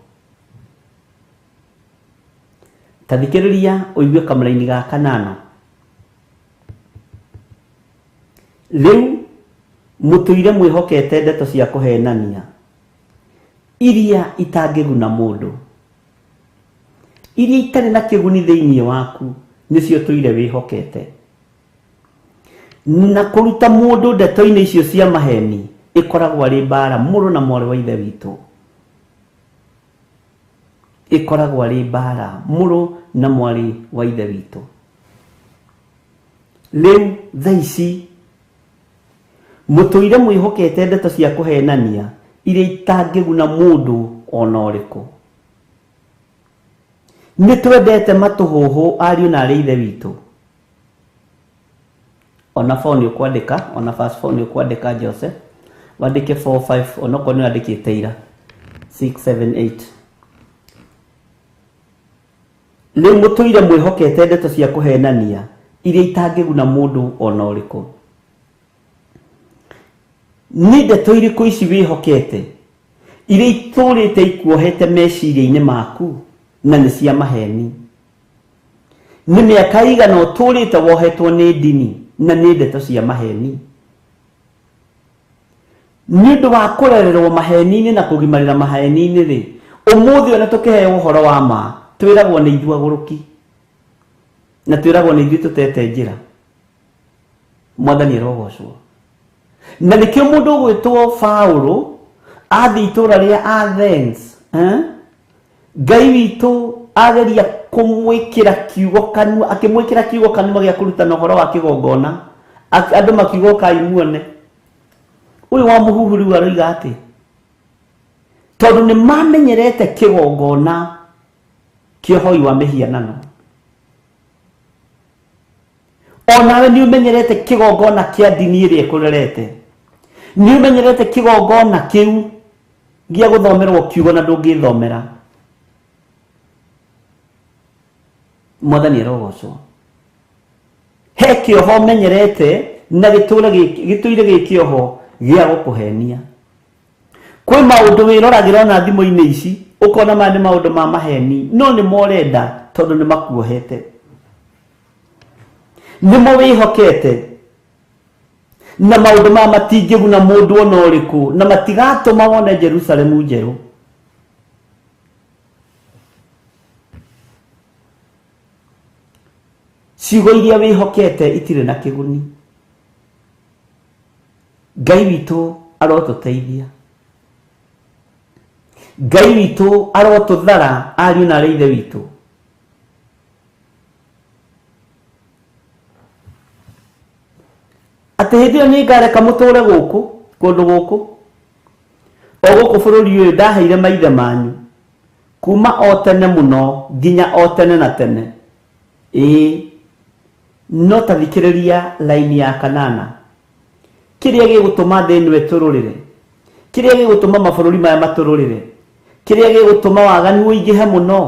Ta thikĩrĩria ũigue kamũraini ga kanana. Rĩu mũtũire mwĩhokete ndeto cia kũhenania iria itangĩguna mũndũ, iria itarĩ na kĩguni thĩinĩ waku, nĩcio ũtũire wĩhokete. Na kũruta mũndũ ndeto-inĩ icio cia maheni ĩkoragwo arĩ mbara mũrũ na mwarĩ wa ithe witũ. Ĩkoragwo arĩ mbara mũrũ na mwarĩ wa ithe witũ. Rĩu thaa ici mũtũire mwĩhokete ndeto cia kũhenania iria itangĩguna mũndũ ona ũrĩkũ. Nĩ twendete matũhũhũ ariũ na arĩ ithe witũ. Ona 4 nĩ ũkwandĩka, ona verse 4 nĩ ũkwandĩka Jose. Wandĩke 4 5 onokorwo nĩ wandĩkĩte ira. 6 7 8. Rĩu mũtũire mwĩhokete ndeto cia kũhenania iria itangĩguna mũndũ ona ũrĩkũ. Nĩ ndeto irĩkũ ici wĩhokete iria itũrĩte ikuohete meciria-inĩ maku na nĩ cia maheni? Nĩ mĩaka igana ũtũrĩte wohetwo nĩ ndini na nĩ ndeto cia maheni? Nĩ ũndũ wa kũrererwo maheni-inĩ na kũgimarĩra maheni-inĩ rĩ, ũmũthĩ ona tũkĩheo ũhoro wa ma twĩragwo nĩ ithuĩ agũrũki na twĩragwo nĩ ithuĩ tũtete njĩra. Mwathani arogocwo. Na nĩkĩo mũndũ ũgwĩtwo Paulo athiĩ itũũra rĩa Athens, eh? Ngai witũ ageria kũmwĩkĩra kiugo kanua, akĩmwĩkĩra kiugo kanua gĩa kũrutana ũhoro wa kĩgongona, andũ makiuga ũkai muone ũyũ wa mũhuhu rĩu aroiga atĩ tondũ nĩ mamenyerete kĩgongona kĩa ũhoi wa mĩhianano. Onawe nĩ ũmenyerete kĩgongona kĩa ndini ĩrĩa ĩkũrerete, nĩ ũmenyerete kĩgongona kĩu gĩa gũthomerwo kiugo na ndũngĩthomera. Mwathani arogocwo. He kĩoho ũmenyerete na gĩtũire gĩ kĩoho gĩa gũkũhenia. Kwĩ maũndũ wĩroragĩra ona thimũ-inĩ ici ũkona maya nĩ maũndũ ma maheni, no nĩmo ũrenda tondũ nĩ makuohete, nĩmo wĩhokete, na maũndũ maya matingĩguna mũndũ ona ũrĩkũ na matigatũma wone Jerusalemu njerũ. Ciugo iria wĩhokete itirĩ na kĩguni. Ngai witũ arotũteithia, Ngai witũ arotũthara ariũ na arĩ ithe witũ. Atĩ hĩndĩ ĩyo nĩngareka mũtũre gũkũ kũndũ gũkũ, o gũkũ bũrũri ũyũ ndaheire maithe manyu kuma o tene mũno nginya o tene na tene. Ĩĩ, no ta thikĩrĩria laini ya kanana. Kĩrĩa gĩgũtũma thĩ ĩno ĩtũrũrĩre, kĩrĩa gĩgũtũma mabũrũri maya matũrũrĩre, kĩrĩa gĩgũtũma waganu ũingĩhe mũno,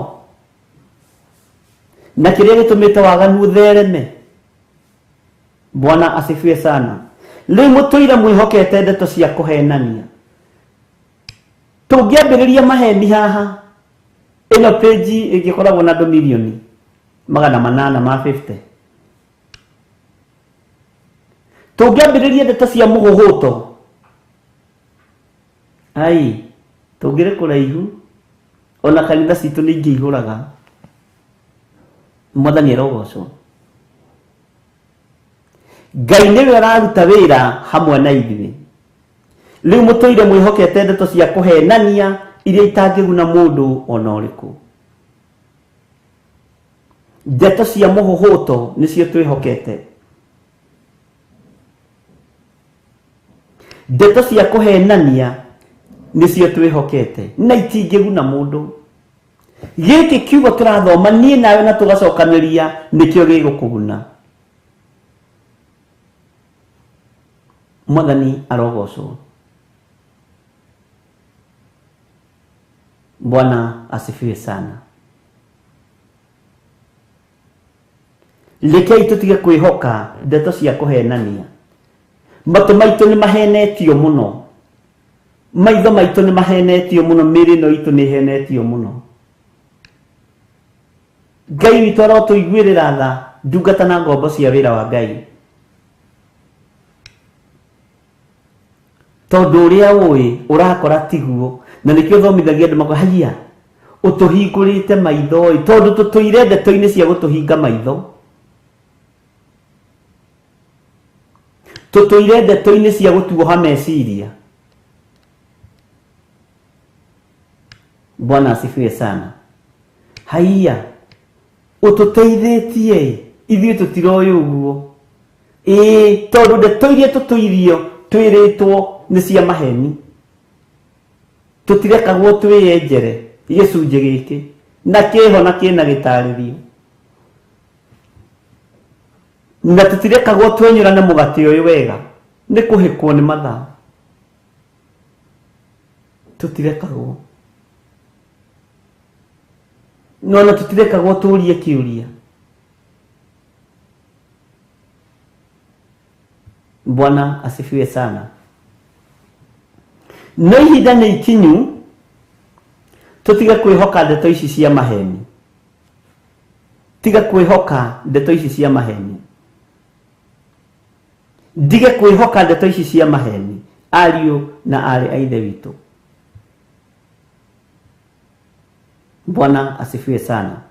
na kĩrĩa gĩtũmĩte waganu ũthereme. Bwana asifiwe sana. Rĩu mũtũire mwĩhokete ndeto cia kũhenania. Tũngĩambĩrĩria maheni haha, ĩno page ĩngĩkoragwo na andũ mirioni 850. Tũngĩambĩrĩria ndeto cia mũhũhũto, ai tũngĩrĩ kũraihu, ona kanitha citũ nĩ ingĩihũraga. Mwathani arogocwo. Ngai nĩwe ũraruta wĩra hamwe na ithuĩ. Rĩu mũtũire mwĩhokete ndeto cia kũhenania iria itangĩguna mũndũ ona ũrĩkũ. Ndeto cia mũhũhũto nĩcio twĩhokete. Ndeto cia kũhenania nĩcio twĩhokete na itingĩguna mũndũ. Gĩkĩ kiugo tũrathoma niĩ nawe na tũgacokanĩria nĩkĩo gĩgũkũguna. Mwathani arogocwo. Bwana asifiwe sana. Rekei tũtige kwĩhoka ndeto cia kũhenania. Matũ maitũ nĩ mahenetio mũno, maitho maitũ nĩ mahenetio mũno, mĩĩrĩ ĩno itũ nĩ ĩhenetio mũno. Ngai witũ arotũiguĩrĩra tha, ndungata na ngombo cia wĩra wa Ngai, tondũ ũrĩa ũĩ ũrakora tiguo, na nĩkĩo thomithagia andũ makwa haiya ũtũhingũrĩte maitho ĩ, tondũ tũtũire ndeto-inĩ cia gũtũhinga maitho, tũtũire ndeto-inĩ cia gũtuoha meciria. Bwana asifiwe sana. Haiya ũtũteithĩtie ithuĩ tũtiroĩ ũguo, ĩĩ, tondũ ndeto iria tũtũirio twĩrĩtwo nĩ cia maheni. Tũtirekagwo twĩyenjere gĩcunjĩ gĩkĩ na kĩho na kĩna gĩtarĩrio, na tũtirekagwo twenyũrane mũgate ũyũ wega nĩ kũhĩkwo nĩ mathaa. Tũtirekagwo nona, tũtirekagwo tũrie kĩũria. Bwana asifiwe sana. No ihinda nĩ ikinyu tũtige kwĩhoka ndeto ici cia maheni. Tiga kwĩhoka ndeto ici cia maheni, ndige kwĩhoka ndeto ici cia maheni, ariũ na aarĩ a Ithe witũ. Bwana asifiwe sana.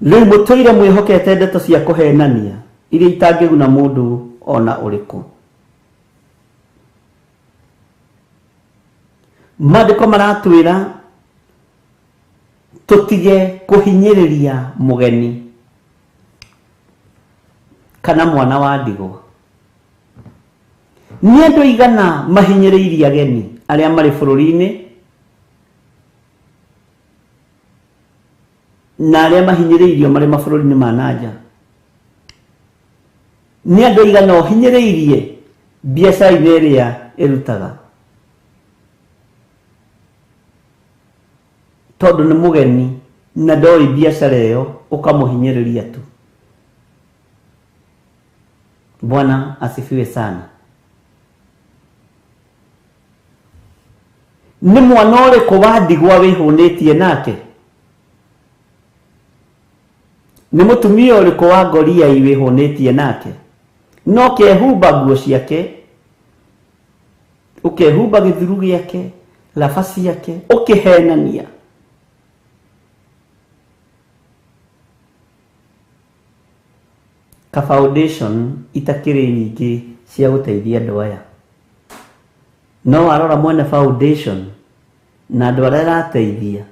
Rĩu mũtũire mwĩhokete ndeto cia kũhenania iria itangĩguna mũndũ ona ũrĩkũ. Maandĩko maratwĩra tũtige kũhinyĩrĩria mũgeni kana mwana wa ndigwa. Nĩ andũ aigana mahinyĩrĩirie ageni arĩa marĩ bũrũri-inĩ na arĩa mahinyĩrĩirio marĩ mabũrũri-inĩ ma nanja? Nĩ andũ aigana ũhinyĩrĩirie biacara-inĩ ĩrĩa ĩrutaga tondũ nĩ mũgeni na ndoĩ biacara ĩyo, ũkamũhinyĩrĩria tu? Bwana asifiwe sana. Nĩ mwana ũrĩkũ wa ndigwa wĩhũnĩtie nake? Nĩ mũtumia ũrĩkũ wa ngoriai wĩhũnĩtie nake? No kehumba nguo ciake, ũkehumba gĩthuru gĩake, raba ciake, ũkĩhenania. Ka foundation itakĩrĩ nyingĩ cia gũteithia andũ aya, no warora mwene foundation na andũ arĩa arateithia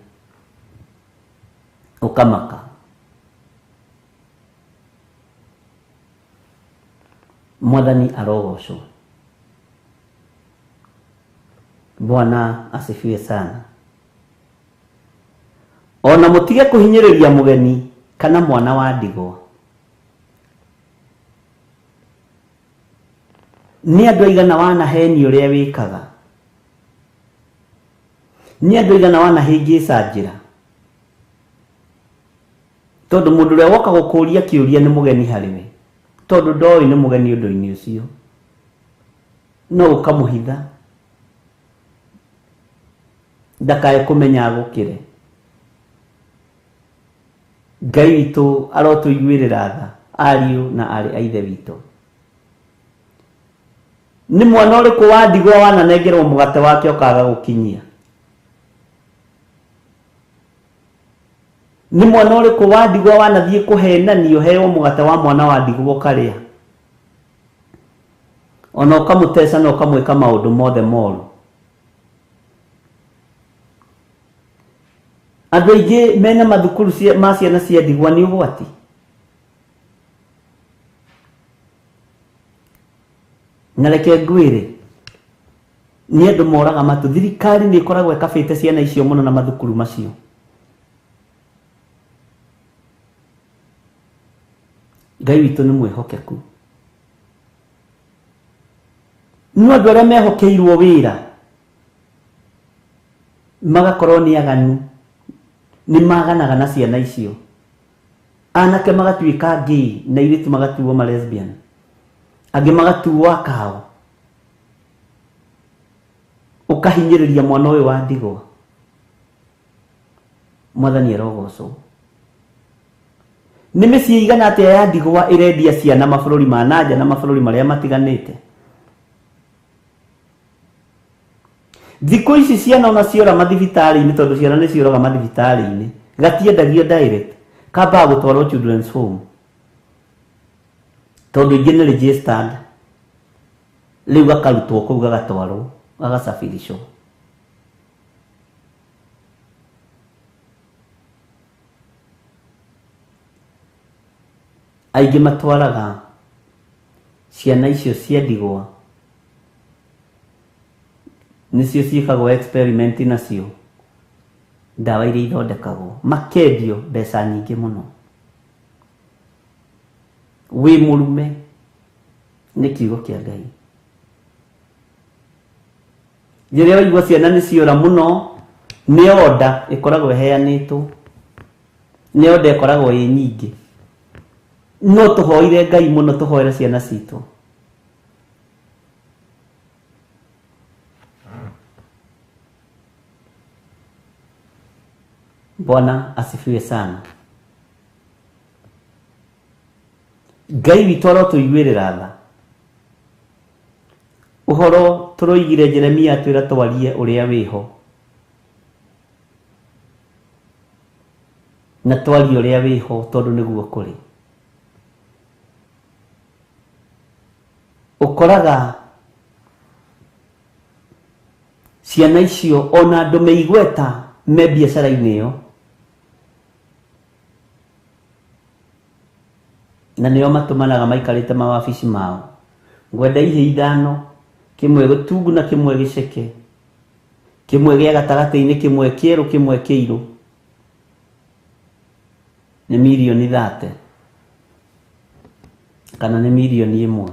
ũkamaka. Mwathani arogocwo. Bwana asifiwe sana. Ona mũtige kũhinyĩrĩria mũgeni Kana mwana wa ndigwa? Nĩ andũ aigana wanaheni ũrĩa wĩkaga? Nĩ andũ aigana wanahĩngĩca njĩra? Tondũ mũndũ ũrĩa woka gũkũria kĩũria nĩ mũgeni harĩ we, tondũ ndoĩ nĩ mũgeni ũndũ-inĩ ũcio, no ũkamũhitha ndakae kũmenya agũkĩre. Ngai witũ arotũiguĩrĩra tha, ariũ na aarĩ a Ithe witũ. Nĩ mwana ũrĩkũ wa ndigwa wananengerwo mũgate wake ũkaga gũkinyia? Nĩ mwana ũrĩkũ wa ndigwa wanathiĩ kũhenanio heo mũgate wa mwana wa ndigwa ũkarĩa? Ona ũkamũteca na ũkamwĩka maũndũ mothe moru. Andũ aingĩ mena mathukuru ma ciana cia ndigwa nĩ ũgwati. Na reke ngwĩre, nĩ andũ moraga matũ. Thirikari nĩ ĩkoragwo ĩkabĩte ciana icio mũno na mathukuru macio. Ngai witũ nĩ mwĩhokeku. No andũ arĩa mehokeirwo wĩra magakorwo nĩ aganu, nĩ maganaga na ciana icio. Anake magatuĩka gay na airĩtu magatuo ma lesbian, angĩ magatuo akao. Ũkahinyĩrĩria mwana ũyũ wa ndigwa. Mwathani arogocwo. Nĩ mĩciĩ igana atĩa ya ndigwa ĩrendia ciana mabũrũri ma nanja na mabũrũri marĩa matiganĩte? Thikũ ici ciana ona ciora mathibitarĩ-inĩ, tondũ ciana nĩ ciũraga mathibitarĩ-inĩ, gatiendagio direct, kambaga gũtwarwo children's home, tondũ ingĩ nĩ registered, rĩu gakarutwo kũu gagatwarwo gagasafirishwo. Aingĩ matwaraga ciana icio cia ndigwa, nĩcio ciĩkagwo experiment nacio, ndawa iria ithondekagwo, makendio mbeca nyingĩ mũno. Wĩ mũrume nĩ kiugo kĩa Ngai. Rĩrĩa waigua ciana nĩ ciora mũno, nĩ order ĩkoragwo ĩheanĩtwo, nĩ order ĩkoragwo ĩ nyingĩ. No tũhoire Ngai mũno, tũhoere ciana citũ. Bwana asifiwe sana. Ngai witũ arotũiguĩrĩra tha. Ũhoro tũroigire Jeremia atwĩra twarie ũrĩa wĩho, na twarie ũrĩa wĩho tondũ nĩguo kũrĩ. Ũkoraga ciana icio ona andũ me igweta me biacara-inĩ ĩyo, na nĩo matũmanaga maikarĩte mawabici mao. Ngwenda ihĩ ithano, kĩmwe gĩtungu na kĩmwe gĩceke, kĩmwe gĩa gatagatĩ-inĩ, kĩmwe kĩerũ, kĩmwe kĩirũ. Nĩ mirioni 30 kana nĩ mirioni 1.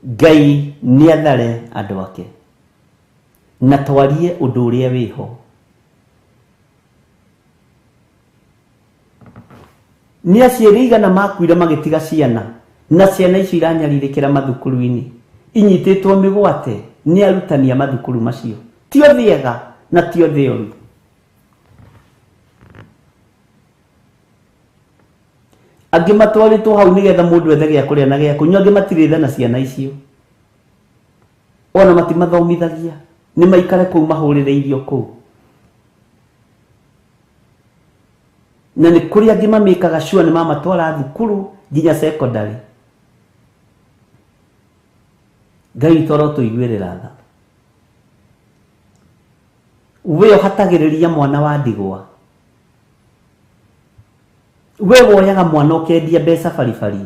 Ngai nĩ athare andũ ake na twarie ũndũ ũrĩa wĩho. Nĩ aciari aigana makuire magĩtiga ciana, na ciana icio iranyarirĩkĩra mathukuru-inĩ, inyitĩtwo mĩgwate nĩ arutani a mathukuru macio. Ti othe ega na ti othe oru. Angĩ matwarĩtwo hau nĩgetha mũndũ ethe gĩa kũrĩa na gĩa kũnyua, angĩ matirĩ tha na ciana icio. Ona matimathomithagia, nĩ maikare kũu mahũrĩre irio kũu. Na nĩ kũrĩ angĩ mamĩkaga sure nĩ mamatwara thukuru nginya secondary. Ngai witũ arotũiguĩrĩra tha. We ũhatagĩrĩria mwana wa ndigwa, we woyaga mwana ũkendia mbeca baribari,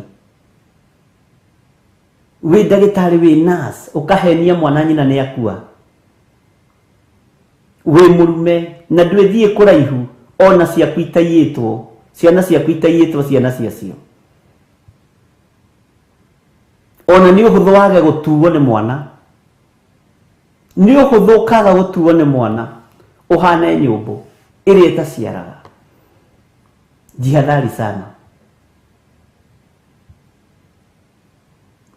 wĩ ndagĩtarĩ, wĩ nurse, ũkahenia mwana nyina nĩ akua. Wĩ mũrume na ndwĩthiĩ kũraihu ona ciaku itaiyĩtwo, ciana ciaku itaiyĩtwo ciana ciacio. Ona nĩ ũhũthũ wage gũtuo nĩ mwana. Nĩ ũhũthũ ũkaga gũtuo nĩ mwana ũhane nyũmbũ ĩrĩa ĩtaciaraga. Jihadhari sana.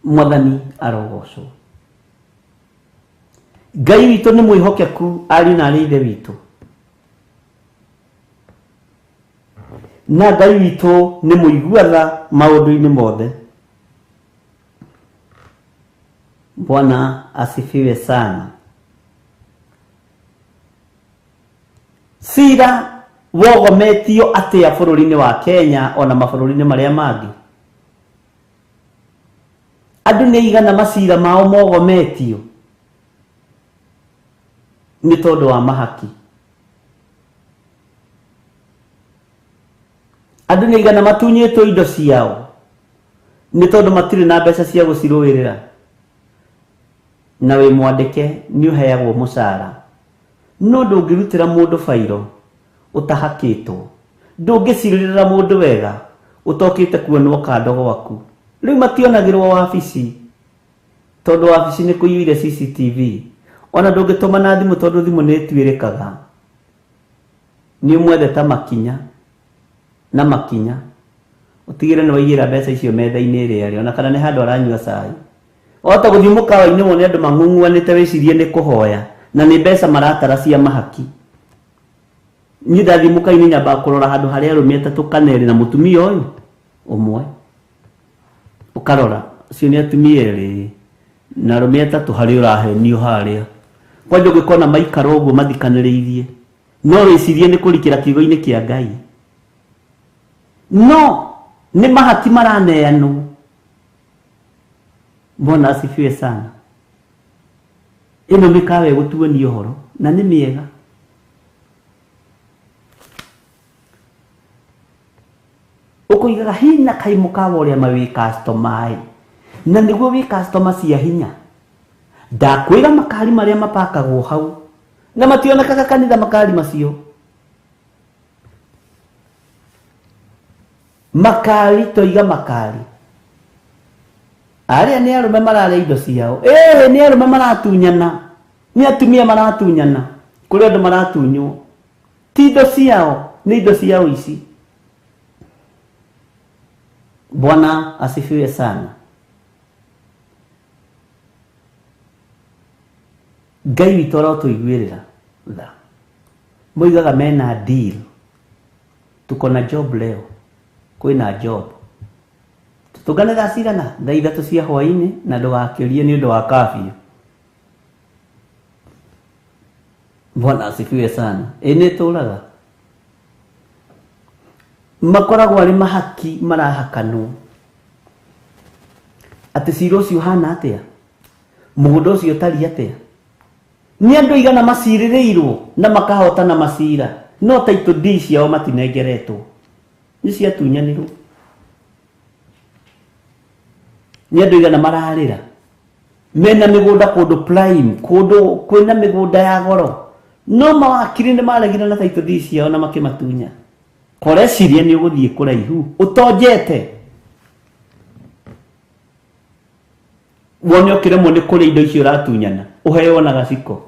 Mwathani arogocwo. Ngai witũ nĩ mwĩhokeku ariũ na arĩ ithe witũ. Na Ngai witũ nĩ mũigua tha maũndũ-inĩ mothe. Bwana asifiwe sana. Cira wogometio atĩa bũrũri-inĩ wa Kenya ona mabũrũri-inĩ marĩa mangĩ? Andũ nĩ aigana macira mao mogometio nĩ tondũ wa mahaki. Andũ nĩ aigana matunyĩtwo indo ciao nĩ tondũ matirĩ na mbeca cia gũcirũĩrĩra. Na wĩ mwandĩke nĩ ũheagwo mũcara, no ndũngĩrutĩra mũndũ bairo ũtahakĩtwo, ndũngĩcirĩrĩra mũndũ wega ũtokĩte kuonwo kando gwaku. Rĩu mationagĩrwo wabici tondũ wabici nĩ kũiyũire CCTV. Ona ndũngĩtũma na thimũ tondũ thimũ nĩ ĩtuĩrĩkaga. Nĩ ũmwethe ta makinya na makinya, ũtigĩre nĩ waigĩra mbeca icio metha-inĩ ĩrĩa arĩ, ona kana nĩ handũ aranyua cai. Wahota gũthiĩ mũkawa-inĩ wone andũ mang'ung'uanĩte wĩcirie nĩ kũhoya, na nĩ mbeca maratara cia mahaki. Niĩ ndathiĩ mũkawa-inĩ nyambaga kũrora handũ harĩa arũme atatũ kana erĩ na mũtumia ũyũ ũmwe. Ũkarora acio nĩ atumia erĩ na arũme atatũ harĩa ũrahenio harĩa. Kwanja ũngĩkona maikara ũguo mathikanĩrĩirie, no wĩcirie nĩ kũrikĩra kiugo-inĩ kĩa Ngai. No nĩ mahaki maraneanwo. Bwana asifiwe sana. Ĩno mĩkawa ĩgũtuonia ũhoro na nĩ mĩega. Ũkũigaga hinya kaĩ mũkawa ũrĩa ma wĩ customer ĩ, na nĩguo wĩ customer cia hinya. Ndakwĩra makari marĩa mapakagwo hau na mationekaga kanitha makari macio. Makari toiga makari. Arĩa nĩ arũme mararĩa indo ciao. Ĩĩ nĩ arũme maratunyana, nĩ atumia maratunyana, kũrĩ andũ maratunywo. Ti indo ciao, nĩ indo ciao ici. Bwana asifiwe sana. Ngai witũ arotũiguĩrĩra tha. Moigaga mena deal. Tuko na job leo. Kwĩna job. Tũtũngane thaa cigana? Thaa 3 cia hwaĩ-inĩ na ndũgakĩrie nĩ ũndũ wa curfew. Bwana asifiwe sana. Ĩ nĩ tũraga. Makoragwo arĩ mahaki marahakanwo. Atĩ cira ũcio ũhana atĩa? Mũgũnda ũcio ũtariĩ atĩa? Nĩ andũ aigana macirĩrĩirwo na makahotana macira, no title deed ciao matinengeretwo. Nĩ ciatunyanirwo. Nĩ andũ aigana mararĩra mena mĩgũnda kũndũ prime, kũndũ kwĩna mĩgũnda ya goro, no mawakiri nĩ maregire na title deed ciao na makĩmatunya. Koreciria nĩ ũgũthiĩ kũraihu ũtonjete, wone ũkĩremwo nĩ kũrĩa indo icio ũratunyana, ũheo na gaciko.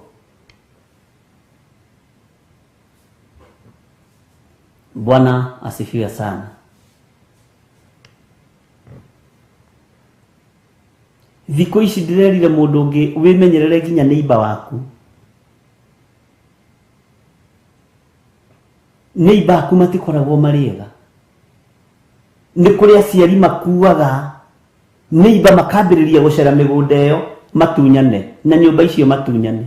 Bwana asifiwe sana. Thikũ ici ndĩrerire mũndũ ũngĩ wĩmenyerere nginya neighbor waku. Neighbor aku matikoragwo marĩ ega. Nĩ kũrĩ aciari makuaga neighbor makambĩrĩria gũcera mĩgũnda ĩyo matunyane na nyũmba icio matunyane.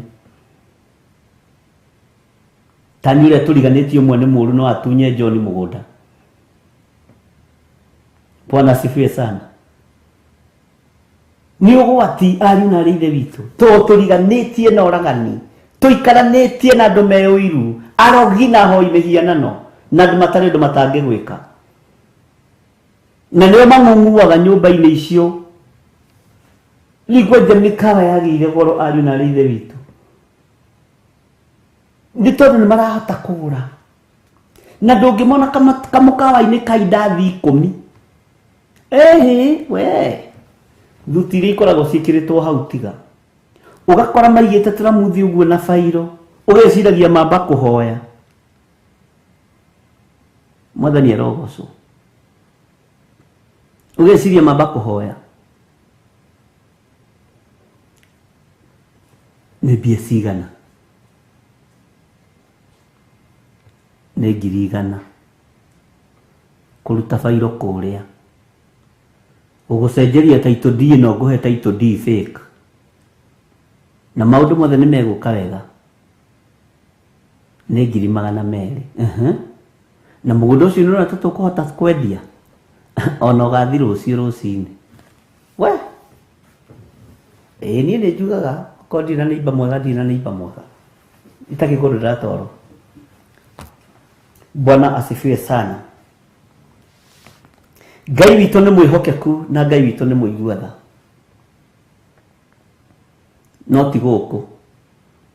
Tani ũrĩa tũriganĩtie ũmwe nĩ mũũru no atunye John mũgũnda. Bwana asifiwe sana. Nĩ ũgwati ariũ na arĩ ithe witũ, tondũ tũriganĩtie na ũragani, tũikaranĩtie na andũ me ũiru, arogi na ahoi mĩhianano, na andũ matarĩ ũndũ matangĩgwĩka. Na nĩo mang'ung'uaga nyũmba-inĩ icio. Ningĩ mĩkawa yagĩire goro ariũ na arĩ ithe witũ. Nĩ tondũ nĩ marahota kũgũra. Na ndũngĩmona kamũkawa-inĩ ka indathi 10. Ehe, we. Thuti iria ikoragwo ciĩkĩrĩtwo hau tiga. Ũgakora maigĩte tũramuthi ũguo na bairo. Ũgeciragia mamba kũhoya. Mwathani arogocwo. Ũgeciria mamba kũhoya. Nĩ mbia cigana? Nĩ 100,000. Kũruta bairo kũrĩa. Gũgũcenjeria title deed no ngũhe title deed fake. Na maũndũ mothe nĩ megũka wega. Nĩ 200,000. Na mũgũnda ũcio nĩ ũrona ta tũkũhota kwendia. Ona ũgathiĩ rũciũ rũcinĩ. We! Ĩĩ niĩ nĩ njugaga okorwo ndirĩ na neighbor mwega ndirĩ na neighbor mwega. Itakĩ kũndũ ndĩratwarwo. Bwana asifiwe sana. Ngai witũ nĩ mwĩhokeku na Ngai witũ nĩ mũigua tha. No ti gũkũ.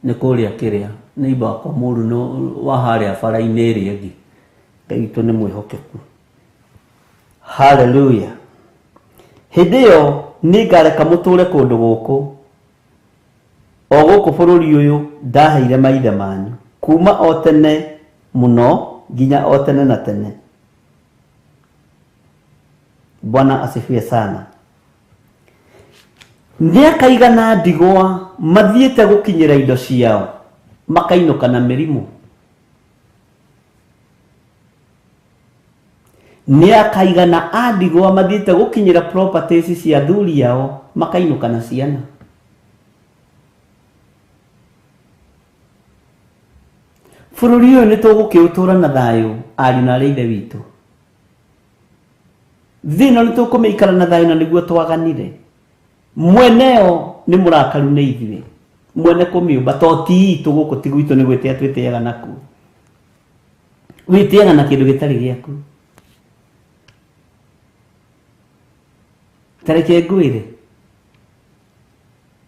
Nĩ kũrĩa kĩrĩa. Neighbor wakwa mũru no wa harĩa bara-inĩ ĩrĩa ĩngĩ. Ngai witũ nĩ mwĩhokeku. Hallelujah. Hĩndĩ ĩyo nĩngareka mũtũre kũndũ gũkũ. O gũkũ bũrũri ũyũ ndaheire maithe manyu. Kuma o tene mũno nginya o tene na tene. Bwana asifiwe sana. Nĩakaigana ndigwa mathiĩte gũkinyĩra indo ciao makainũka na mĩrimũ. Nĩakaigana a ndigwa mathiĩte gũkinyĩra properties cia athuri ao makainũka na ciana. Bũrũri ũyũ nĩ tũgũkĩũtũra na thayũ ariũ na arĩ ithe witũ. Thĩ ĩno nĩ tũkũmĩikara na thayũ na nĩguo twaganire. Mweneo nĩ mũrakaru nĩ ithuĩ. Mwene kũmĩũmba to ti itũ gũkũ ti gwitũ nĩ gwĩtĩa twĩtĩaga nakuo. Wĩtĩaga na kĩndũ gĩtarĩ gĩaku. Ta reke ngwĩre.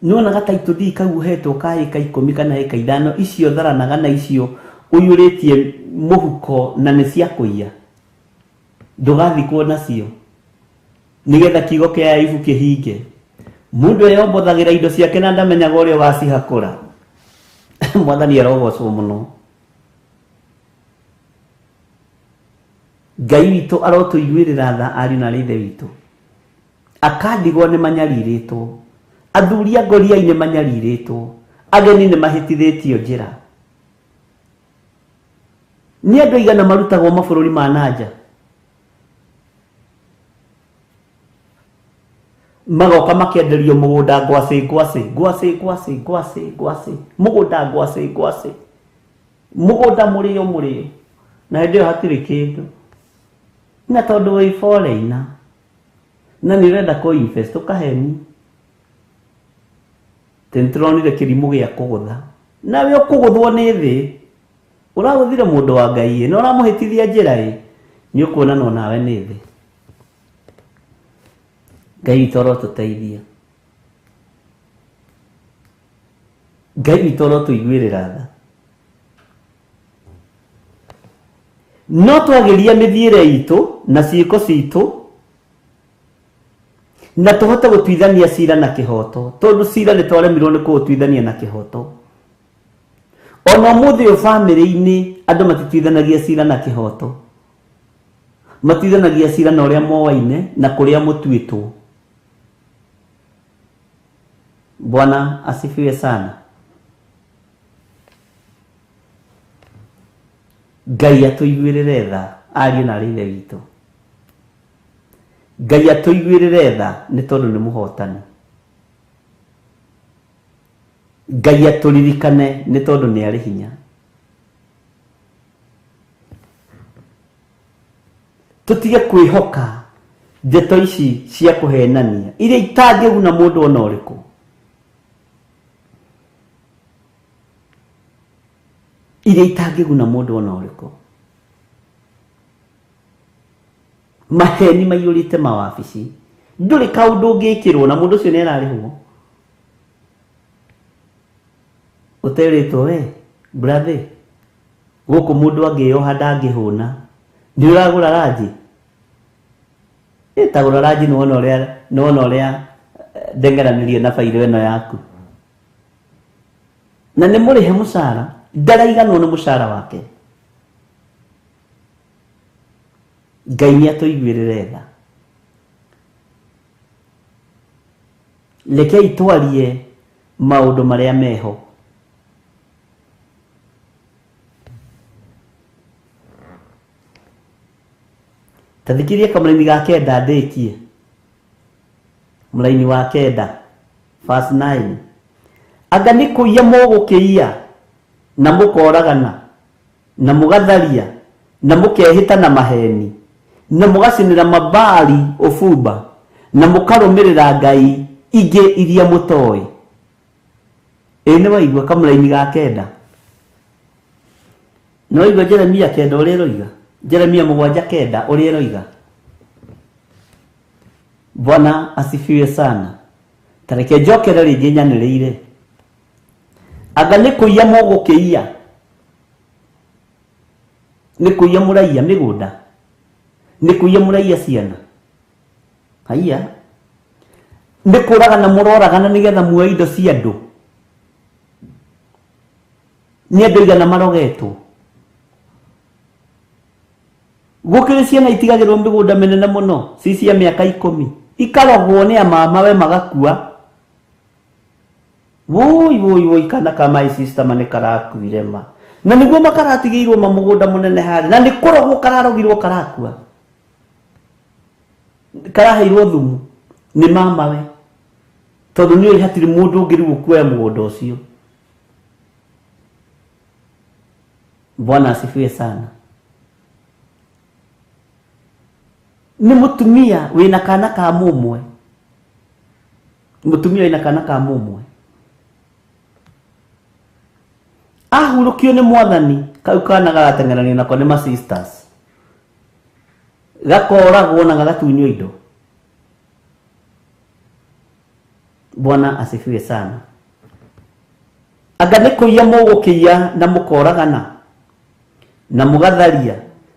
Nĩwonaga title deed kau ũhetwo ka ĩka 10 kana ĩka 5 icio tharanaga na icio ũiyũrĩtie mũhuko na nĩ cia kũiya. Ndũgathikwo nacio. Nĩgetha kiugo kĩa Ayubu kĩhinge. Mũndũ eyombothagĩra indo ciake na ndamenyaga ũrĩa ũgacihakũra. Mwathani arogocwo mũno. Ngai witũ arotũiguĩrĩra tha ariũ na arĩ ithe witũ. Akandigwa nĩ manyarirĩtwo. Athuri a ngoriai nĩ manyarirĩtwo. Ageni nĩ mahĩtithĩtio njĩra. Nĩ andũ aigana marutagwo mabũrũri ma nanja. Magoka makenderio mũgũnda ngwacĩ ngwacĩ ngwacĩ ngwacĩ ngwacĩ ngwacĩ mũgũnda ngwacĩ ngwacĩ mũgũnda mũrĩo mũrĩo na hĩndĩ ĩyo hatirĩ kĩndũ na tondũ wĩ foreigner na nĩ ũrenda kũ invest ũkaheni tĩnĩtũronire kĩrimũ gĩa kũgũtha nawe ũkũgũthwo nĩ thĩ ũragũthire mũndũ wa Ngai ĩ na ũramũhĩtithia njĩra ĩ nĩ ũkuonanwo nawe nĩ thĩ. Ngai witũ arotũteithia. Ngai witũ arotũiguĩrĩra tha. No twagĩria mĩthiĩre itũ na ciĩko citũ na tũhote gũtuithania cira na kĩhoto tondũ cira nĩ twaremirwo nĩ kũũtuithania na kĩhoto. Ona ũmũthĩ ũyũ bamĩrĩ-inĩ andũ matituithanagia cira na kĩhoto. Matuithanagia cira na ũrĩa moaine na kũrĩa mũtuĩtwo. Bwana asifiwe sana. Ngai atũiguĩrĩre tha ariũ na arĩ ithe witũ. Ngai atũiguĩrĩre tha nĩ tondũ nĩ mũhotani. Ngai atũririkane nĩ tondũ nĩ arĩ hinya. Tũtige kwĩhoka ndeto ici cia kũhenania iria itangĩguna mũndũ ona ũrĩkũ. Iria itangĩguna mũndũ ona ũrĩkũ. Maheni maiyũrĩte mawabici. Ndũrĩ kaũndũ ũngĩkĩrwo na mũndũ ũcio nĩ ararĩhwo. Ũterĩtwo we brother. Gũkũ mũndũ angĩyoha ndangĩhũna. Nĩ ũragũra ranji? Ĩtagũra ranji nĩwona ũrĩa ndengeranĩrie na bairo ĩno yaku. Na nĩ mũrĩhe mũcara, ndaraiganwo nĩ mũcara wake. Ngai nĩ atũiguĩrĩre tha. Rekei twarie maũndũ marĩa meho. Ta thikĩrĩria kamũraini ga kenda ndĩkie. Mũraini wa kenda, verse 9. Anga nĩ kũiya mũgũkĩiya na mũkoragana na mũgatharia na mũkehĩta na maheni na mũgacinĩra mabali ũbumba na mũkarũmĩrĩra ngai ingĩ iria mũtoĩ. Ĩ nĩ waigua kamũraini ga kenda. Nĩ waigua Jeremia kenda ũrĩa ĩroiga? Jeremia 7:9 ũrĩa ĩroiga. Bwana asifiwe sana. Tareke njokere rĩngĩ nyanĩrĩire. Anga nĩ kũiya mũgũkĩiya? Nĩ kũiya mũraiya mĩgũnda? Nĩ kũiya mũraiya ciana? Haiya. Nĩ kũragana mũroragana nĩgetha muoe indo cia andũ? Nĩ andũ aigana marogetwo? Gũkĩrĩ ciana itigagĩrwo mĩgũnda mĩnene mũno ci cia mĩaka 10 ikarogwo nĩ amamawe magakua. Woi woi woi, kana ka my sister ma nĩ karakuire ma. Na nĩguo makaratigĩirwo ma mũgũnda mũnene harĩa na nĩ kũrogwo kararogirwo karakua. Karaheirwo thumu nĩ mamawe tondũ nĩ hatirĩ mũndũ ũngĩ rĩu ũkuoya mũgũnda ũcio. Bwana asifiwe sana. Nĩ mũtumia wĩna kana ka mũmwe. Mũtumia wĩna kana ka mũmwe. Ahurũkio nĩ mwathani, kau kana garateng'eranio nako nĩ ma sisters. Gakoragwo na gagatunywo indo. Bwana asifiwe sana. Anga nĩ kũiya mũgũkĩiya na mũkoragana na mũgatharia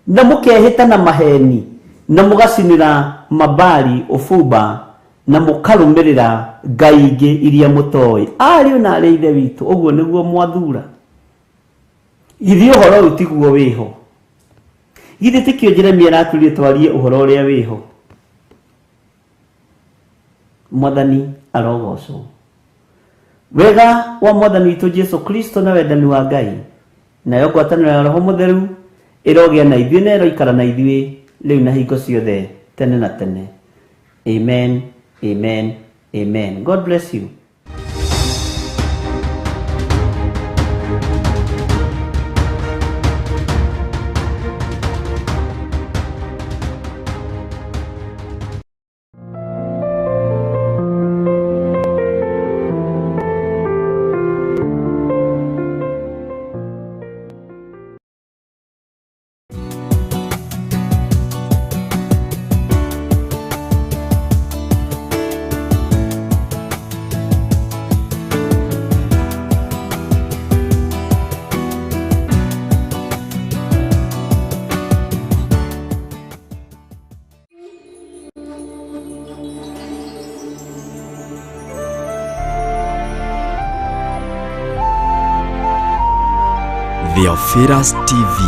na mũkehĩta na maheni na mũgacinĩra mabali ũbumba na mũkarũmĩrĩra ngai ingĩ iria mũtoĩ. Ariũ na arĩ ithe witũ, ũguo nĩguo mwathura. Githĩ ũhoro ũyũ tiguo wĩho? Githĩ tikĩo Jeremia aratwĩrire twarie ũhoro ũrĩa wĩho? Mwathani arogocwo. Wega wa Mwathani witũ Jesu Kristo na wendani wa Ngai nayo ngwatanĩro ya Roho Mũtheru ĩrogĩa na ithuĩ na ĩroikara na ithuĩ rĩu na hingo ciothe tene na tene. Amen, amen, amen. God bless you. Theophilus TV.